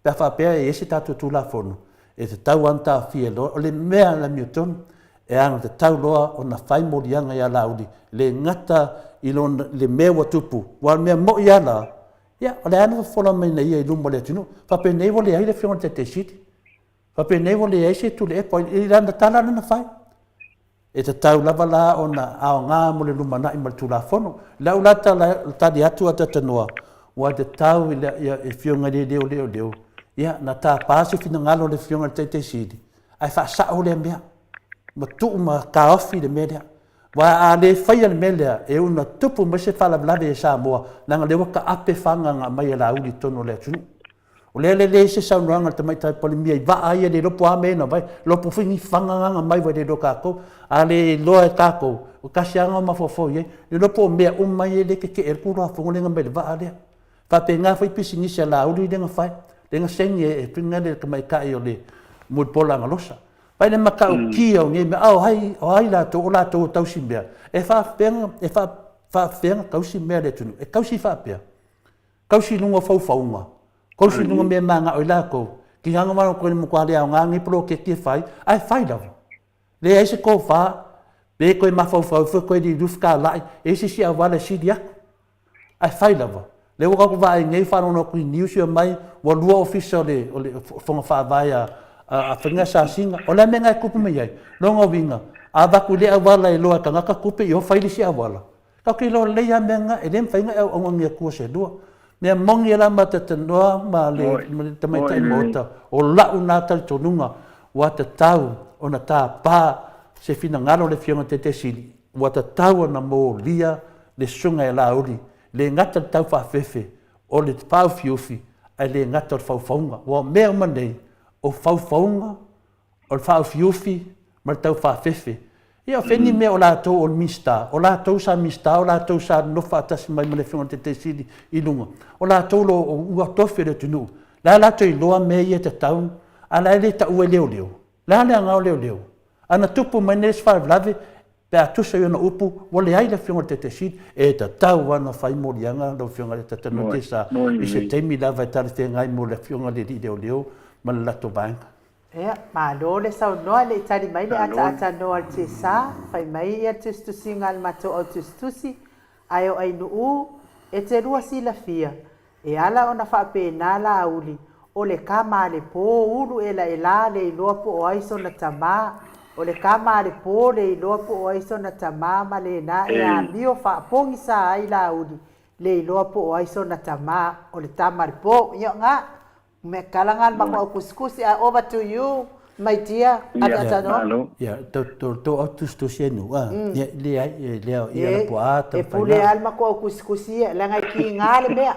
Speaker 2: Pe a faapea e i ai se tatou Tulafono, e tatau lava ona taofia loa. O le mea le amiotonu, e alagatatau loa ona fai moliaga ia Laauli, le gata i lona, le mea ua tupu, aua o le mea moni lava la, ia, o lea lava na fofola mai na ia i luma o le atunuu, faapenei ua leai le Afioga i le Taitai Sili, faapenei ua leai se Tuilaepa, i lana tala lea na fai. E tatau lava la ona aoga mo le lumanai ma le Tulafono. I lau la tala, tali atu a Tatanoa, ua tatau i le Afioga i le Leoleoleo, ia, na tapa se finagalo o le Afioga i le Taitai Sili, ae faasao lea mea, ma tuu ma taofi le mea lea. Aua a le faia le mea lea, e una tupu mai se faalavelave i Samoa, leaga o lea ua taape fagaga mai e Laauli i totonu o le atunuu. O lea e leai se saunoaga a le Tamaitai Palemia i vaa ia le iloa po o a mea na omai, iloa po foi ni fagagaga mai ua le iloa e tatou. A le iloa e tatou, o tasi lava lena o mafaufau i ai, le iloa po o mea uma ia lea e tetee ai le Tulafono lea na aumai i le vaa lea. E faapena foi pisinisi a Laauli lea na fai, lea na saini e le tamaitai o le Mulipola Agalosa. Pai le matautia o nei mea, a o ai, o ai latou, o latou o tausi mea, e faafefea, e faafefea ona tausi mea a le atunuu? E tausi faapea, tausi i luga o faufauga, tausi i luga o mea e manao ai latou, tiga ona valo atu matua le aoga lenei poloketi e fai, ae fai lava. Leai se tofa, pe toe mafaufau ifo toe liliu fetalai, e i ai se isi auala e sili atu. Ae fai lava. Lea ua tatou vaai nei faalogo atu i news omai ua lua ofisa o le o le fono faavae a a faiga sasina. O le a mea na e tupu mai ai? Lona uiga, a avatu i lea auala e iloa e tagata tupe ia fai le isi auala. Tatou te iloa lelei a mea na e le mafai ona e auauna ni Atua se lua. Mea moni e la ma talanoa ma le ma le tamaitai Maota, o la'u na talitonuga ua tatau ona tapa se finagalo o le Afioga i le Taitaisili, ua tatau ona molia le susuga ia Laauli, le gata i le taufaafefe, o le faaufiufi, ae le gata o le faufauga. Aua o mea uma nei, o faufauga, o le faaufiufi ma le taufaafefe. Ia o fea ni mea o latou o le Minisita, o latou sa Minisita, o latou sa nonofo faatasi mai ma le Afioga i le Taitai Sili i luga, o latou lo ua tofi e le atunuu. O le a latou iloa mea ia e tatau, a o la e le taua e leoleo. O le a le aoga o leoleo? A na tupu mai nei se faalavelave, Pe a tusa i ona upu, ua leai le Afioga i le Taitai Sili, e tatau lava ona fai moliaga lau Afioga i le Taitai Tesa i se taimi lava e talafeagai mo le Afioga i le Alii Leoleo ma le latou vaega.
Speaker 1: Ia, malo le saunoa, e le i tali mai le ataatanoa a le Tesa, fai mai ia le tusitusiga a le matou au tusitusi, ae o Ainuu, e te lua silafia, E ala ona faapena Laauli, o le kama a le po ulu elaela le iloa po o ai sona tama, o le kama a le po le iloa po o ai sona tama ma lena e amio faapogisa ai Laauli le iloa po o ai sona tama, o le tama a le po. Ia nga, mea kala nga le maku au kusikusi, ae over to you my dear, Ataatanoa.
Speaker 2: Ia, to to to au tusitusi e nu, a, ia, leai, e lea o ia la pua
Speaker 1: E pule lava le matou au kusikusi ia, leaga e kiga le mea.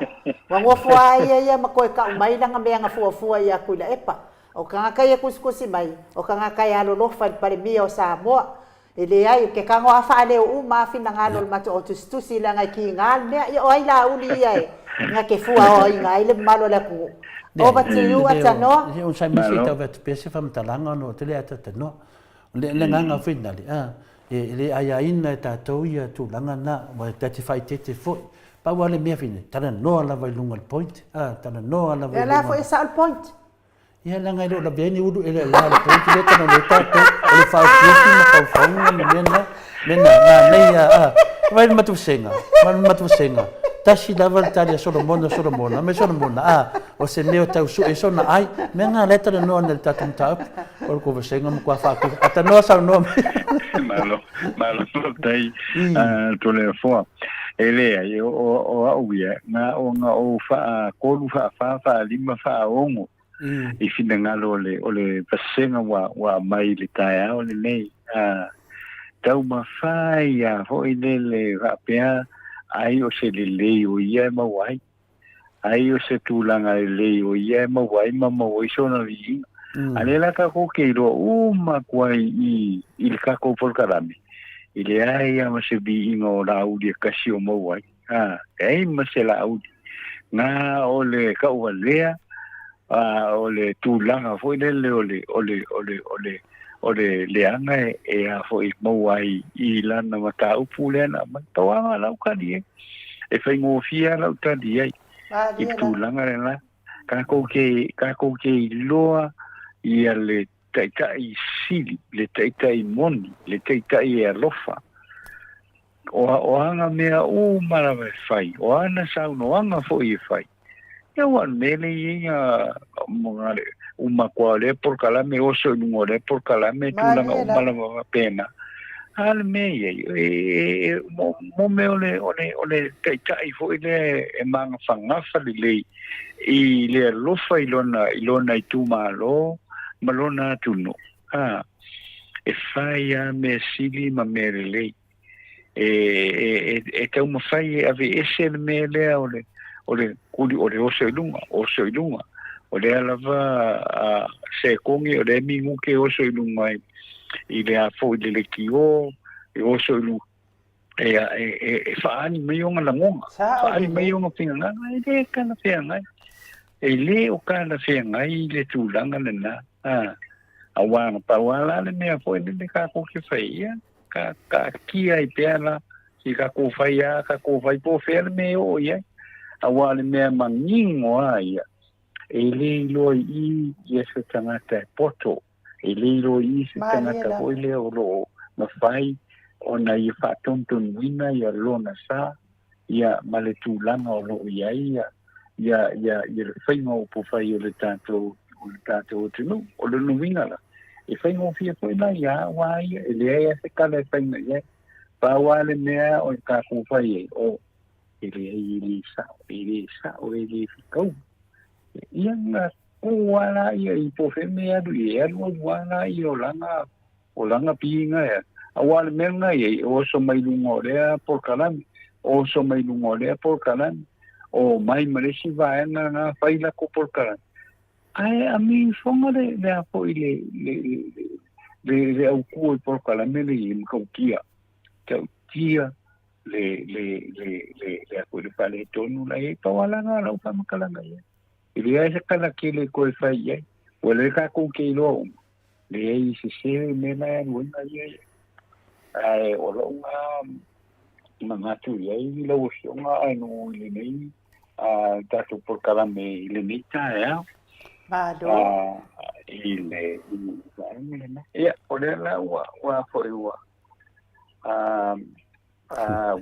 Speaker 1: Ua nofo lava ia ia ma toe tau mai lana mea na fuafua ia Tuilaepa. O tagata ia e kusikusi mai, o tagata e alolofa i le Palemia o Samoa. E leai, ou te tago lava faaleo uma lava finagalo o le matou au tusitusi leaga e kiga le mea. Ia o ai Laauli ia e na te fuaoaina ai le mamalu o le atunuu. Over to you Atanoa.
Speaker 2: Leai, onosai mai se i tau atu pea se faamatalaga ona ou te le ataatanoa. O le agaga foi lena, e le aiaina e tatou ia tulaga na, aua ta te faaeteete foi. Pau lava le mea foi nei, talanoa lava i luga o le point, a, talanoa lava i
Speaker 1: luga. Ia la foi e sao le point.
Speaker 2: Ia leaga e le o lavea ai ni ulu elaela i le point lea talanoa ai tatou, o le faaofiufi ma faufauga ma mea na, mea na, manaia, a. Vaai le matou vasega, vaai le matou vasega, tasi lava le tali a Solomona, Solomona, mai Solomona, a, o se mea o tau sue sona ai. Mea na lea e talanoa nei i le tatou mataupu. O le kovasega matua faatusa. Atanoa saunoa mai.
Speaker 3: Malo, malo faafetai Toleafoa. E leai, o, o, o au ia, na o na o faatolu, faafa, faalima, faaogo i finagalo o le, o le vasega ua, ua aumai i le taeao lenei. Taumafai lava foi lele faapea ai o se lelei o ia e maua ai. Ai o se tulaga lelei o ia e maua ai ma maua ai sona viiga. A lea la tatou te iloa uma atu ai i, i le tatou polokalame, e leai lava ma se viiga o Laauli e kasi o maua ai. A, leai ma se Laauli. Na o le tauvalea, a, o le tulaga foi lele o le, o le, o le, o le, o le leaga e, e a foi maua ai i lana mataupu lea na aumai. Pau lava lau tali ai. E faigofie lava lau tali ai i le tulaga lena. Tatou te, tatou te iloa ia le taitai sili, le taitai moni, le taitai e alofa. O, o ana mea uma lava e fai, o ana saunoaga foi e fai. Ia ua mea le i ai nga le uma koa o lea polokalame, oso i luga o lea polokalame, tulaga uma lava faapena. A le mea i ai, e, mo, mo mea o le, o le, o le taitai foi lea e magafagafa lelei i le alofa i lona, i lona itumalo ma lona atunuu. A, e fai lava mea sili ma mea lelei. E, e, e, e taumafai e aveese le mea lea o le, o le kuli, o le oso i luga, oso i luga. O lea lava a, se kogi o lea minuke oso i luga i, i le a foi le lekiō, e oso i luga. E, e, e, e whaani mai o ngā lagona, whaani mai o ngā whinganganga, e le kana whiangai. E le o kana whiangai i le tūlanga lena. A. Auā na pau lava la le mea foi lele kākou ke fai, ia, ka taatia ai pea la i kākou fai a kākou fai po o fea le mea e oo i ai. Auā o le mea manino lava ia, e le iloa i i ia se tagata e poto, e le iloa i i se tagata foi lea o lo o mafai ona ia faatonutonuina ia lona sa ia ma le tulaga o lo o i ai ia ia ia ia le faiga o upufai o le tatou o le tatou atunuu. O lona uiga la, e faigofie foi la ia au a ia, e leai lava se tala e fai mai i ai. Pau lava le mea o le tatou fai ai, o, e leai e le sao, e le sao, e le fetau. Ia na kō lava la ia i po o fea mea e alu i ai, e alu alu lava la ia o lana o lana piiga ea, auā le mea lena e i ai, e oso mai luga o lea polokalame, oso mai luga o lea polokalame, omai ma le isi vaega na fai latou polokalame, ae ami ifoga le, le a foi le, le, le, le, le autu o le polokalame le i matautia, matautia le, le, le, le, le a foi le faaletonu la i ai, pau lava la lena o lau faamatalaga i ai. E leai se tala tele e toe fai i ai, ua lea tatou te iloa uma, Leai, sese le mea la e alu ai na ia ia. Ae o lou na manatu i ai lau Afioga ae no i lenei a tatou polokalame i lenei taeao.
Speaker 1: Malo.
Speaker 3: I le i le vaega lena. Ia, o lea la ua ua foi ua a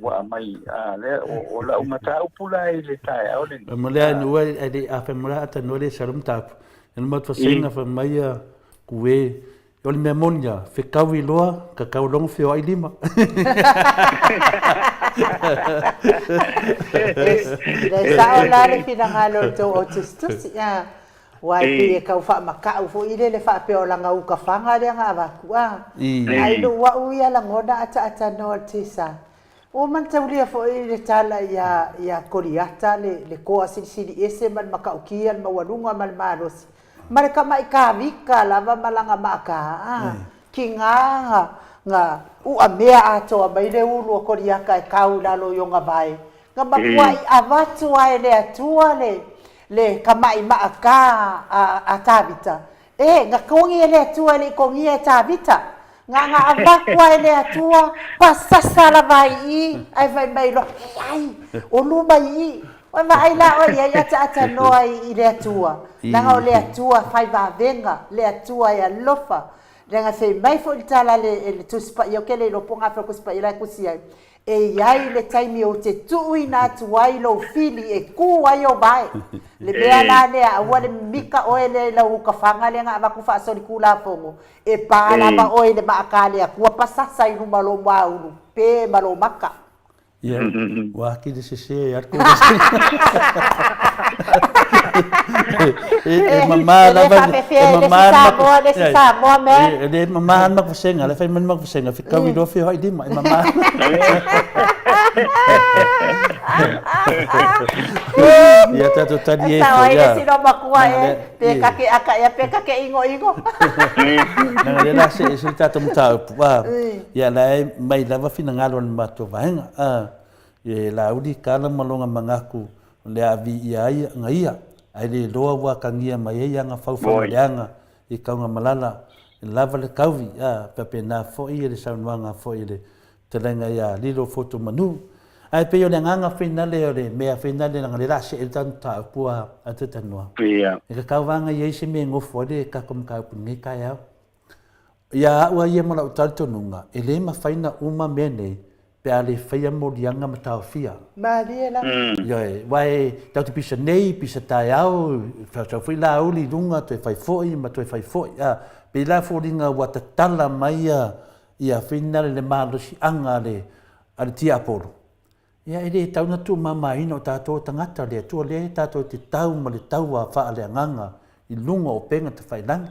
Speaker 3: ua aumai a lea o lau mataupu la i le taeao lenei.
Speaker 2: Mo lea nu ai ai le a fai mo lea ata no le sarum tap. En mo to senga fa mai a kue o le mea moni ia fekau i loa ka kau longo feo ai lima.
Speaker 1: Le sao la le finagalo o le tou au tusitusi a. Aua e pei e tau faamata'u foi lele faapea o lana uka faga lea na avatu a. Ae i lou a'u ia lagona ata'atanoa i le tisa, ua manataulia foi le tala ia ia Koliata le le toa silisili ese ma le mata'utia le maualuga ma le malosi ma le tama'i Tavita lava ma lana maata a. Tiga na na u'amea atoa mai le ulu o Koliata e kau i lalo i ona vae Na matuai avatu a e le Atua le, le tama'i maʻatā a, a Tavita. E, na togi e le Atua e le i togia e Tavita. Na, na avatu a e le Atua, pasasa lava ai i i, ae fai mai loa, Leai, o luma i i. Ua vaai la oe i ai ataatanoa i, i le Atua. Leaga o le Atua fai vavega, le Atua e alofa. Leaga fai mai foi le tala a le, le Tusi Paia, ou te le iloa po o gafea o le Tusi Paia la e tusi ai, E i ai le taimi ou te tuuina atu ai lou fili e kū ai ou vae. Le mea la lea, aua le mimika oe lea i lau ukafaga lea na avatu faasolitulafono, e pā lava oe i le maaka a le Atua pasasa i luma o lou muaulu pē ma lou maka.
Speaker 2: Ia, ua atili sese ai atu. E mamā lava, e mamā
Speaker 1: le isi Samoa man.
Speaker 2: E le mamā le maku-vasega, le fai mai le maku-vasega, fekau i loa feoai lima, e mamā. Ia tatou tali
Speaker 1: e
Speaker 2: fo
Speaker 1: ia. E sao ai le matua e, pe ka ke aka ea, pe ka ke ingoingo.
Speaker 2: Nanga le la se se tatou mataupu, a, ia la e mai lava finagalo o le matou vaega, a, e Laauli kala ma lona manatu o le a viia ai aga ia, ae le iloa ua akagia mai ai aga faufauleaga i Kaugamalala, e lava le tauvi, a, faapena foi le saunoaga foi i le fetalaiga ia Lilo Fotomanu. Ae pei o le agaga fainale o le mea fainale leaga o lea o le a see le tatou mataupu a Tetanoa. E tatau lava ona i ai se mea e nofo ai le tatou mataupu i lenei taeao. Ia au a ia ma lau talitonuga, e le mafai ona uma mea nei pe a le faia moliaga ma taofia.
Speaker 1: Malie la.
Speaker 2: Ioe, aua e tatou te pisa nei, pisa taeao, sau foi Laauli i luga toe fai foi ma toe fai foi. A, pei la foliga ua tatala mai ia, ia finale le malosiaga a le, a le tiapolo. Ia e le tatau ona tuumamaina o tatou o tagata o le Atua lea tatou te tau ma le taua faaleagaga i luga o upega tafailagi.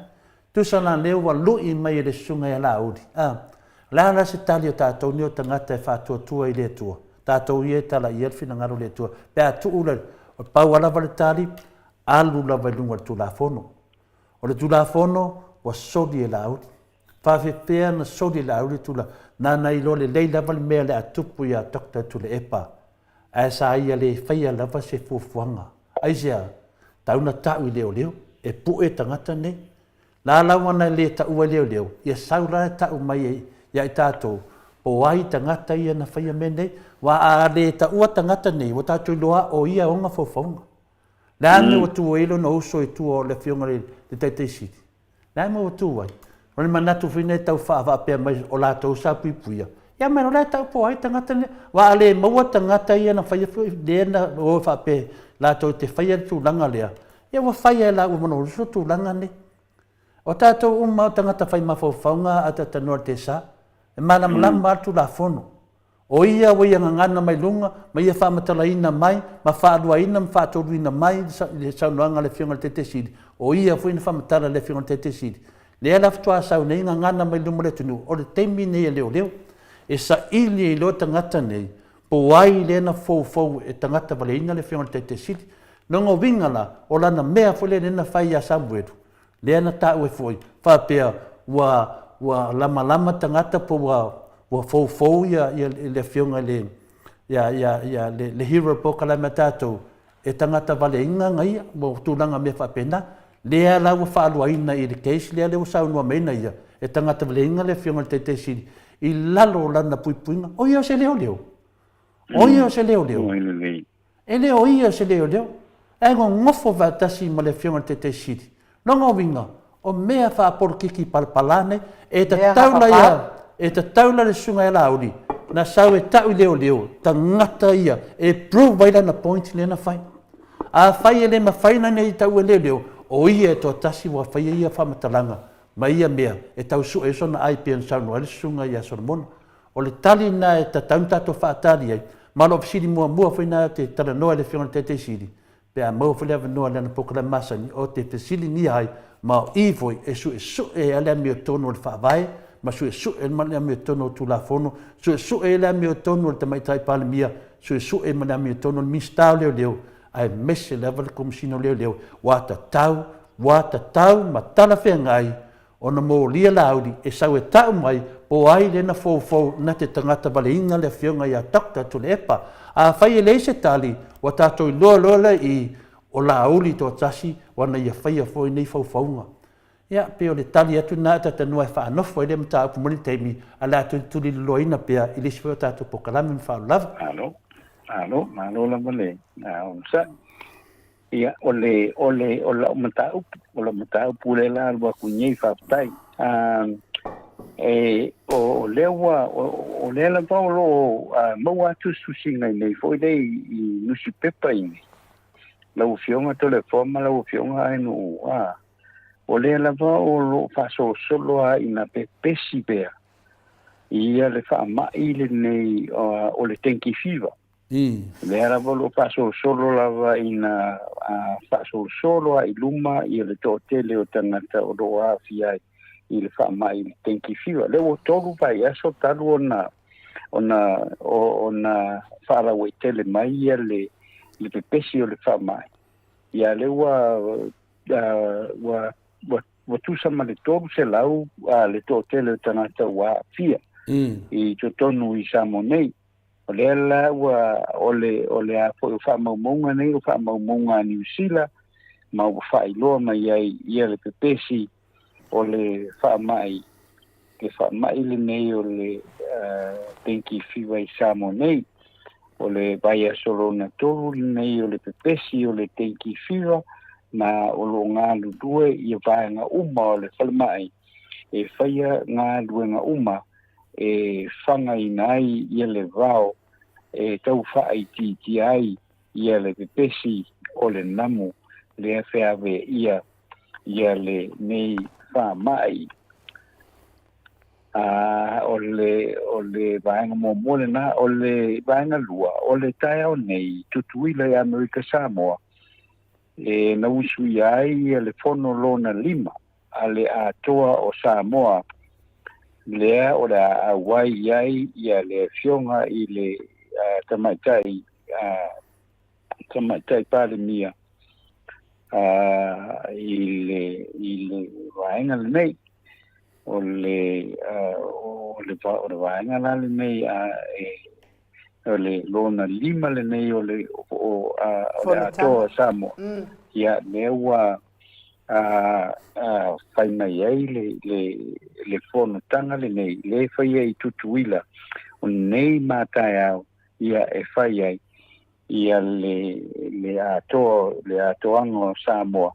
Speaker 2: Tusa la lea ua lui mai e le susuga ia Laauli, a, o le a la se tali o tatou nei o tagata e faatuatua i le Atua? Tatou ia e talaia le finagalo o le Atua pe a tuu le, pau a lava le tali, alu lava i luga o le Tulafono. O le Tulafono ua soli e Laauli. Faafefea na soli e Laauli tula nana iloa lelei lava le mea le a tupu ia Doctor Tuilaepa ae sa ia le faia lava se fuafuaga. Aisea? Tau na tau i leoleo e pue tagata nei. Lalau ana e le taua i leoleo, ia sau la e tau mai ia i tatou, po o ai tagata ia na faia mea nei. Aua a le taua tagata nei, ua tatou iloa o ia e ona faufauga. Le a le mea ua tu ai lona uso i tua o le Afioga i le Taitai Sili? Le a le mea ua tu ai? O le manatu foi lenei e tau faafaapea mai o latou sa puipuia, ia mai o la e tau po o ai tagata nei. Aua a le maua tagata ia na faia foi lea na o faapea latou te faia le tulaga lea, ia ua fai lava e laua ma lona uso tulaga nei. O tatou uma o tagata fai mafaufauga a talanoa i le tesa, e malamalama lava le Tulafono. O ia ua ia gagana mai luga, ma ia faamatalaina mai, ma faaluaina ma faatoluina mai le saunoaga a le Afioga i le Taitai Sili, o ia foi na faamatala e le Afioga i le Taitai Sili. Lea la faatoa sau nei gagana mai luma o le atunuu, o le taimi nei a leoleo, e saili ai loa tagata nei, po o ai lea na foufou e tagata valeina le Afioga i le Taitai Sili. Lona uiga la, o lana mea foi lea na fai ia Samuelu, lea na taua ai foi, faapea ua, ua lamalama tagata po ua, ua foufou ia, ia le afioga i le, ia, ia, ia le, le hero polokalame a tatou, e tagata valeina na ia, ua tulaga mea faapena. Lea la ua faaluaina i le case lea, lea ua saunoa mai na ia, e tagata valeina le afioga i le Taitai Sili, i lalo o lana puipuiga. O ia o se leoleo. O ia o se leoleo. E le o ia se leoleo, ae nonofo faatasi ma le Afioga i le Taitai Sili. Lona uiga, o mea faapolokiki palapala nei, e tatau la ia, e tatau la le Susuga ia Laauli na sau e tau i leoleo, tagata ia e prove ai lana point lea na fai. Afai e le mafai ona ia tau e leoleo, o ia e toatasi ua faia ia faamatalaga ma ia mea e tau sue ai sona ai pei ona saunoa ai le Susuga ia Solomona. O le tali lena e tatau ona tatou faatali ai, ma o lou fesili muamua foi lena ou te talanoa i le Afioga i le Taitai Sili, pe a maua foi le avanoa i lana polokalame masani, ou te fesiligia ai, ma o i foi e suesue ai le amiotonu o le Faavae, ma suesue ai ma le amiotonu o Tulafono, suesue ai le amiotonu o le Tamaitai Palemia, suesue ma le amiotonu o le Minisita o Leoleo, aemaise lava le Komesina o Leoleo, ua tatau, ua tatau ma talafeagai Ona molia Laauli e sau e tau mai po ai lea na foufou na te tagata valeina le afioga ia Doctor Tuilaepa. Afai e leai se tali, ua tatou iloa loa lea i o Laauli toatasi ua na ia faia foi nei faufauga. Ia, pei o le tali atu lena a Tatanua e faanofo ai lea mataupu mo le taimi, ae o le a tulituliloaina pea i le isi foi o tatou polokalame ma faaaloalo lava.
Speaker 3: Malo, malo, malo lava le onosai. Ia, o le, o le, o lau mataupu, o lau mataupu lea la alu atu nei, faafetai. E, o lea ua, o lea lava o lo o maua atu susiga i nei foi lea i nusipepa i nei. Lau Afioga Toleafoa ma lau Afioga Ainuu, a, o lea lava o lo o faasolosolo lava ina pepesi pea ia le faamai lenei o le dengue fever. Lea lava o lo o faasolosolo lava ina faasolosolo lava i luma ia le toatele o tagata o lo o aafia ai i le faamai i le dengue fever. Lea ua tolu vaiaso talu ona ona ona faalauaitele mai ia le le pepesi o le faamai. Ia lea ua ua ua ua tusa ma le 300 le toatele o tagata ua aafia i totonu i Samoa nei. O lea la ua o le o le a foi o faamaumauga nei o faamaumauga a Niu Sila ma ua faailoa mai ai ia le pepesi o le faamai le faamai lenei o le dengue fever i Samoa nei. O le vaiaso lona tolu lenei o le pepesi o le dengue fever ma o lo o galulue ia vaega uma o le falemai e faia galuega uma e fagaina ai ia le vao e tau faaitiitia ai ia le pepesi o le namu lea feave ia ia lenei faamai. A o le o le vaega muamua lena, o le vaega lua, o le taeao nei Tutuila i Amerika Samoa e nausuia ai ia le fono lona lima a le Atoa o Samoa, lea o le a auai i ai ia le Afioga i le Tamaitai, Tamaitai Palemia i le, i le vaega lenei. O le, o le, o le vaega la lenei e, o le lona lima lenei o le, o, o le Atoa o Samoa. Ia, lea ua. Fai mai ai le le le fonotaga lenei lea e faia i Tutuila o nei ma taeao, ia e fai ai ia le le atoa le atoaga o Samoa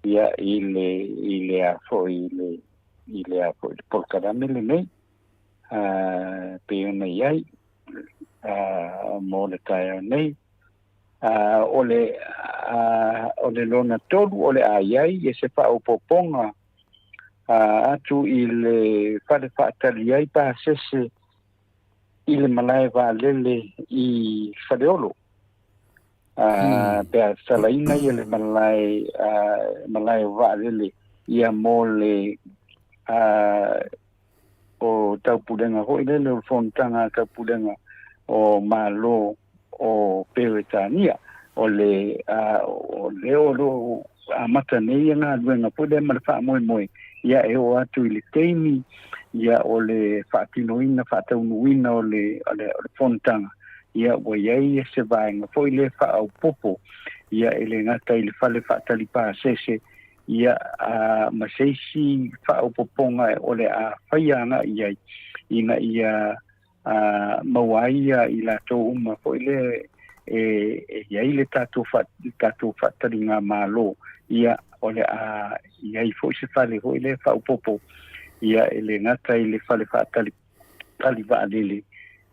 Speaker 3: ia i le i le a foi i le i le a foi le polokalame lenei pei ona i ai mo le taeao nei. O le o le lona tolu o le a i ai e se faaopoopoga atu i le fale faatali ai pasese i le malae vaalele i Faleolo. Pe a salaina ia le malae malae o vaalele ia mo le o Taupulega foi lele o le fonotaga a Taupulega o Malo o Peretania. O le o lea o lo o amata nei ia galuega foi lea ma le faamoemoe ia e oo atu i le taimi ia o le faatinoina faataunuuina o le o le o le fonotaga ia ua i ai se vaega foi lea faaopoopo ia e le gata i le fale faatali pasese ia a ma se isi faaopoopoga o le a faia agai i ai ina ia a maua ai ia i latou uma foi lea e e i ai le tatou fa tatou faataliga malo ia o le a i ai foi se fale foi lea faaopoopo ia e le gata i le fale faatali tali vaalele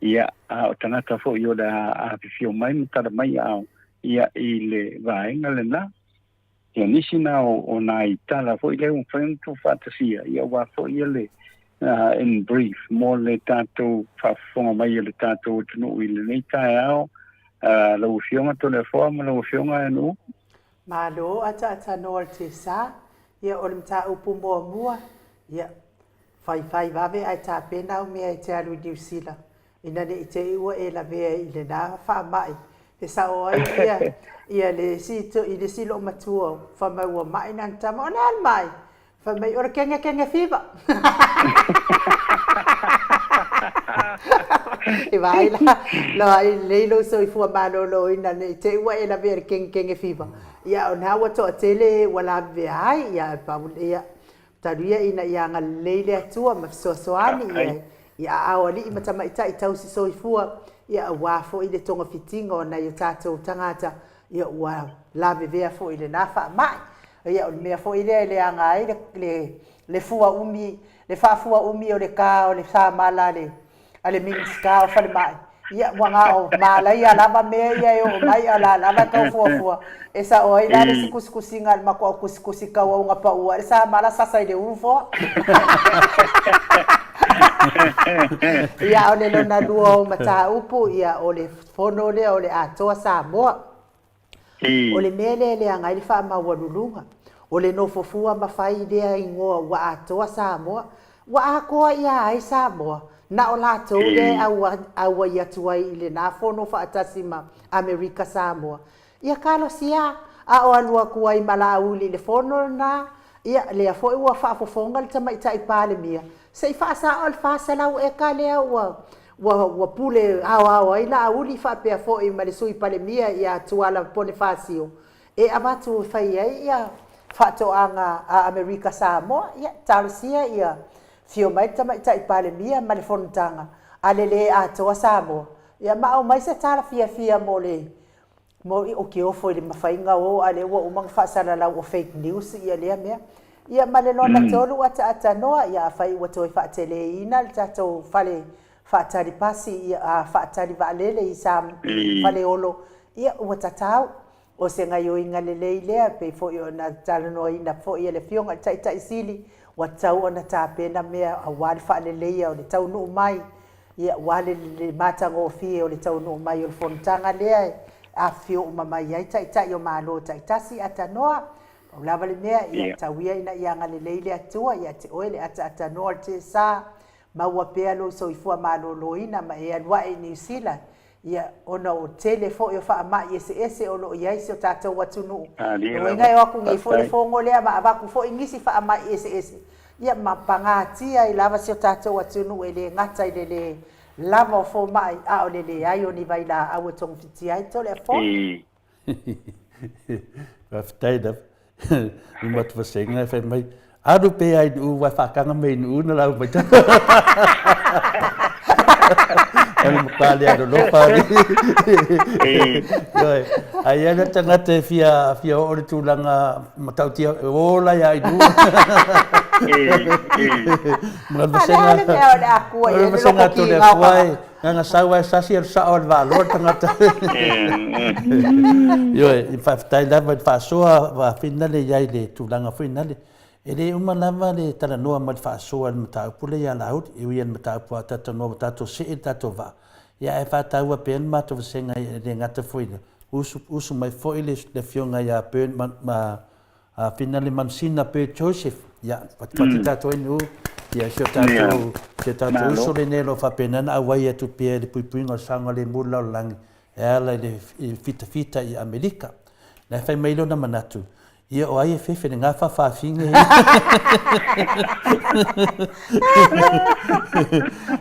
Speaker 3: ia a o tagata foi o le a afifio mai ma tala mai aao ia i le vaega lena. Ia nisi na o, o nai tala foi lea ua mafai ona tuufaatasia, ia aua foi ia le in brief mo le tatou faafofoga mai a le tatou atunuu i lenei taeao, lau Afioga Toleafoa ma lau Afioga Aeanuu.
Speaker 1: Malo ataatanoa le tesa, ia o le mataupu muamua, ia faifai vave ae tapena au mea e te alu i Niu Sila. Ina ne i te i ua e lavea i lena faamai e sao ai ia ia le isi i le isi loomatua fai mai ua mai nana tama o le a le mai? Fai mai o le kengekenge fiva. I vaai la la i lelei lou soifua maloloina ne i te i ua e lavea i le kengekenge fiva. Ia o lena ua toatele ua lavevea ai ia pau ia talu ia ina ia agalelei le Atua ma fesoasoani ia i aao alii ma tamaitai tausi soifua, ia aua foi le togafitiga o nai o tatou tagata, ia ua lavevea foi i lena faamai. Ia o le mea foi lea e leaga ai le, le, le fua umi, le faafua umi o le ka o le samala a le, a le Minisita o Falemai, ia ua na o malaia lava mea ia e oo mai, a o la lava e tau fuafua. E sao ai la le isi tusitusiga a le matuau tusitusi tauauga paua le samala sasa i le ulu foa. Ia, o le lona lua o mataupu, ia, o le fono lea o le Atoa Samoa. O le mea lea e leaga ai le faamaualuluga, o le nofo fua ma fai lea igoa ua atoa Samoa, ua atoa ia ai Samoa, na o latou lea e auai atu ai i lena fono faatasi ma Amerika Samoa. Ia talosia, a o alu atu ai ma Laauli i le fono lena, ia lea foi ua faafofoga le Tamaitai Palemia, se i faasao le 400 eka lea ua Ua ua pule aoao ai Laauli faapea foi ma le Sui Palemia ia Tuala Ponifasio e avatu e fai ai ia faatoaga a Amerika Samoa. Ia, talosia ia fio mai le Tamaitai Palemia ma le fonotaga a le le atoa Samoa. Ia ma aumai se tala fiafia mo le Mo i o ke ofo i le mafaiga o a lea ua uma ona faasalalau o fake news ia lea mea. Ia ma le lona tolu ataatanoa, ia afai ua toe faateleina le tatou fale faatali pasi ia a faatali vaalele i sa i Faleolo, ia ua tatau. O se gaioiga lelei lea, pei foi ona talanoaina foi e le Afioga i le Taitai Sili, ua tatau ona tapena mea aua le faaleleia o le taunuu mai Ia, ua le le matagofie o le taunuu mai o le fonotaga lea e afifio uma mai ai taitai o Malo taitasi atanoa. Pau lava le mea, ia, tau ia ina ia agalelei le Atua ia te oe le ataatanoa o le tesa, maua pea lou soifua maloloina ma e alu ae i Niu Sila, ia, ona o tele foi o faamai eseese o lo o i ai si o tatou atunuu. Lona uiga e o atu nei foi le fono lea ma avatu foi nisi faamai eseese, ia ma pagatia ai lava si o tatou atunuu e le gata i le le lava o fomai, a o le leai o ni vailaau e togafitia ai Toleafoa.
Speaker 2: Faafetai lava. le matou vasega e fai mai, Alu pea i Nu'u ae faataga mai i Nu'u na lau mai O le matua le alolofa Ioe, a i ai le tagata e fia, fia oo i le tulaga matautia, e ola ia i Nu'u. Ma le
Speaker 1: vasega, A o le a le mea o le a tua i ai le
Speaker 2: vasega atu o le Atua e, na ona sau lava e sasi alu sao lava i le vaaloa le tagata. Ioe, faafetai lava i le faasoa finale i ai i le tulaga foi nale. E le uma lava le talanoa ma le faasoa i le mataupu lea ia Laauli, e ui lava i le mataupu a talanoa ua tatou see le tatou vaa, ia ae faataua pea le matou vasega e le gata foi i le usu, usu mai foi le afioga ia Bern ma, ma Finale Mansina Bert Joseph, ia fatufatu tatou ai nuu, ia si o tatou, si o tatou uso lenei o lo o faapena ona auai atu pea i le puipuiga o le saogalemu o le lalolagi e ala i le fitafita i Amerika. Na e fai mai lona manatu, ia o ai e fefe le gafa fafine ia.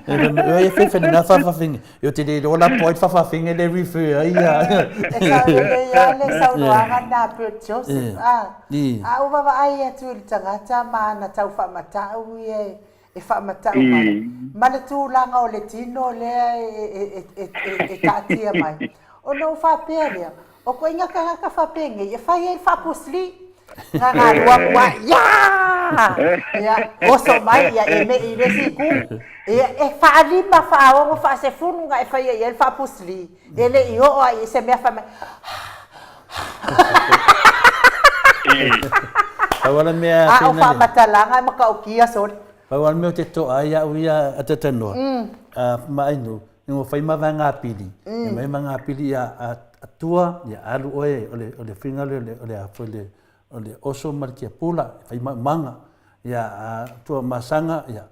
Speaker 2: O ai e fefe le gafa fafine. Ia te le iloa la po ai le fafafine le refer ai ia.
Speaker 1: E sao lelei lava le saunoaga lena a Bert Joseph. A ou vaavaai atu i le tagata ma ana tau faamatau ia e faamatau mai ma le tulaga o le tino lea e taatia mai, ona ou faapea lea, O ituaiga tagata faapenei e fai ai le faapusili. Na ona alu atu lava, Iaa! Ia, oso mai, ia e me'i i le isi itu. Ia, e faalima, faaono, faasefulu ona e faia i ai le faapusili. E le i oo lava i se mea fai mai,
Speaker 2: Pau lava le mea
Speaker 1: A o faamatalaga e matautia sole.
Speaker 2: Pau lava le mea ou te toa ai au ia a Tatanoa, ma Ainuu, Ua fai ma vaega apili, e mai vaega apili ia atua, ia alu oe, o le fuiga lea o le a foi le, o le oso ma le tiapula, e fai maumaga, ia atua masaga, ia,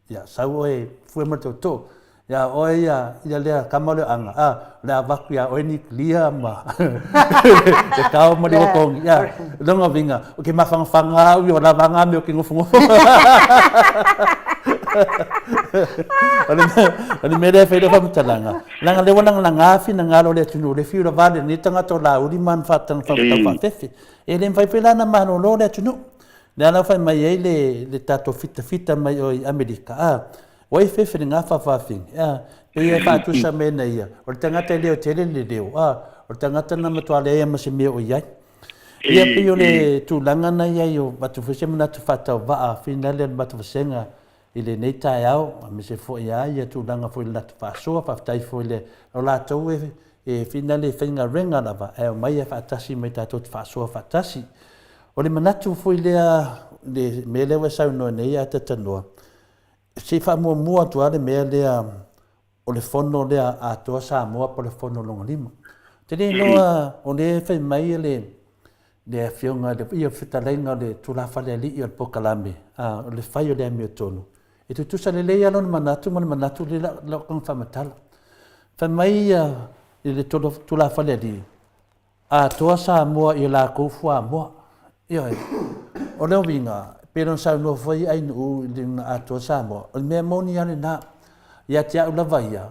Speaker 2: ia sau oe fue ma le tootoo. Ia oe ia, ia lea kama o le aga, a, o le a avatu ia oe ni clear ma le kao ma le okogi. Ia, lona uiga, o ke mafanafana au ia o lava nga mea o ke nofonofo. O le mea lea e fai ai lau faamatalaga, leaga o lea ua lagalaga finagalo o le atunuu, le fiu lava lenei tagata o Laauli ma ana faatau faafefe. E le mafai foi la ona malolo le atunuu. O lea la ua fai mai ai le tatou fitafita mai o i Amerika, a, ua i fefe le gafa fafine, a, pei e faatusa mai na ia, o le tagata e leo tele le leo, a, o le tagata na matua leai lava ma se mea o i ai. Ia pei o le tulaga na i ai o avatu foi se manatu faatauvaa finale o le matou vasega i lenei taeao, aemaise foi a ia tulaga foi i le latou faasoa, faafetai foi i le o latou e finale e faigaluega lava ae omai e faatasi mai tatou te faasoa faatasi. O le manatu foi lea le mea lea ua e saunoa nei a Tatanoa, se i faamuamua atu lava le mea lea o le fono lea Atoa Samoa po o le fono lona lima. Ou te le iloa o lea e fai mai le le afioga i le ia fetalaiga o le tulafale alii o le polokalame, a, o le fai o le amiotonu. E tutusa lelei lava lona manatu ma le manatu lea o lau faamatala. Fai mai ia i le tulafale alii, Atoa Samoa i a lakou fuamoa. Ioe. O le uiga, e pei ona saunoa foi Ainuu i le Atoa Samoa, o le mea moni lava lena. Ia te au lava ia,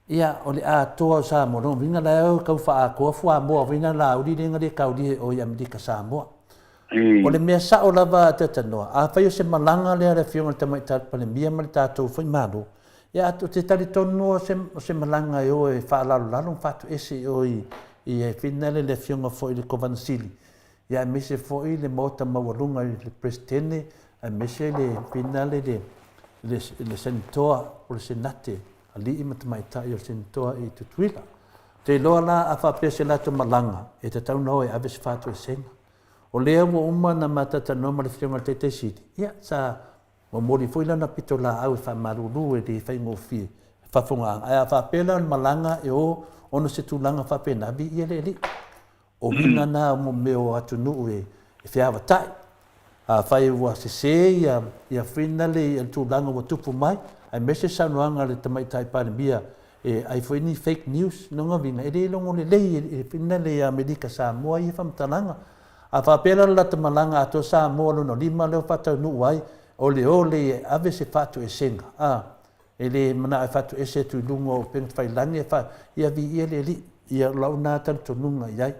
Speaker 2: ia, o le atoa o Samoa, lona uiga la e tau faaatoa fuamoa foi na Laauli lea na le taulia i o i Amerika Samoa. O le mea sao lava a Tatanoa, afai o se malaga lea a le Afioga i le Tamaitai Palemia ma le tatou foi Malo, Ia, ou te talitonu o se, o se malaga e o e faalalolalo ma faatoese i o i, i e finale le afioga foi i le Kovana Sili, ia aemaise foi le Maota Maualuga i le Peresetene, aemaise le finale le, le, le Senatoa o le Senate, alii ma tamaitai o le Senatoa i Tutuila. Ou te iloa la a faapea se latou malaga, e tatau ona o e ave se faatoesega. O lea ua uma ona ma talatalanoa ma le afioga i le Taitai Sili, ia, sa Momoli foi lana pitolaau e faamalulu e le faigofie e faafogaaga. Ae a faapea la o le malaga e o ona o se tulaga faapena, viia le Alii. O uiga na o mea o atunuu e feavatai. Afai ua sese ia ia finale ia le tulaga ua tupu mai, aemaise saunoaga a le Tamaitai Palemia e ai foi ni fake news, lona uiga e le logo lelei e finale ia Amerika Samoa ia faamatalaga. A faapea la le lata malaga atoa Samoa lona lima lea ua faataunuu ai, o le ole e ave se faatoesega, a, e le manao e faatoese atu i luga o upega tafailagi e fa, ia viia le Alii, ia o lau na talitonuga i ai,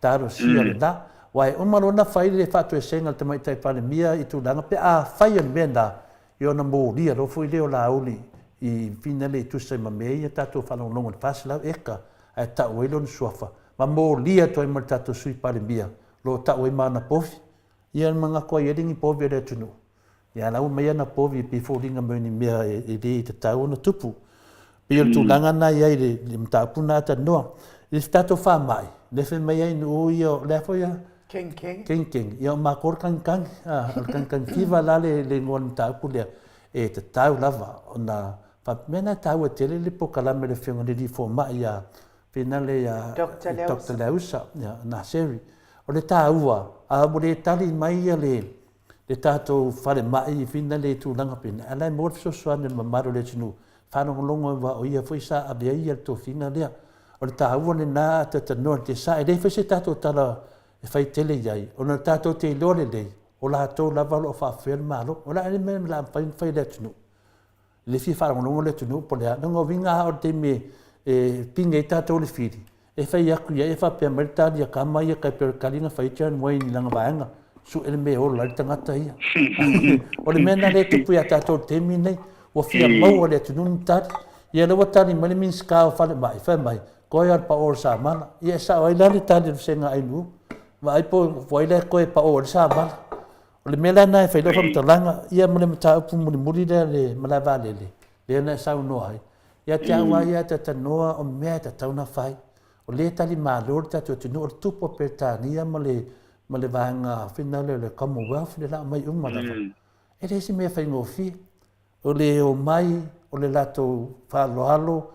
Speaker 2: talosia lena. Aua e uma loa ona fai le faatoesega a le Tamaitai Palemia i tulaga pe a fai o le mea lena, ia ona molia loa foi lea o Laauli i finale e tusa ai ma mea ia tatou faalogologo i le 400 eka ae tau ai lona suafa ma molia atu ai ma le tatou Sui Palemia o lo o tau ai ma ana povi. Ia na manatu ai e le ni povi a le atunuu. Ia la ua aumai ana povi e pei e foliga mai o ni mea e le tatau ona tupu. Pei o le tulaga lena e i ai i le mataupu lena a talanoa. I le tatou faamai, lea e fai mai ai nuu ia, o le a foi a?
Speaker 1: Kengikengi.
Speaker 2: Kengikengi. Ia o matou o le kagikagi. O le kagikagi fiva la le igoa o le mataupu lea, e tatau lava ona faapea mea na e taua tele le polokalame a le Afioga i le Alii Fomai ia Finale ia Doctor Leausa, ia Naseri. O le taua, a ua le tali mai ia le le tatou falemai i finale i tulaga pena, a la e maua le fesoasoani a le mamalu o le atunuu, faalogologo aua o ia foi sa ave ai ia le tofiga lea. O le taua lena a talanoa i le tesa, e le fai se tatou tala e fai tele i ai, ona tatou te iloa lelei, o latou lava o lo o faafoea le Malo. O le a le mea o le a mafai ona fai e le atunuu? Le fia faalogologo le atunuu po o le a. Lona uiga lava o le taimi e pine ai tatou i le fili, e fai atu i ai e faapea mai le tali a tama ia tai pei o le tali na fai ai John Wayne i lana vaega, sue le mea e ola ai le tagata ia. O le mea lena lea e tupu ia tatou i le taimi lenei, ua fia maua e le atunuu ni tali. Ia lea ua tali mai le Minisita o Falemai, fai mai, toe lava o le pao o le samala. Ia e sao ai la le tali a le vasega ANU, vaai po o ai la e toe pao ai le samala. O le mea la lena e fai lau faamatalaga, ia ma le mataupu mulimuli lea le malae vaalele, lea na e saunoa ai. Ia te au lava ia e talatalanoa o mea e tatau ona fai. O lea e tali malo le tatou atunuu, o le tupu o Peretania ma le ma le vaega foi lea o le Commonwealth lea o le a aumai uma lava. E le o se mea faigofie. O le omai, o le latou faaaloalo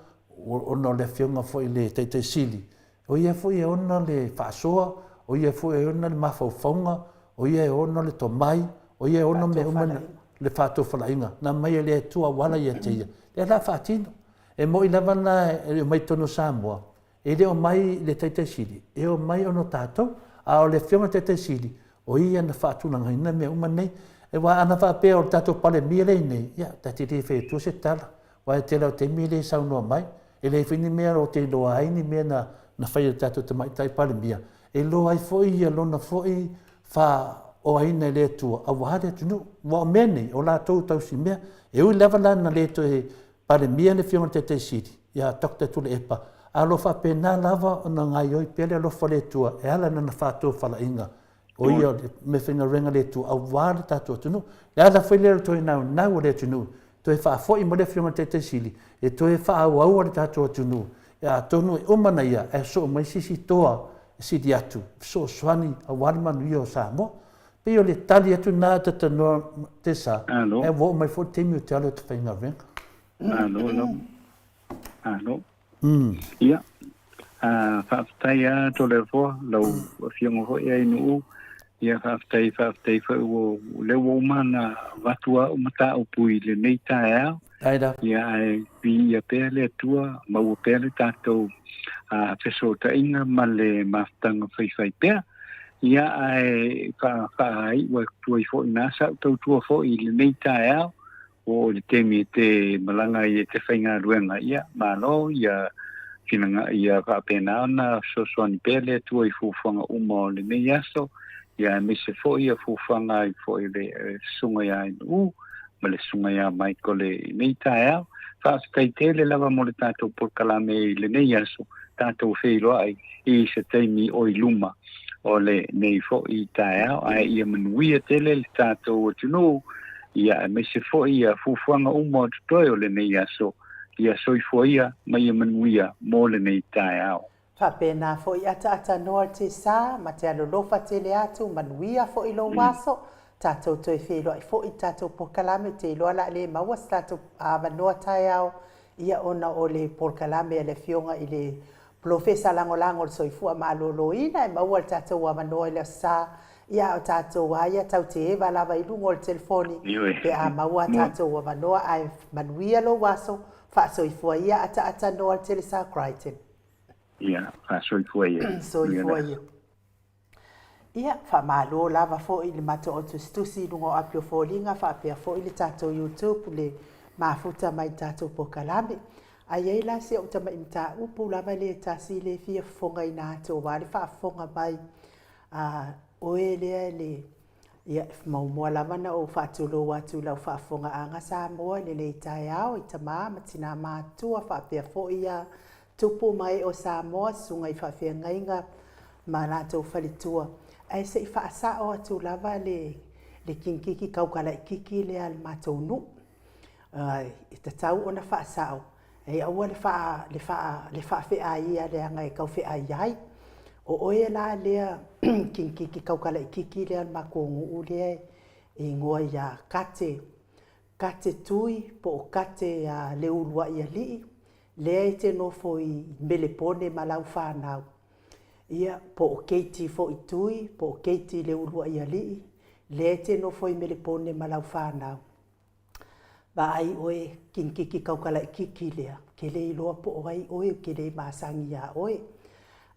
Speaker 2: ona o le afioga foi i le Taitai Sili, o ia foi e ona le faasoa, o ia foi e ona le mafaufauga, o ia e ona le tomai, o ia e ona mea uma na, le faatofalaiga na aumai e le Atua auala ia te ia. Lea la faatino. E moni lava la e omai i totonu o Samoa, E le o mai le Taitai Sili, e o mai ona o tatou. A o le Afioga i le Taitai Sili, o ia na faatulagaina mea uma nei. Aua ana faapea o le tatou Palemia lea e i nei, ia, ta te le fai atua se tala, aua e tele lava o taimi e le saunoa mai. E leai foi ni mea ou te iloa ai ni mea na fai e le tatou Tamaitai Palemia, e iloa ai foi ia lona foi faaoaina e le Atua aua le atunuu. Aua o mea nei, o latou tausi mea. E ui lava la na le toe Palemia le Afioga i le Taitai Sili, ia Doctor Tuilaepa, a o lo o faapena lava ona gaoioi pea le alofa o le Atua e ala i Lana faatofalaiga, o ia o le meafaigaluega a le Atua aua le tatou atunuu. Le ala foi lea o le toe naunau o le atunuu, toe faafoi mai le Afioga i le Taitai Sili e toe faaauaua le tatou atunuu, atonu e uma na ia ae sosoo mai se isi toa e sili atu, fesoasoani aua le manuia o Samoa. Pei o le tali atu lena a Tatanoa Tesa, ae ua oo mai foi le taimi ou te alu ou te faigaluega.
Speaker 3: Malo lava. Malo. Ia, faafetai lava Toleafoa, lau Afioga foi Ainuu. Ia, faafetai, faafetai foi ua, o lea ua uma ona avatu au mataupu i lenei taeao. Ia, ae viia pea le Atua, maua pea le tatou fesootaiga ma le mafutaga faifaipea. Ia, ae faaiu atu ai foi i ina sa ou tautua foi i lenei taeao, ua oo i le taimi e te malaga ai e te faigaluega, ia, malo, ia finaga, ia faapena ona fesoasoani pea le Atua i fuafuaga uma o lenei aso, ia aemaise foi ia fuafuaga ai foi le Susuga ia Ainuu ma le Susuga ia Michael i lenei taeao. Faafetai tele lava mo le tatou polokalame i lenei aso, tatou feiloai i se taimi o i luma o lenei foi taeao, ae ia manuia tele le tatou atunuu, ia aemaise foi ia fuafuaga uma o totoe o lenei aso, ia soifua ia ma ia manuia mo lenei taeao.
Speaker 1: Faapena foi ataatanoa te sa ma te alolofa tele atu, manuia foi lou aso, tatou toe feiloai foi i tatou polokalame, te iloa la le maua se tatou avanoa taeao ia ona o le polokalame a le Afioga i le Polofesa Lagolago o le Soifua Maloloina e maua le tatou avanoa i le Aso Sa, ia a o tatou a ia tau te eva lava i luga o le telefoni pe a maua a tatou avanoa ae manuia lou aso, faasoifua ia ataatanoa le Telesa Crichton.
Speaker 3: Ia, faasoifua ia.
Speaker 1: Soifua ia. Ia, faamalo lava foi i le matou autusitusi i luga o api o foliga faapea foi le tatou YouTube le mafuta mai i tatou polokalame. A i ai la si ou tamai mataupu lava lea e tasi le fia fofogaina atu aua le faafofoga mai a Oe lea le Ia, e muamua lava ona ou faatulou atu i lau faafofogaaga Samoa i lenei taeao i tama ma tina matutua faapea foi ia tupu ma ee o Samoa, susuga i faafeagaiga ma latou faletua. Ae se i faasao atu lava le le kinigiki taukalaikiki lea a le matou nuu. E tatau ona faasao, e aua le faa, le faa, le faafeaia leaga e tau feai ai. O oe la lea kinigiki taukalaikiki lea a le matou nuu lea e igoa ia Kate, Kate Tui po o Kate Leuluaialii, lea e te nofo i Melepone ma lau fanau. Ia, po o Keiti foi Tui po o Keiti Leuluaialii, lea e te nofo i Melepone ma lau fanau. Vaai oe kinigiki taukalaikiki lea, ou te le iloa po o ai oe, ou te le masani iā oe.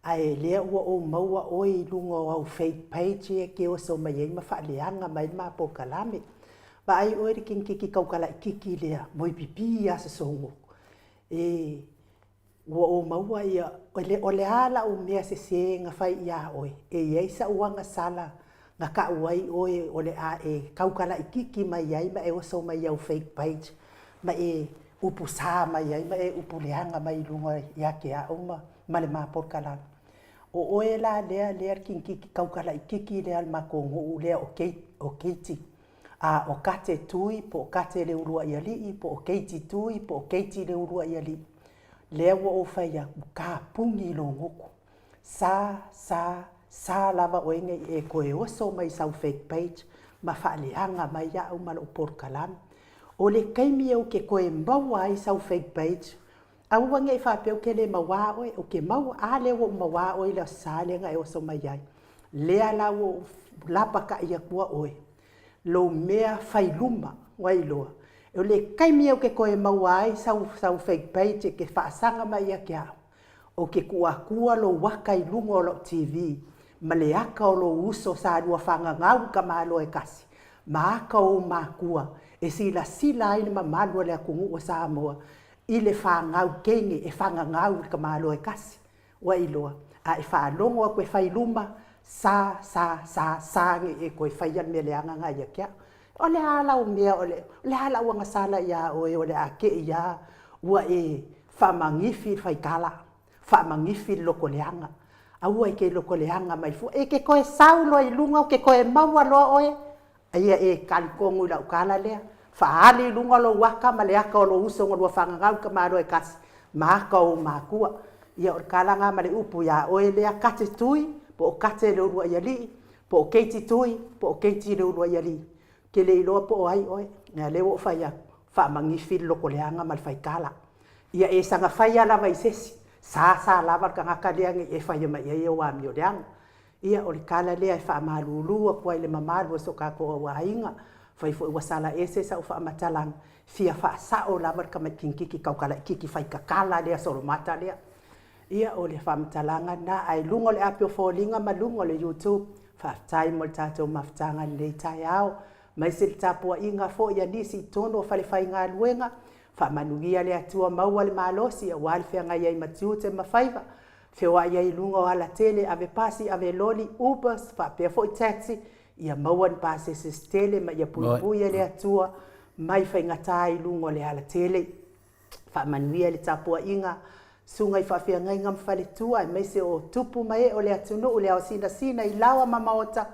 Speaker 1: Ae lea ua ou maua oe i luga o au fake page ia e te oso mai ai ma faaleaga mai le ma polokalame. Vaai oe le kinigiki taukalaikiki lea, moepipi lava sosogo. E Ua ou maua ia, o le a lau mea sese na fai iā oe, e i ai sau agasala na taʻu ai oe o le a e taukalaikiki mai ai ma e oso mai i au fake page ma e upu sa mai ai ma e upu leaga mai i luga ia te au ma, ma le ma polokalame. O oe la lea, lea le kinigiki taukalaikiki lea a le matou nuu lea o Kate, o Keiti. A o Kate Tui po o Kate Leuluaialii po o Keiti Tui po o Keiti Leuluaialii, lea ua ou fai atu, kapuni lou gutu. Sa, sa, sa lava oe nei e toe oso mai i sau fake page ma faaleaga mai au ma lou polokalame. O le taimi ou te toe maua ai sau fake page, aua nei faapea ou te le mauā oe, ou te maua, a lea ua ou mauā oe i le Aso Sa lea na e oso mai ai. Lea la ua ou lapata'i atua oe, lou mea fai luma, ua iloa, o le taimi ou te toe maua ai sau, sau fake page e te faasaga mai ia te au, ou te tuu atua lou ata i luga o lau TV ma le ata o lou uso sa lua fagagau i tamaloa e tasi, ma ata o ou matua e silasila ai le mamalu o le atunuu o Samoa i le fanau teine e fagagau i le tamaloa e tasi. Ua iloa, a e faalogo atu e fai luma, sa, sa, sa, sa ne i e toe faia le mea leaga na ia te au. O le a lau mea, o le, o le a lau agasala iā oe o le a te i a ua e faamagifi i le faitala, faamagifi i le loto leaga. Aua e te loto leaga mai fua. E te toe sau loa i luga ou te toe maua loa oe, Ia e talitonu i lau tala lea, faaali i luga lou ata ma le ata o lou uso na lua fagagau i tamaloa e tasi ma ata o ou matua. Ia o le tala na ma le upu iā oe lea Kate Tui, po o Kate Leuluaialii, po o Keiti Tui, po o Keiti Leuluaialii. Ou te le iloa po o ai oe, a lea ua ou fai atu, faamagifi le loto leaga ma le faitala. Ia e saga faia lava i se isi, sa sa lava le tagata lea ne i e faia mai i ai ou amio leaga. Ia, o le tala lea e faamalulu atu ai i le mamalu o so tatou au aiga, fai foi ua sala ese sau faamatalaga, fia faasao lava le tamaitiiti taukalaititi faitatala lea solomata lea. Ia, o le faamatalaga lena, ae luga o le api o foliga ma luga o le YouTube, faafetai mo le tatou mafutaga i lenei taeao, aemaise le tapuaiga foi a nisi i totonu o falefaigaluega, faamanuia le Atua maua le malosi aua le feagai ai ma tiute ma faiva, Feoai ai i luga o alatele, ave pasi, ave loli, Ubers, faapea foi taxi, ia maua ni pasese se tele ma ia puipui e le Atua mai faigata i luga o le alatele. Faamanuia le tapuaiga, susuga i faafeagaiga ma faletua aemaise o tupu ma ee o le atunuu, le ao sinasina i laoa ma maota,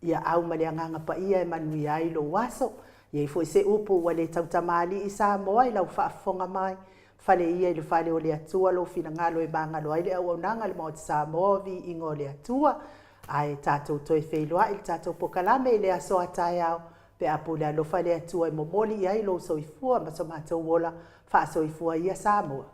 Speaker 1: ia au ma le Agaga Paia e manuia ai lou aso. E i ai foi se upu ua le tautamalii Samoa i lau faafofoga mai, Fale ia i le fale o le Atua lou finagalo e magalo ai le auaunaga a le Maota Samoa o Viiga o le Atua. Ae tatou toe feiloai i le tatou pokalame i le aso a taeao pe a pule alofa le Atua e momoli i ai lou soifua ma so matou ola faasoifua ia Samoa.